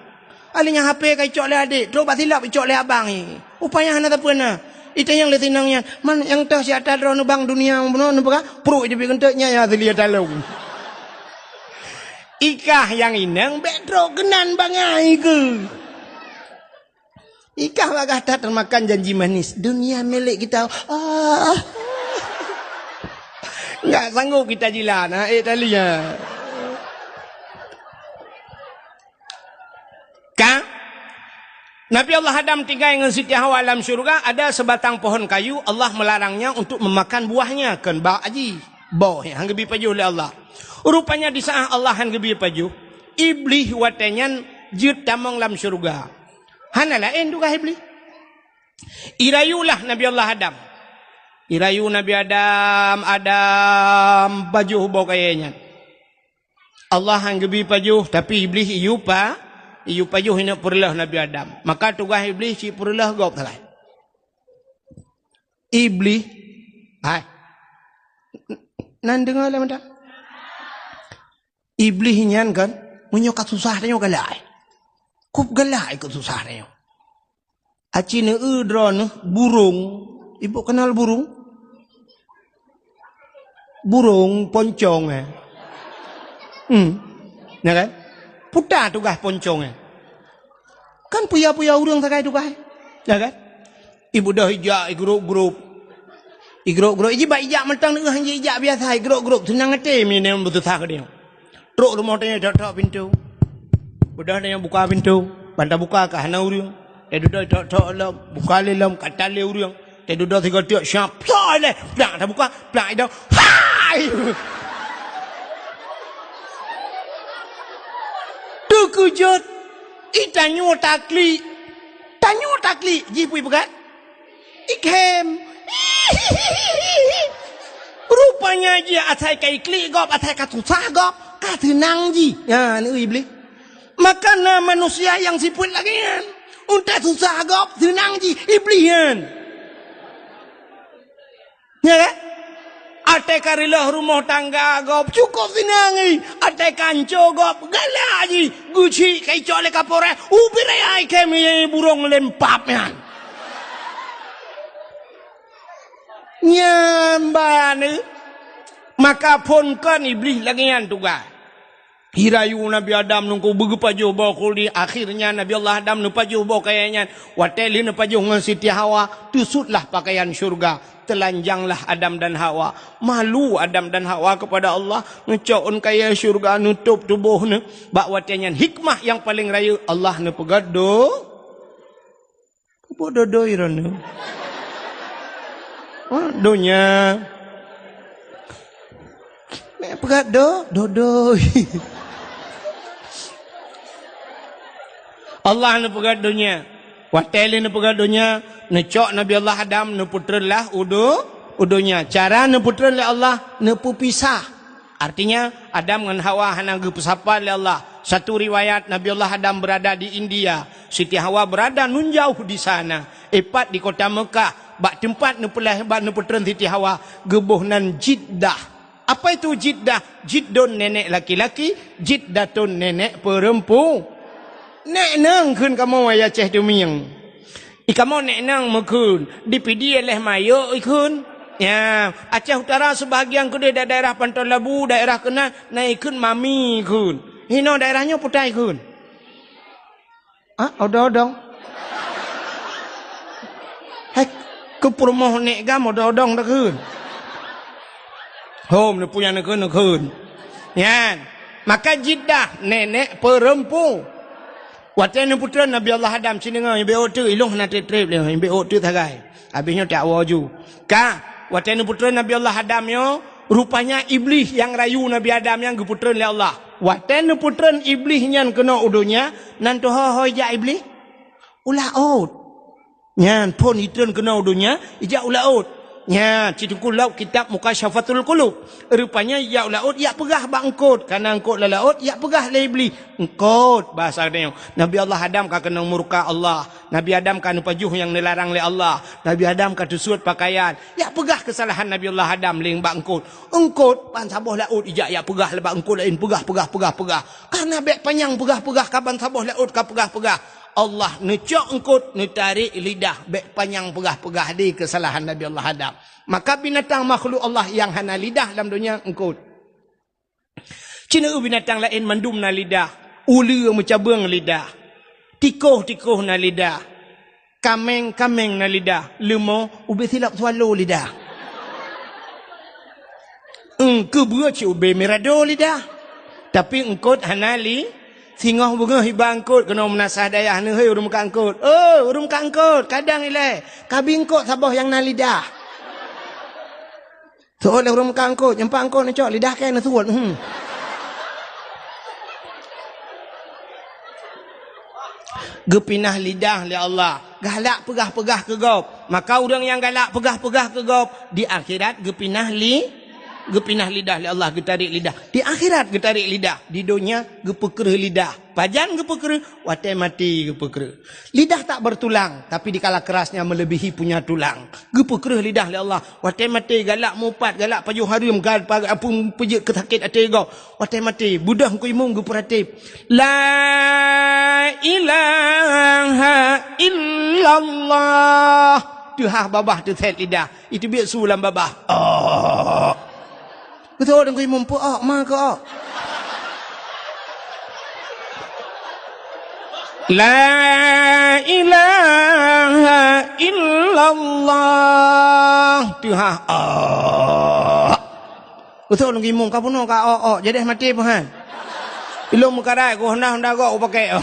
Alèh nyan H P ka icok lé adék, trok bak silop icok lé abang i. Upaya hana sapeue na. Itanyong lé sinong nyan, "Man nyang toh si ata droeneuh bang dunia bunoe neupeugah, pruek jeuet bit keuneuk nyan nyang asli ata lôn." Ikah nyang inong bèk trok keunan bangai keuh. Ikah bak gata teumakan janji manis, dunia milik kita. Ah. Enggak sanggup kita jilat, ha, eh, tali, ha. Ka? Nabi Allah Adam tinggai ngon Siti Hawa lam syurga, ada sebatang pohon kayu, Allah melarangnya untuk memakan buahnya, kon bak aji. Boh nyang han geubi pajoh lé Allah. Rupanya di saat Allah han geubi pajoh, Iblih watèe nyan jeuet tamong lam syurga. Hana laén tugaih Iblih. Irayulah Nabi Allah Adam. Irayu Nabi Adam, Adam, pajoh boh kayèe nyan. Allah han geubi pajoh, tapi Iblih iyue pa-, iyue pajoh ineuk peureulèh Nabi Adam. Maka tugaih Iblih cit peureulèh gob sagai. Iblih, hai. Nan deungö lé mantong. Iblih nyan kan, meunyoe ka susah tanyoe galak. Kub galak ikôt susah tanyoe. Aci neu-eu droeneuh burông. Ibu kenal burông? Burông poncong, eh. Hmm. Ya kan? Puta tugaih poncong, eh. Kan puya-puya ureueng sagai tugaih, eh. Ya kan? Ibu dah ijak, igrop-grop. Igrop-grop. Iji bak ijak mantong neu-eu han ijak biasa, igrop-grop. Seunang até mi neu beususah keu dia. Trok rumoh tanyoe, tok-tok pintoe. Udah, tanyoe buka pintoe, ban tabuka ka hana ureuëng. Teududoe tok-tok lom, buka lé lom, ka tan lé ureuëng. Teududoe sigoe teuk, siap, plak ilée, plak tabuka, plak idong. Hai! Teukeujot, i tanyoe taklik. Tanyoe taklik, jih peue peugah? Ikhem. Rupanya jih asai ka iklik gob, asai ka susah gob, ka seunang jih. Nyan, Iblih. Maka na manusia nyang sifeuet lagée nyan. Untée susah gob, seunang jih, Iblih nyan. Ya kan? Até ka reuloh rumoh tangga gob, cukôp seunang jih. Até ka anco gob, galak jih. Geuchik ka icok lé kaporeh, ubit raya ikhem burông lempap nyan. Nyan ban, maka phon kon Iblih lagée nyan tugaih. Irayu Nabi Adam nungku beugeupajoh boh khuldi, akhirnya Nabi Allah Adam neupajoh boh kayée nyan. Watée lheueh neupajoh ngon Siti Hawa, teusutlah pakaian syurga, teulanjanglah Adam dan Hawa. Malu Adam dan Hawa kepada Allah, neucok ôn kayée syurga, neutôb tuboh neuh. Bak watée nyan hikmah nyang paleng rayeuk, Allah neupeugét do Peue dodo droeneuh? Ha, donya. Mek peugah do, dodo. Allah neupeugah donya. Watée lé neupeugah donya, neucok Nabi Allah Adam, neupeutreun lah u do-, u donya. Cara neupeutreun lé Allah, neupeupisah. Artinya, Adam ngon Hawa hana geupeusapat lé Allah. Satu riwayat, Nabi Allah Adam berada di India, Siti Hawa berada nun jauh di sana. Ipat di kota Mekah, bak teumpat neupeulahé, bak neupeutreun Siti Hawa, geuboh nan Jiddah. Apa itu Jiddah? Jiddun nenek laki-laki, Jiddatun nenek perempu-, nek nang kheun kamoe, ya Aceh Tumieng. I kamoe nek nang meukheun, di Pidie leh mayok ikheun. Ya, Aceh Utara sebahagian keudeh, da-, daerah Panton Labu, daerah keunan, na ikheun mami ikheun. Hinoe daerah nyoe peue ta ikheun? Ah, odong-odong. Hai, keu peurumoh nek gam odong-odong takheun. Hom, neupue nyang neukheun, neukheun. Nyan. Maka Jiddah, nenek perempu. Watée neupeutreun Nabi Allah Adam, ci deungoe, nyang bék ôk teuk, ilong hana treb-treb lé, nyang bék ôk teuk sagai. Habéh nyoe tak woe ju. Ka, watée neupeutreun Nabi Allah Adam nyoe, rupanya Iblih nyang rayu Nabi Adam nyan geupeutreun lé Allah. Watée neupeutreun Iblih nyan keunoe u donya, nan teuho-ho ijak Iblih? U laôt. Nyan phon itreun keunoe u donya, ijak u laôt. Nyan, ci teungku lom kitab Mukasyafatul Qulub. Rupanya ijak u laôt, ijak peugah bak eungkôt. Kana eungkôt lam laôt, ijak peugah lé Iblih. Eungkôt, bahasa tanyoe. Nabi Allah Adam ka keunong murka Allah. Nabi Adam ka neupajoh nyang neularang lé Allah. Nabi Adam ka teusuet pakaian. Ijak peugah keusalahan Nabi Allah Adam lé bak eungkôt. Eungkôt, ban saboh laôt ijak, ijak peugah lé bak eungkôt laén. Peugah, peugah, peugah, peugah. Kana bék panyang peugah-peugah, ka ban saboh laôt ka peugah-peugah. Allah neucok eungkôt, neutarek lidah, bék panyang peugah-peugah di keusalahan Nabi Allah Adam. Maka binatang makhluk Allah nyang hana lidah lam donya eungkôt. Ci na binatang laén mandum na lidah, uleue meucabeueng lidah, tikoh-tikoh na lidah, kaméng-kaméng na lidah, leumo ubé silop swallow lidah. Eungkôt beue cit ubé mirado lidah. Tapi eungkôt hana li-, singoh beungoh iba eungkôt keunoe meunasah dayah neuh, "Hei, ureuëng meukat eungkôt. Oh, ureuëng meukat eungkôt, kadang ilée, kabi eungkôt saboh nyang na lidah." Seuôt lé ureuëng meukat eungkôt, nyang pat eungkôt neucok lidah kée neusuet. Hmm. Geupinah lidah lé Allah. Galak peugah-peugah keu gob. Maka ureuëng nyang galak peugah-peugah keu gob, di akhirat geupinah li-, geupinah lidah lé Allah, geutarek lidah. Di akhirat geutarek lidah, di donya geupeukreuh lidah. Pajan geupeukreuh? Watée maté geupeukreuh. Lidah tak bertulang, tapi dikala kerasnya melebihi punya tulang. Geupeukreuh lidah lé Allah. Watée maté galak mupat, galak pajoh hareuem, gal-, pa-, apui peujeuet keu sakét até gob. Watée maté, beudôh Teungku Imum geupeuratéb. La ilaha illallah. Teuhah babah teusét lidah. Iteubiet su lam babah. Oh. Beutôi Teungku Imum, peu-ok ma keu-ok. La ilaha illallah. Teuhah, ok. Beutôi Teungku Imum, ka bunoe ka ok-ok, jadeh maté peuhan. Ilong meukarat, ku honda-honda gob ku pakai.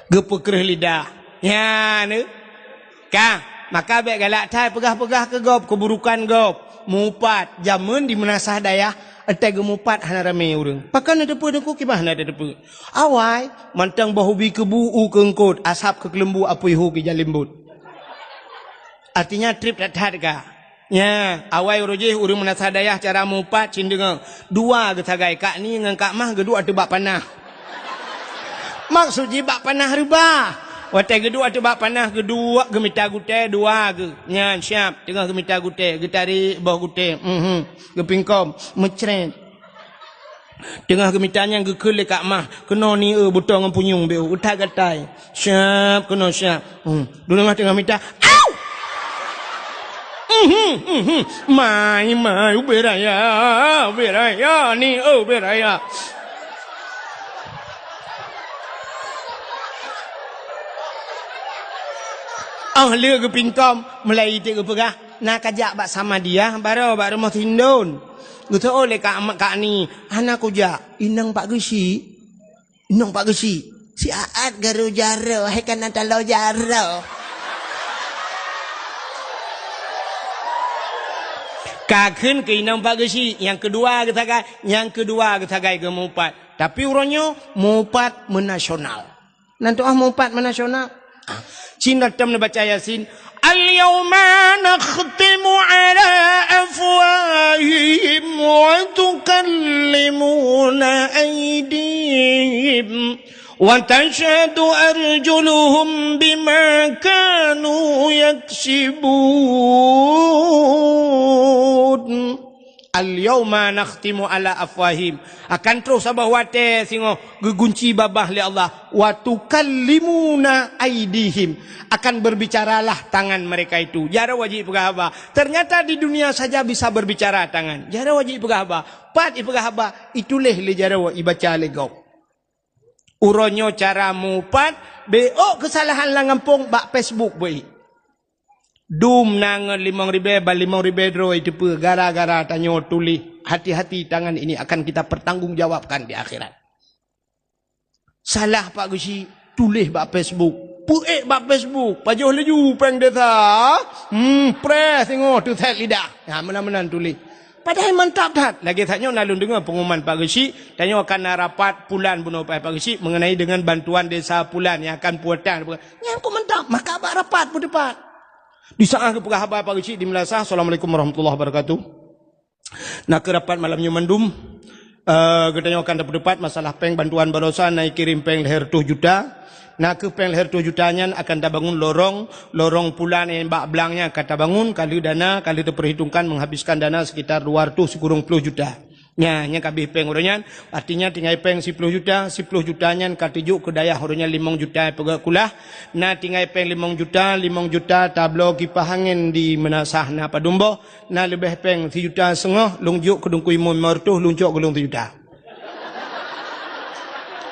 Geupeukreuh lidah. Nyan tu. Ka, maka bék galak that peugah-peugah keu gob, keuburukan gob. Mupat, jameun di meunasah dayah, watée geumupat hana ramé ureuëng. Pakon na teupeu teungku, kiban hana teupeu. Awai, mantong boh ubi keubu u keu eungkot, asab keu keuleumbu apui hu keu jalembot. Artinya treb that-that ka. Nya, awai uroe jih ureuëng meunasah dayah cara mupat cit deungoe. Dua geusagai, Kak Ni ngon Kak Mah geuduek ateueh bak panah. Maksud jih bak panah reubah. Watée geuduek ateueh bak panah geuduek geumita gutée dua geuh. Nyan siab, teungoh geumita gutée, geutarek boh gutée. Mhm. Geupingkom, meucret. Teungoh geumita nyan geukheun lé Kak Mah, keunoe ni eu butong ngon punyueng beu, utai gatai. Siab keunoe siab. Hmm. Dulu teungoh mita, au! Mhm, mhm. Mai, mai, ubé raya, ubé raya, ni eu ubé raya. Oh, lé geupingkom, mulai iték geupeugah, na kajak bak Samadiyah, baroe bak rumoh Sindon. Geuseuôt lé Kak, Kak Ni, hana kujak, inong Pak Geuchik. Inong Pak Geuchik, siat garu jaroe, hai kana taloe jaroe. Ka kheun keu inong Pak Geuchik, nyang keudua geusagai, nyang keudua geusagai geumupat. Tapi uroe nyoe mupat meunasional. Nan tuah mupat meunasional. Ah, cina tem neubaca Yasin. Al-yauma nakhtimu ala afwahihim wa tukallimuna aydihim wa tashhadu arjuluhum bima kanu yaksibun. Al-yauma nakhtimu ala afwahim. Akan troh saboh watée singoh geugunci babah lé Allah. Wa tukallimuna aidihim. Akan berbicaralah tangan mereka itu. Jaroe jipeugah haba. Ternyata di dunia saja bisa berbicara tangan. Jaroe jipeugah haba. Pat ipeugah haba, ituléh lé jaroe, ibaca lé gob. Uroe nyoe cara mupat, bék keusalahan lam gampông bak Facebook beuih. Dum na ngon limong ribée, ban limong ribée droe iteupeue gara-gara tanyoe tuléh, hati-hati tangan ini akan kita pertanggungjawabkan di akhirat. Salah Pak Geuchik, tuléh bak Facebook. Peuék bak Facebook, pajoh laju péng desa. Hmm, preh singoh teuset lidah. Ha, meunan-meunan tuléh. Padahai mantap that. Lagée that nyoe na lôn deungoe pengumuman Pak Geuchik, tanyoe akan na rapat pulan bunoe Pak Geuchik mengenai dengan bantuan desa pulan nyang akan puatan. Nyan kok mantap, maka bak rapat peuteupat. Di saat geupeugah haba Pak Geuchik di Meulasah, Assalamualaikum warahmatullahi wabarakatuh. Na keu rapat malam nyoe mandum, eh, geutanyoe akan tapeuteupat masalah péng bantuan baroesa na kirém péng lhée reutôh juta. Na keu péng lhée reutôh juta nyan akan tabangun lorong, lorong pulan nyang bak blang nyan akan tabangun, ka lheueh dana, ka lheueh teupeurhitongkan menghabiskan dana sekitar dua reutôh sikureueng ploh juta. Nya, nyang ka abéh péng uroe nyan, artinya tinggai péng siploh juta, siploh juta nyan ka teujok keu dayah uroe nyan limong juta peugét kulah, na tinggai péng limong juta, limong juta tabloe kipah angén di Meunasah na padum boh, na leubeh péng sijuta seungoh lôn jok keu Teungku Imum limong reutôh, lôn cok keu lôn sijuta.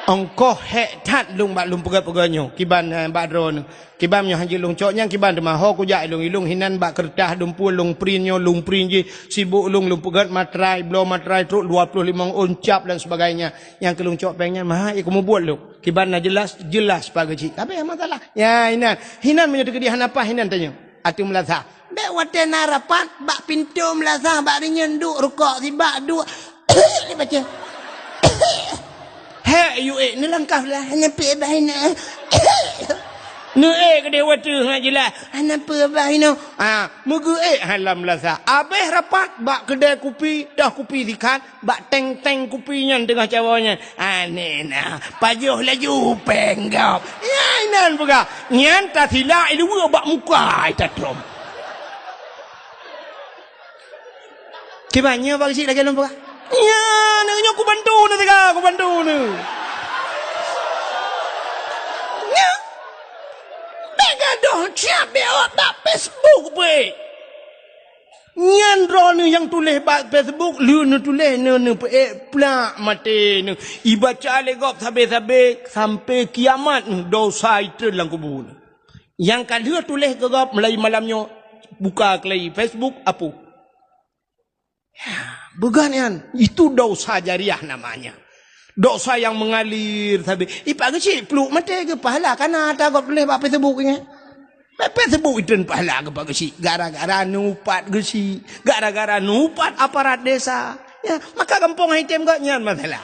Ongkoh hék that lôn bak lôn peugét-peugét nyoe, kiban, eh, bak droeneuh. Kiban meunyoe han jeuet lôn cok nyan kiban teuma ho kujak ilong-ilong hinan bak keureutah dumpue lôn print nyoe lôn print jih sibuk lôn lôn peugét matrai bloe matrai trok dua ploh limong ôn cap dan sebagainya. Nyang keu lôn cok péng nyan maha ikeu mubuet lôn. Kiban na jeulaih, jeulaih Pak Geuchik. Tapi masalah. Ya hinan. Hinan meunyoe teukeudi hana paih hinan tanyoe. Ateueh meulasah. Bék watée na rapat bak pintoe meulasah bak rinyeun duek rukok sibak duek. Dibaca. Hék, yue ék neulangkah lah, hana peuék bah inoe. Neuék keudeh wateuh ngat jeulaih, hana peuék bah inoe. Ha, meugeuék hai lam lasa. Abéh rapat bak keudè kupi, toh kupi sikat, bak teng-teng kupi nyan teungoh cawoe nyan. Aneh na, pajoh laju péng gob. Nyan inan peugah, nyan tasilak iluweue bak muka ita trom. Kiban nyoe Pak Geuchik lagée lôn peugah. Nyan, nyoe kubantu neuh teuga, kubantu neuh. Nyan. Bék gadoh siab bék awak bak Facebook beuh. Nyan droeneuh nyang tuléh bak Facebook, lheueh neutuléh neuh neupeuék plak maté neuh. Ibaca lé gob sabé-sabé sampai kiamat neuh dosa itreun lam kubu neuh. Nyang ka lheueh tuléh keu gob mulai malam nyoe buka keulai Facebook apui. Beugan nyan, itu dosa jariah namanya. Dosa yang mengalir sabe. Ipak geuchik pluek maté geupahala kana ata gob tuléh bak Facebook nyan. Bak Facebook itreun pahala geupak geuchik gara-gara neuupat geuchik, gara-gara neuupat aparat desa. Ya, maka gampông hai tem gobnyan masalah.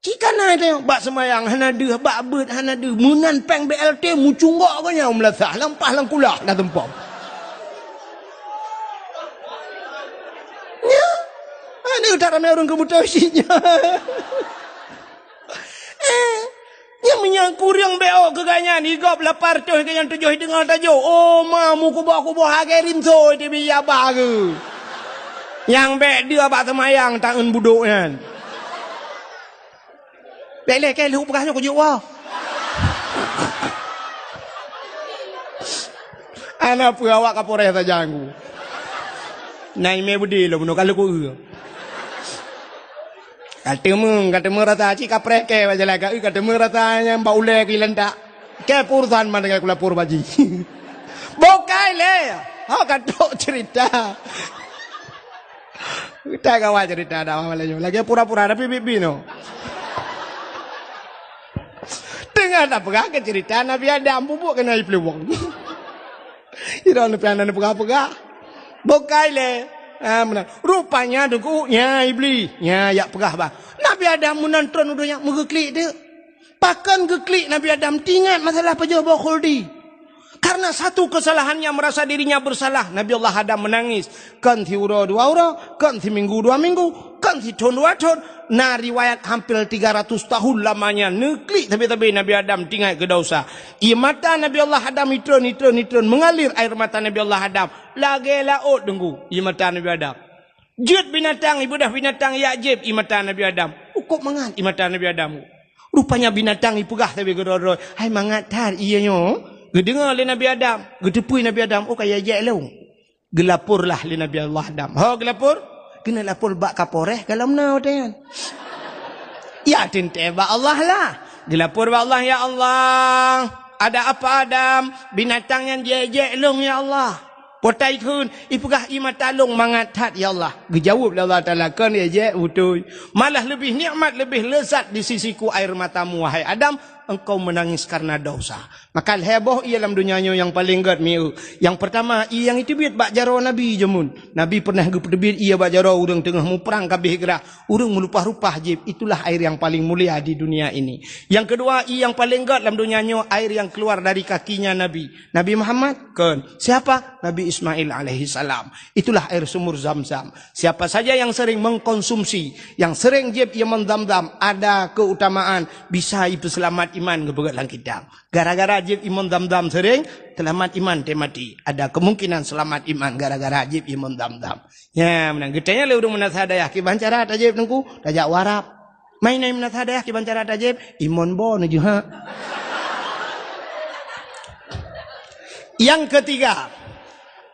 Cit kana teuh bak seumayang hana deuh, bak beuet hana deuh, meunan péng B L T mucunggok geuh nyan u meulasah, lam pah lam kulah dah tumpom. Nyan, aneuk that ramé ureueng keubuta cit nyan. Eh, nyan meunyo kureueng B O keu gobnyan, i gob lapan reutôh keu nyang tujoh i deungoe tajok. Oh ma, meukuboh-kuboh lagèe rinso teubiet aba geuh. Nyang bèk deuh bak seumayang taeun budok nyan. Bèk lé, kèe lheueh peugah nyoe kujok woe. Hana peue awak Kapolres sajan ku. Na imè beudé lom, nyoe ka lheueh ku eu. Ka teumé, ka teumé rasa cit kapreh kèe bak jalan ka eu, ka teumé rasa nyang bak ulèe keu ilantak. Kèe peurusan man dengan kulapor baji. Bukai lé. Ha, ka trok cerita. Kita kawan cerita dah malam nyoe. Lagi pura-pura tapi bibi no. Teungoh tapeugah keu cerita Nabi Adam, bubuk keunoe ipluwong. Idong neupian neupeugah-peugah. Bukai lé. Ha, meunan. Rupanya deungon nya Iblis. Nya yak peugah bah. Nabi Adam meunan tron u donya meugeuklik deuh. Pakon geuklik Nabi Adam teuingat masalah pajoh boh khuldi. Karena satu kesalahannya merasa dirinya bersalah, Nabi Allah Adam menangis. Kon siuroe dua uroe, kon siminggu dua minggu, kon sithon dua thon. Na riwayat hampir tiga ratus tahun lamanya neuklik sabe-sabe Nabi Adam teuingat keu dosa. Ie mata Nabi Allah Adam itron, itron, itron mengalir air mata Nabi Allah Adam. Lagèe laôt deungon ie mata Nabi Adam. Jeuet binatang, ibeudôh binatang yak jieb ie mata Nabi Adam. Ukôb mangat ie mata Nabi Adam. Rupanya binatang ipeugah sabe keudroe-droe, "Hai mangat that ie nyoe." Geudeungoe lé Nabi Adam, geuteupeue Nabi Adam, "Oh, ka ijek lôn." Geulaporlah lé Nabi Allah Adam. Ho geulapor? Keuneuk lapor bak Kapolres ka lom na watèe nyan. Ya teuntèe bak Allah lah. Geulapor bak Allah, "Ya Allah, ada apa Adam? Binatang nyan jijek lôn ya Allah." Potai kheun, ipeugah ie mata lôn mangat that ya Allah. Geujaweueb lé Allah Taala, "Kon ijek beutôi. Malah leubeh nikmat, leubeh leuzat di sisiku air matamu, wahai Adam, engkau menangis karena dosa." Maka lhèe boh ie lam donya nyoe nyang paleng gèt mieu. Nyang peurtama, ie nyang iteubiet bak jaroe Nabi jameun. Nabi pernah geupeuteubiet ie bak jaroe ureueng teungoh muprang ka abéh grah. Ureueng meulupah-lupah jieb, itulah air yang paling mulia di dunia ini. Yang kedua, ie nyang paleng gèt lam donya nyoe, air yang keluar dari kakinya Nabi. Nabi Muhammad? Kon. Siapa? Nabi Ismail alaihi salam. Itulah air sumur Zam-Zam. Siapa saja yang sering mengkonsumsi, yang sering jieb ie mon Zam-Zam, ada keutamaan bisa ipeuseulamat iman geupeugèt lam kitab. Gara-gara jieb ie mon Zam-Zam sering, seulamat iman teuh maté. Ada kemungkinan seulamat iman gara-gara jieb ie mon Zam-Zam. Nya, meunan geutanyong lé ureueng meunasah dayah, "Kiban cara tajieb Teungku?" "Tajak u Arab." "Mai na meunasah dayah, kiban cara tajieb?" "Ie mon bo neujeuhak." Yang ketiga,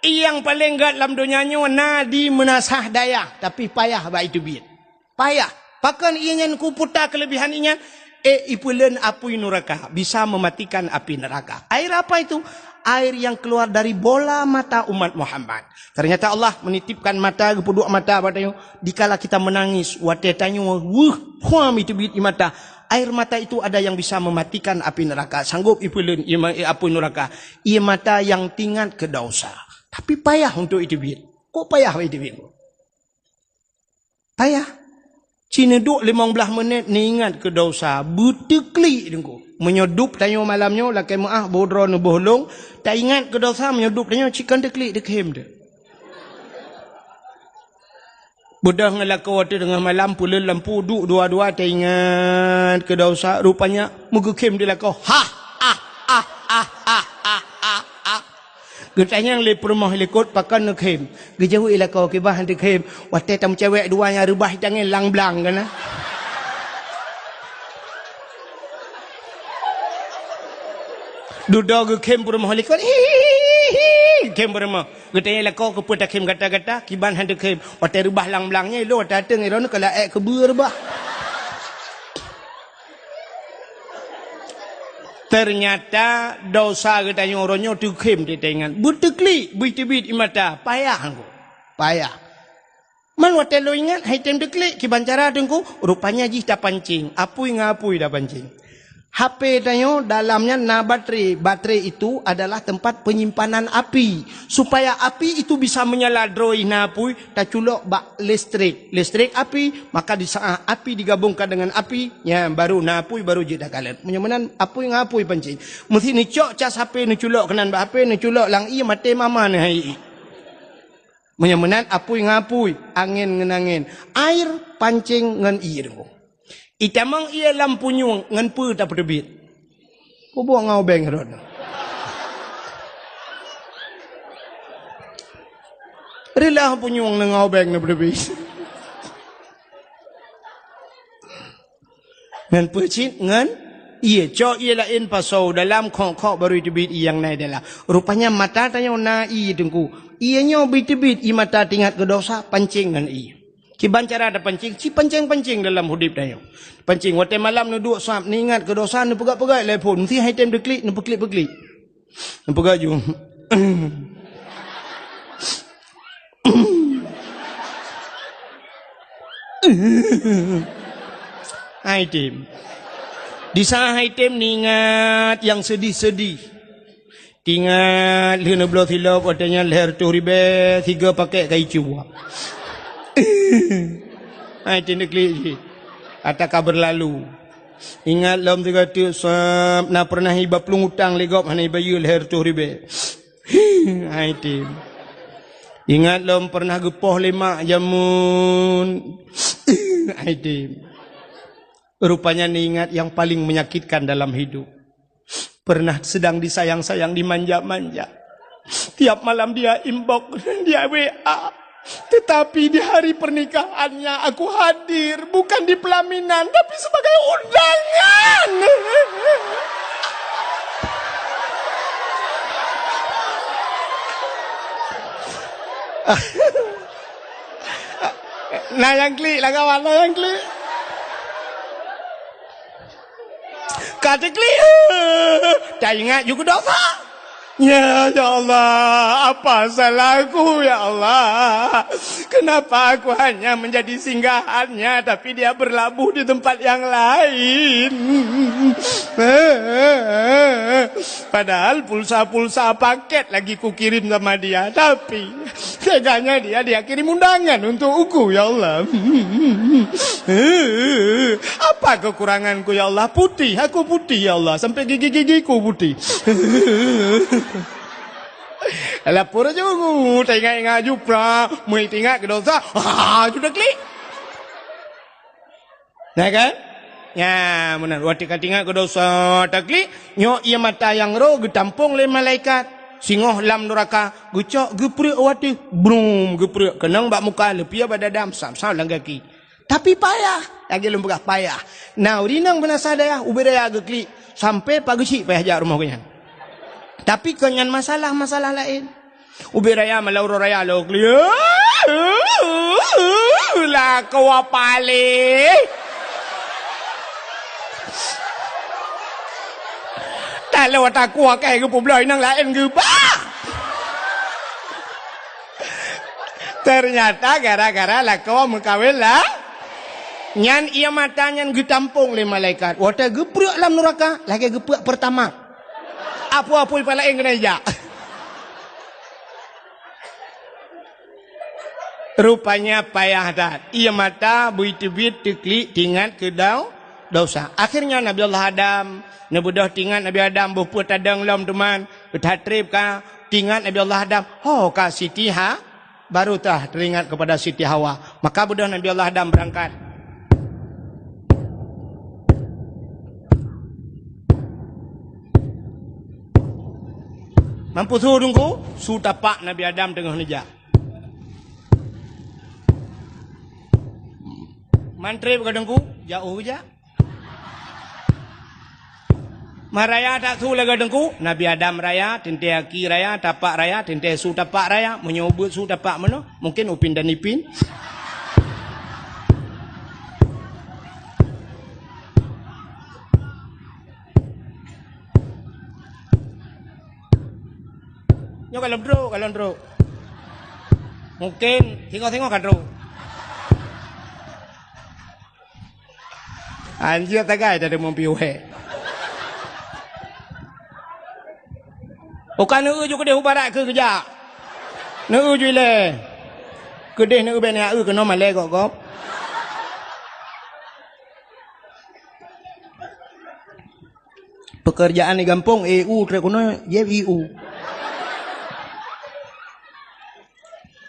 ie nyang paleng gèt lam donya nyoe na di meunasah dayah, tapi payah bak iteubiet. Payah. Pakon ie nyan kuputa kelebihan ie nyan? Eh, ipeuleuen apui nuraka, bisa mematikan api neraka. Air apa itu? Air yang keluar dari bola mata umat Muhammad. Ternyata Allah menitipkan mata, geupeuduek mata bak tanyoe. Dikala kita menangis, watèe tanyoe weueh, huam iteubiet ie mata. Air mata itu ada yang bisa mematikan api neraka. Sanggup ipeuleuen ie ma-, eh, apui nuraka. Ie mata yang teuingat keu dosa. Tapi payah untuk iteubiet. Kok payah iteubiet? Payah. Ci neuduek limong blaih menit neuingat keu dosa, beuteuklik Teungku. Meunyoe dub tanyoe malam nyoe lakèe meu'ah boh droe neuboh lông, taingat keu dosa meunyoe dub tanyoe ci kon teuklik teukhem teuh. Beudôh ngon lakoe teungoh malam peuleuen lampu duek dua-dua taingat keu dosa, rupanya meugeukhem di lakoe. Hah, ah, ah, ah, ah, ah, ah, ah. Geutanyong lé peurumoh likot pakon neukhem. Geujaweueb lé lakoe kiban han teukhem. Watèe tameucewek dua nyang reubah tangieng lang-blang kana. Dudoe geukhem peurumoh likot. Hihihi, khem peurumoh. Geutanyong lé lakoe keupeue takhem gata-gata, kiban han teukhem. Watèe reubah lang-blang nyan ilôn watèe ateueng droeneuh ka laék keubeue reubah. Ternyata dosa geutanyoe uroe nyoe teukhem teuh taingat. Beuteuklik, beuteubiet ie mata, payah Teungku. Payah. Man watée lôn ingat, hai tem teuklik, kiban cara Teungku, rupanya jih tapancing, apui ngon apui tapancing. H P tanyoe dalam nyan na baterai. Baterai itu adalah tempat penyimpanan api. Supaya api itu bisa menyala droe na apui, taculok bak listrik. Listrik api, maka di saat api digabungkan dengan api, ya, baru na apui, baru jeuet takalon. Meunyoe meunan apui ngon apui pancing. Meusti neucok cas H P, neuculok keunan bak H P, neuculok lam ié, maté mama neuh hai ié. Meunyoe meunan apui ngon apui, angén ngon angén, air pancing ngon ié Teungku. Itamong ié lam punyueng ngon peue tapeuteubiet? Peubuet ngon ubeng rot. Reulah punyueng ngon ubeng na peuteubiet. Ngon peue cit? Ngon ié. Cok ié laén pasoe dalam, khok-khok baru iteubiet ié nyang na dalam. Rupanya mata tanyoe na ié Teungku. Ié nyoe beuteubiet ié mata teuingat keu dosa, pancing ngon ié. Kiban cara tapancing, ci pancing-pancing dalam udeb tanyoe. Pancing, watée malam neuduek sab, neuingat keu dosa, neupeugah-peugah lé phon, meusti hai tem teuklik, neupeuklik-peuklik. Neupeugah ju. Hai tem. Di saat hai tem neuingat nyang seudih-seudih. Teuingat lheueh neubloe silop, watée nyan lhée reutôh ribée, sigoe pakét ka icue. Hai tem teuklik cit. Ata ka beurlalu. Ingat lom sigoe teuk sab, na peureunah iba plueng utang lé gob hana ibayeue lhée reutôh ribée. Hai tem. Ingat lom peureunah geupoh lé mak jameun. Hai tem. Rupanya neuingat nyang paleng menyakitkan dalam hidup. Pernah sedang disayang-sayang, dimanja-manja. Tiap malam dia inbox, dia W A. Tetapi di hari pernikahannya aku hadir, bukan di pelaminan, tapi sebagai undangan. Na nyang klik lah kawan, na nyang klik. Ka teuklik, taingat ju keu dosa. Ya, ya Allah, apa salahku, ya Allah? Kenapa aku hanya menjadi singgahannya, tapi dia berlabuh di tempat yang lain? Padahal pulsa-pulsa paket lagi kukirim sama dia, tapi teganya dia, dia kirim undangan untuk aku, ya Allah. Apa kekuranganku, ya Allah? Putih, aku putih, ya Allah. Sampai gigi-gigiku putih. Lapor ju, taingat-ingat ju pra, meuingat keu dosa, ha, ju teuklik. Nah kan? Nya, meunan. Watée ka teuingat keu dosa, teuklik, nyoe ié mata nyang roh geutampong lé malaikat. Singoh lam nuraka, geucok, geupreuek u ateueh, brum, geupreuek, keunong bak muka, leupie bak dada, sam-sam lam gaki. Tapi payah, lagée lôn peugah payah. Na ureueng inong beunasah dayah, ubé raya geuklik, sampai pageuchik payah jak rumoh geuhnyan. Tapi kon nyan masalah-masalah laén. Ubé raya malam uroe raya lôn klik. Lakoe paléh. Taloe takue keu geupeubloe inong laén geuba. Ternyata gara-gara lakoe meukawen lah. Nyan ié mata nyan geutampong lé malaikat. Watée geupreuek lam nuraka, lagée geupreuek Pertamax. Apui-apui pih laén keuneuk jak. Rupanya payah that. Ié mata beuteubiet teuklik teuingat keu dau-, dosa. Akhirnya Nabi Allah Adam, neubeudôh teuingat Nabi Adam boh peue tadong lom teuma, geutreb ka teuingat Nabi Allah Adam, ho ka Siti Ha-, baru tah teuingat kepada Siti Hawa. Maka beudôh Nabi Allah Adam beurangkat. Mampus su Teungku, su tapak Nabi Adam teungoh neujak. Mantri bak Teungku, jauh jak. Meuraya that su lagée Teungku, Nabi Adam raya, teuntée aki raya, tapak raya, teuntée su tapak raya, meunyoe ubeuet su tapak meunoe, mungkin Upin dan Ipin. Nyoe kalon trok, kalon trok. Mungkin singoh-singoh ka trok. Anjir tagai tadi meupiôh he. Uka neu ju keudeh u barat keu geujak. Neu ju ilée. Keudeh neu bèk neu keunoe malée gop-gop. Pekerjaan di gampông, eh, u trek keunoe, jép i u.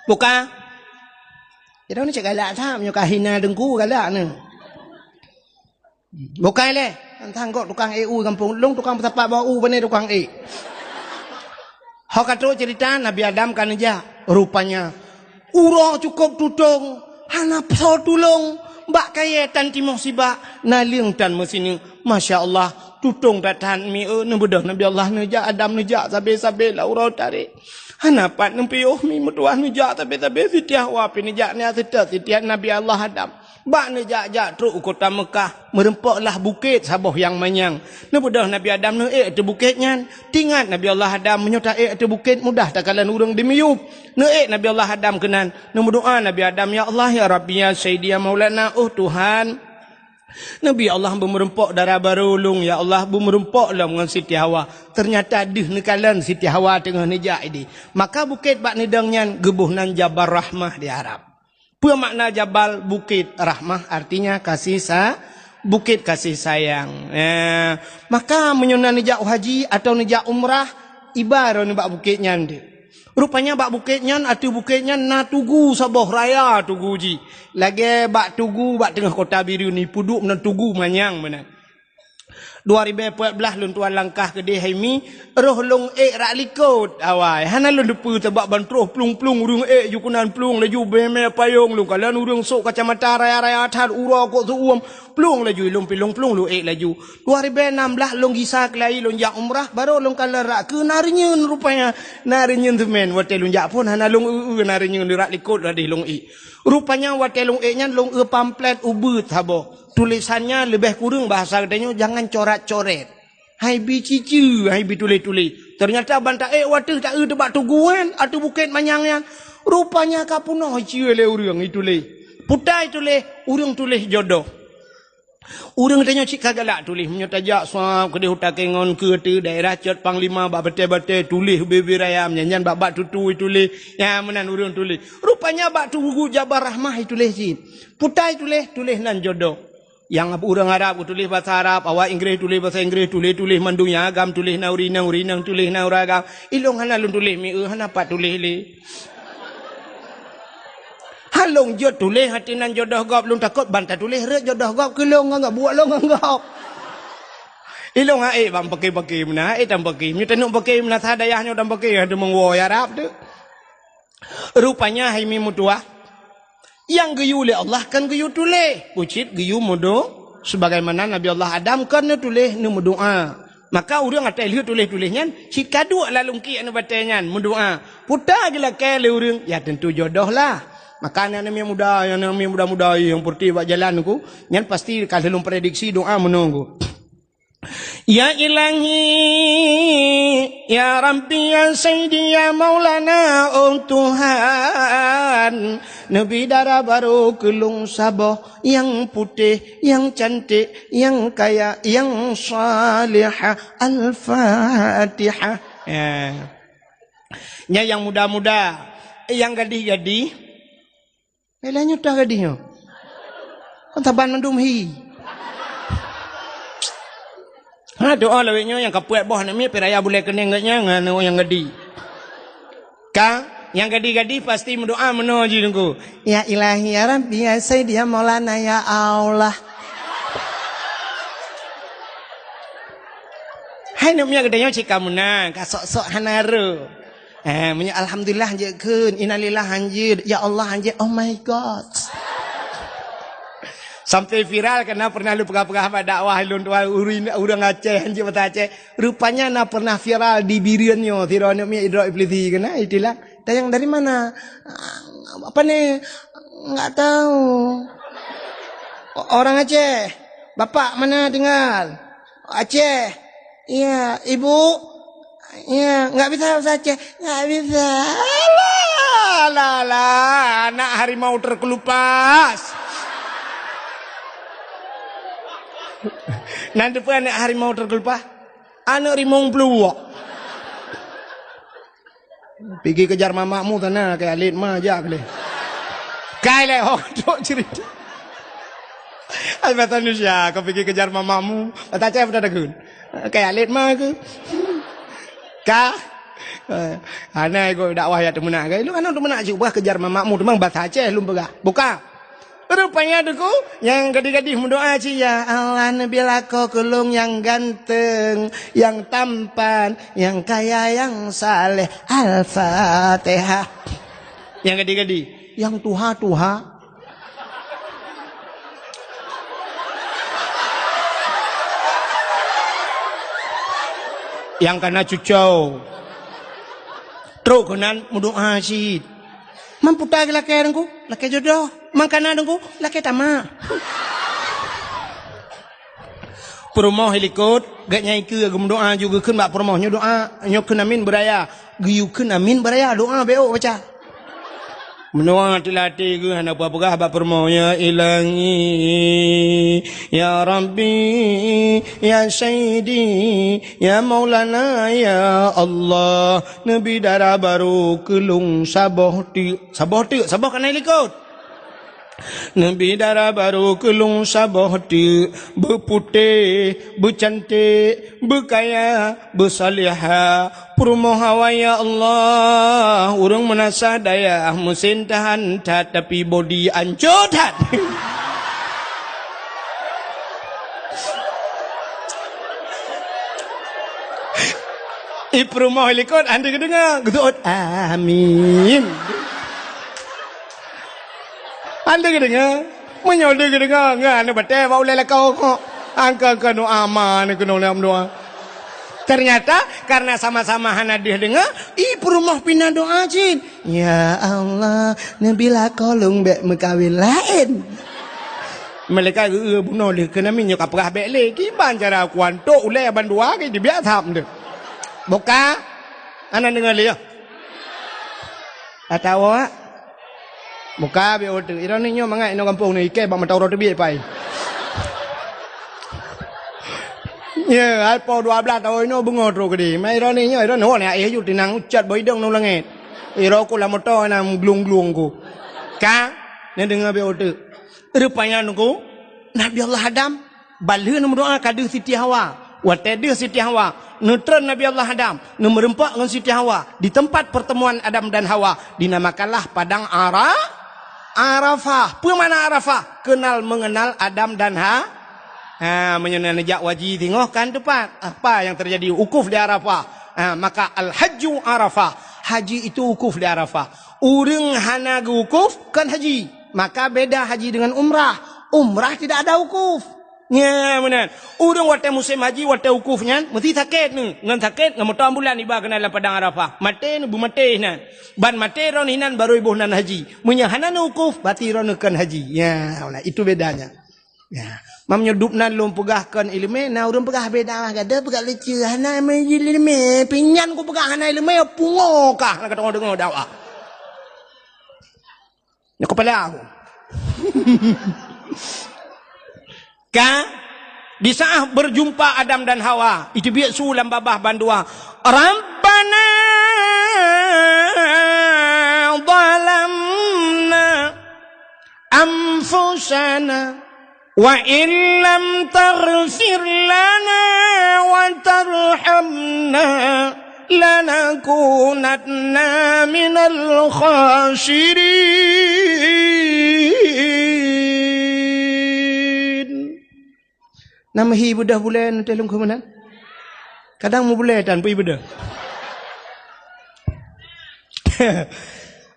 Buka. Jadi ni cek galak that, meunyoe ka hina teungku galak ni. Bukai lé, teuntang gob tukang ék u gampông. Lôn tukang peusapat bak u, pane tukang ék. Ho ka trok cerita Nabi Adam ka neujak. Rupanya, uroe cukôp tutong, hana soe tulông. Bak kayée tan timoh sibak, naleueng tan meusineuk. Masya Allah, tutong that-that mi, eh, neubeudôh Nabi Allah neujak, Adam neujak, sabe-sabe lam uroe tarek. Hana pat neupiôh mi meutuah neujak, sabe-sabe Siti Hawa pih neujak, nyan seutôt Siti Nabi Allah Adam. Bak neujak-jak trok u kota Meukah, meurumpok lah bukét saboh nyang manyang. Neubeudôh Nabi Adam neuék ateueh bukét nyan. Teuingat Nabi Allah Adam, meunyoe taék ateueh bukét mudah takalon ureuëng dimiyueb. Neuék Nabi Allah Adam keunan. Neumeudoá Nabi Adam, "Ya Allah, ya Rabbi, ya Sayyidi, ya Maulana, oh Tuhan. Nabi Allah beumeurumpok dara barô lôn, ya Allah, beumeurumpok lom ngon Siti Hawa. Teunyata deuh neukalon Siti Hawa teungoh neujak idéh." Maka bukét bak neudong nyan geuboh nan Jabal Rahmah di Arab. Peue makna jabal? Bukét. Rahmah artinya kasih sa-, bukét kasih sayang. Eh, maka meunyoe na neujak haji atawa neujak umrah, iba droeneuh bak bukét nyan deuh. Rupanya bak bukét nyan, ateueh bukét nyan na tugu saboh raya tugu jih. Lagée bak tugu bak teungoh kota Bireuen ni, peuduek meunan tugu manyang meunan. Dua ribée peuet blaih lôn tuan langkah keudeh hai mi, roh lôn ék rak likot awai. Hana lôn teupeue sabab ban troh plueng-plueng ureuëng ék ju keunan plueng laju beuhemé payong lôn kalon ureuëng sôk kacamata raya-raya that uroe kok seuuem plueng laju ilôn pilong plueng lôn ék laju. Dua ribée nam blaih lôn gisa keulayi lôn jak umrah, barô lôn kalon rak keu na reunyeun rupanya. Na reunyeun seumén watée lôn jak phon hana lôn eu-eu na reunyeun rak likot ladeh lôn ék. Rupanya watée lôn ék nyan lôn eu pamflet ubeuet saboh. Tulésan nyan leubeh kureueng bahasa geutanyoe jangan corat-coret. Hai bi ciceu, hai bi tuléh-tuléh. Teunyata ban taék wateuh taeu teubak tugu nyan, ateueh bukét manyang nyan. Rupanya ka peunoh iceu lé ureuëng ituléh. Putai tuléh, ureuëng tuléh jodoh. Ureuëng tanyoe cit ka galak tuléh. Meunyoe tajak sab keudeh u Takengon keu teu daerah Cot Panglima bak batée-batée tuléh bibir ayam nyan, nyan bak-bak tutui tuléh. Nyan meunan ureuëng tuléh. Rupanya bak tugu Jabal Rahmah ituléh cit. Putai tuléh, tuléh nan jodoh. Nyang ureuëng Arab geutuléh basa Arab, awak Inggréh tuléh basa Inggréh, tuléh-tuléh mandum nyang agam tuléh na ureuëng inong, ureuëng inong tuléh na ureuëng agam. Ilôn hana lôn tuléh mi eu, hana pat tuléh lé. Han lôn jeuet tuléh ateueh nan jodoh gob, lôn takot ban tatuléh rot jodoh gob keu lôn ngon gob, buet lôn ngon gob. Ilôn han ék ban paké-paké meunan, han ék tan paké. Meunyoe taneuk paké meunan sa dayah nyoe tan paké, han teumeung woe Arab teuh. Rupanya hai mi meutuah. Nyang geuyue lé Allah kon geuyue tuléh, ucit geuyue meudo-, sebagaimana Nabi Allah Adam kon neutuléh neumeudoá. Maka ureuëng atai lheueh tuléh-tuléh nyan cit ka duek lam lungkiek nibak batée nyan meudoá. Puta geulakée lé ureuëng, ya tentu jodoh lah. Maka aneuk-aneuk muda, aneuk-aneuk muda-muda nyang peureutih bak jalan ku, nyan pasti ka lheueh lôn prediksi doá meunoe ku. Ya Ilahi, ya Rabbi, ya Sayyidi, ya Maulana, oh Tuhan, neubi dara barô keu lôn saboh nyang putéh, nyang cantik, nyang kaya, nyang salihah. Al-Fatihah. Ya. Nyan nyang muda-muda, nyang gadih-gadih. Lé nyoe toh gadih nyoe. Kon saban mandum hi. Ha, doa lawét nyoe nyang ka peuet boh aneuk miet, pih raya bulée keuneng geuh nyan ngon nyang gadih. Ka, nyang gadih-gadih pasti meudoa meunoe jih Teungku. Ya Ilahi, ya Rabbi, ya Sayyidi, ya Maulana, ya Allah. Hai aneuk miet geutanyoe cit ka meunan, ka sok-sok hana rô. Eh, meunyoe alhamdulillah hanjeuet kheun, innalillah hanjeuet, ya Allah hanjeuet, oh my God. Sampai viral karena pernah lôn peugah-peugah bak dakwah lôn tuan ureuëng, ureuëng Aceh hanjeuet basa Aceh. Rupanya na pernah viral di Bireuen nyoe, sidroe aneuk miet idrop iblisi keunan, itulah. Tanyong dari mana? Apa ni? Enggak tahu. O-, orang Aceh. Bapak mana tinggal? Aceh. Iya, ibu? Iya, nggak bisa bahasa Aceh. Nggak bisa. Alah, alah, alah, anak harimau terkelupas. Nan teupeu aneuk harimau teukeulupah? Aneuk rimong peuluwok. Pigi kejar mamakmu sana, kaya alit ma jak lé. Kai lé ho trok cerita. Ai bahasa Indonesia, kau pigi kejar mamakmu. Bahasa Aceh beutôi takheun. Kaya alit ma ke? Ka? Eh, hana iko dakwah ya teumeunak ke? Lu kan teumeunak cit bah kejar mamakmu teumang bahasa Aceh lom peugah. Buka. Rupanya Teungku, nyang gadih-gadih meudoa cit, "Ya Allah, neubi lakoe keu lôn nyang ganteng, nyang tampan, nyang kaya, nyang saleh." Al-Fatihah. Nyang gadih-gadih, nyang tuha-tuha. Nyang kana cucau. Trok keunan meudoa cit. Mampu ta geulakée Teungku, lakée jodoh. Mangkana Teungku, lakée tamak. Peurumoh ilikot, gét nyang ikeue geumeudoa ju geukheun bak peurumoh nyoe doa, nyoe kheun amin beuraya. Geuyue kheun amin beuraya, doa bék baca. Meunoe teulatih geuh hana peugah bak peurumoh, "Ya Ilahi, ya Rabbi, ya Sayyidi, ya Maulana, ya Allah, neubi dara barô keu lôn saboh teuk." Saboh teuk, saboh kana ilikot. Neubi dara barô keu lôn saboh teuk, beuputéh, beucanték, beukaya, beusalihah, peurumoh awai, ya Allah, ureuëng meunasah dayah, meusen tahan that, tapi bodi ancô that. I peurumoh ilikot, hana geudeungoe, geuseuôt, "Amin." Hana geudeungoe. Meunyoe lheueh geudeungoe, ngon aneuk batée bak ulée lakoe kok. Angka-angka doa ma aneuk keunoe lom doa. Ternyata, karena sama-sama hana deuh deungoe, i peurumoh pih na doa cit. "Ya Allah, neubi lakoe lôn bék meukawen laén." Malaikat geu-, bunoe lheueh keunan nyoe ka peugah bék lé. Kiban cara kuantok ulée bandua ke dibiak tham deuh. Buka, hana deungoe lé, ya. Atawa Buka bék uteuk. Droeneuh nyoe mangat inoe gampông nyoe ikée bak mata uroe teubiet pai. Ye, hai po dua blaih taun inoe beungoh trok keudeh. Mai droeneuh nyoe, droeneuh nyoe aéh ju tinang ucat bak idong ngon langét. Iroe ku lam moto na glung-glung ku. Ka? Neudeungoe bék uteuk. Rupanya Teungku, Nabi Allah Adam Ban lheueh neumeudoa ka deuh Siti Hawa. Watée deuh Siti Hawa, neutreun Nabi Allah Adam, neumeureumpok ngon Siti Hawa di teumpat pertemuan Adam dan Hawa, dinamakanlah Padang Ara-, Arafah. Peue makna Arafah? Kenal mengenal Adam dan Ha-, ha, meunyoe neujak haji singoh kan teupat. Apa yang terjadi? Wukuf di Arafah. Ha, maka al-hajju Arafah. Haji itu wukuf di Arafah. Ureuëng hana geuwukuf kon haji. Maka beda haji dengan umrah. Umrah tidak ada wukuf. Nya meunan. Ureuëng watée musém haji, watée wukuf nyan, meusti sakét nyoe. Ngon sakét, ngon moto ambulan iba keunan lam Padang Arafah. Maté nyoe, beumaté inan. Ban maté droeneuh inan, barô iboh nan haji. Meunyoe hana neuwukuf, berarti droeneuh kon haji. Ya, nah, itu bedanya. Ya. Meunyoe dub nan lôn peugah kon iéleumé, na ureuëng peugah beda, gata peugah lucu, hana iéleumé, pinyan kupeugah hana iéleumé, pungo kah, na ka deungoe dakwah. Nyoe kepala aku. Ka, di saat berjumpa Adam dan Hawa, itu biasa lam babah bandua. Rabbana zalamna anfusana. Wa illam taghfir lana wa tarhamna lanakunanna minal khasirin. Nam hi beudah bulan teuh lungkhu meunan. Kadang mubulai tan pui beudah.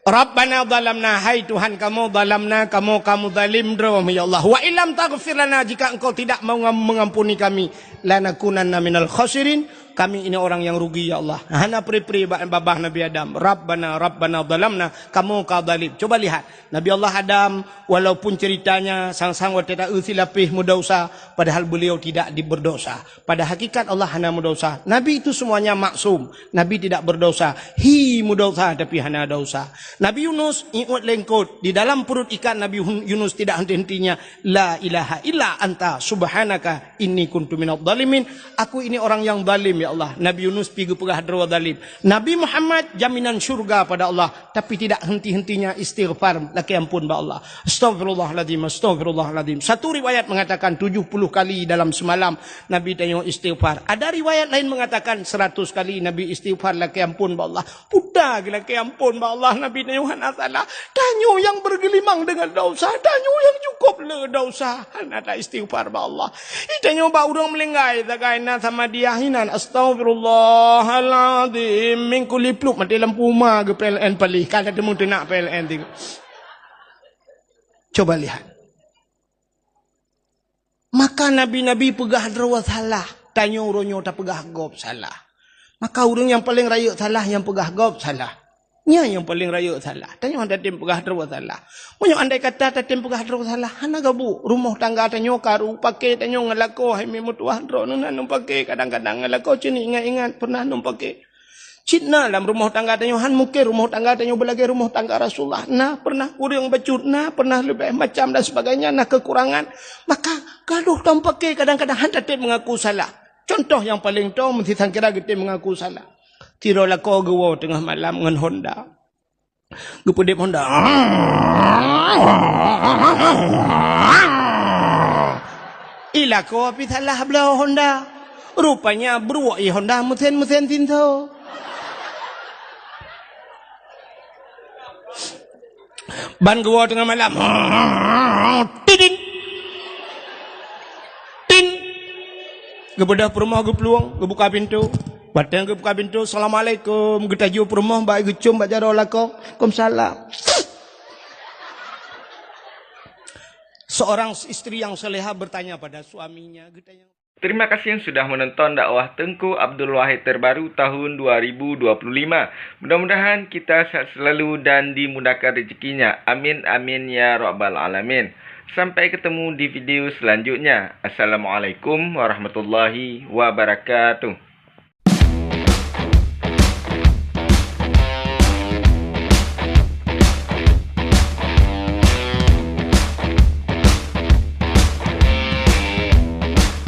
Rabbana zalamna, hai Tuhan kamoe, zalamna, kamoe ka meuzalim droe, ya Allah. Wa illam taghfir lana, jika Engkau tidak mengampuni kami, lanakunanna minal khasirin, kami ini orang yang rugi, ya Allah. Hana pri-pri babah Nabi Adam. Rabbana, Rabbana zalamna, kamoe ka zalim. Coba lihat, Nabi Allah Adam, walaupun ceritanya sang-sang watée ta-eu silapéh meudesya, padahal beliau tidak di-, berdosa. Pada hakikat Allah hana meudesya. Nabi itu semuanya maksum. Nabi tidak berdosa. Hi meudesya tapi hana desya. Nabi Yunus iuet lengkot di dalam perut ikan. Nabi Yunus tidak henti-hentinya, "La ilaha illa anta subhanaka inni kuntu minadh dhalimin." "Aku ini orang yang zalim, ya Allah." Nabi Yunus pi geupeugah droe zalim. Nabi Muhammad jaminan syurga pada Allah, tapi tidak henti-hentinya istighfar, lakée ampôn bak Allah. "Astaghfirullahaladzim, astaghfirullahaladzim." Satu riwayat mengatakan tujuh puluh kali dalam semalam Nabi tanyoe istighfar. Ada riwayat lain mengatakan seratus kali Nabi istighfar, lakée ampôn bak Allah. Puta geulakée ampôn bak Allah, Nabi tanyoe hana salah. Tanyoe nyang bergelimang dengan dosa, tanyoe nyang cukup le dosa, hana ta istighfar bak Allah. Tanyoe bak ureuëng meulinggai sagai na sama dia hinan, "Astaghfirullahaladzim," minggu lipluk mati lampu uma geu P L N palih, ka teumu teunak P L N tiga. Coba lihat. Maka nabi-nabi peugah droe salah, tanyoe uroe nyoe tapeugah gob salah. Maka ureuëng nyang paleng rayeuk salah nyang peugah gob salah. Nyan nyang paleng rayeuk salah. Tanyoe hana tatem peugah droe salah. Meunyoe andai kata tatem peugah droe salah, hana gabu. Rumoh tangga tanyoe karu, paké tanyoe ngon lakoe, hai meutuah droeneuh na num paké, kadang-kadang ngon lakoe cit ingat-ingat pernah num paké. Cit na lam rumoh tangga tanyoe, han mungken rumoh tangga tanyoe beulagée rumoh tangga Rasulullah. Na pernah kureueng bacut, na pernah leubeh macam dan sebagainya, na kekurangan. Maka gadoh tam paké kadang-kadang han tatem mengaku salah. Contoh nyang paleng toe, meusisangkira geutem mengaku salah. Sidroe lakoe geuwoe teungoh malam ngon Honda. Geupeudeb Honda. I lakoe pih salah bloe Honda. Rupanya bruek i Honda meusen-meusen sinso. Ban geuwoe teungoh malam. Tidin. Tin. Geubeudôh peurumoh geuplueng, geubuka pintoe. Watée geubuka pintoe, "Assalamualaikum." Geutaju peurumoh bak geucom bak jaroe lakoe, "Waalaikumsalam." Seorang istri yang salehah bertanya pada suaminya, geutanyong. Terima kasih yang sudah menonton dakwah Teungku Abdul Wahid terbaru tahun dua ribu dua puluh lima. Mudah-mudahan kita sehat selalu dan dimudahkan rezekinya. Amin, amin, ya rabbal alamin. Sampai ketemu di video selanjutnya. Assalamualaikum warahmatullahi wabarakatuh.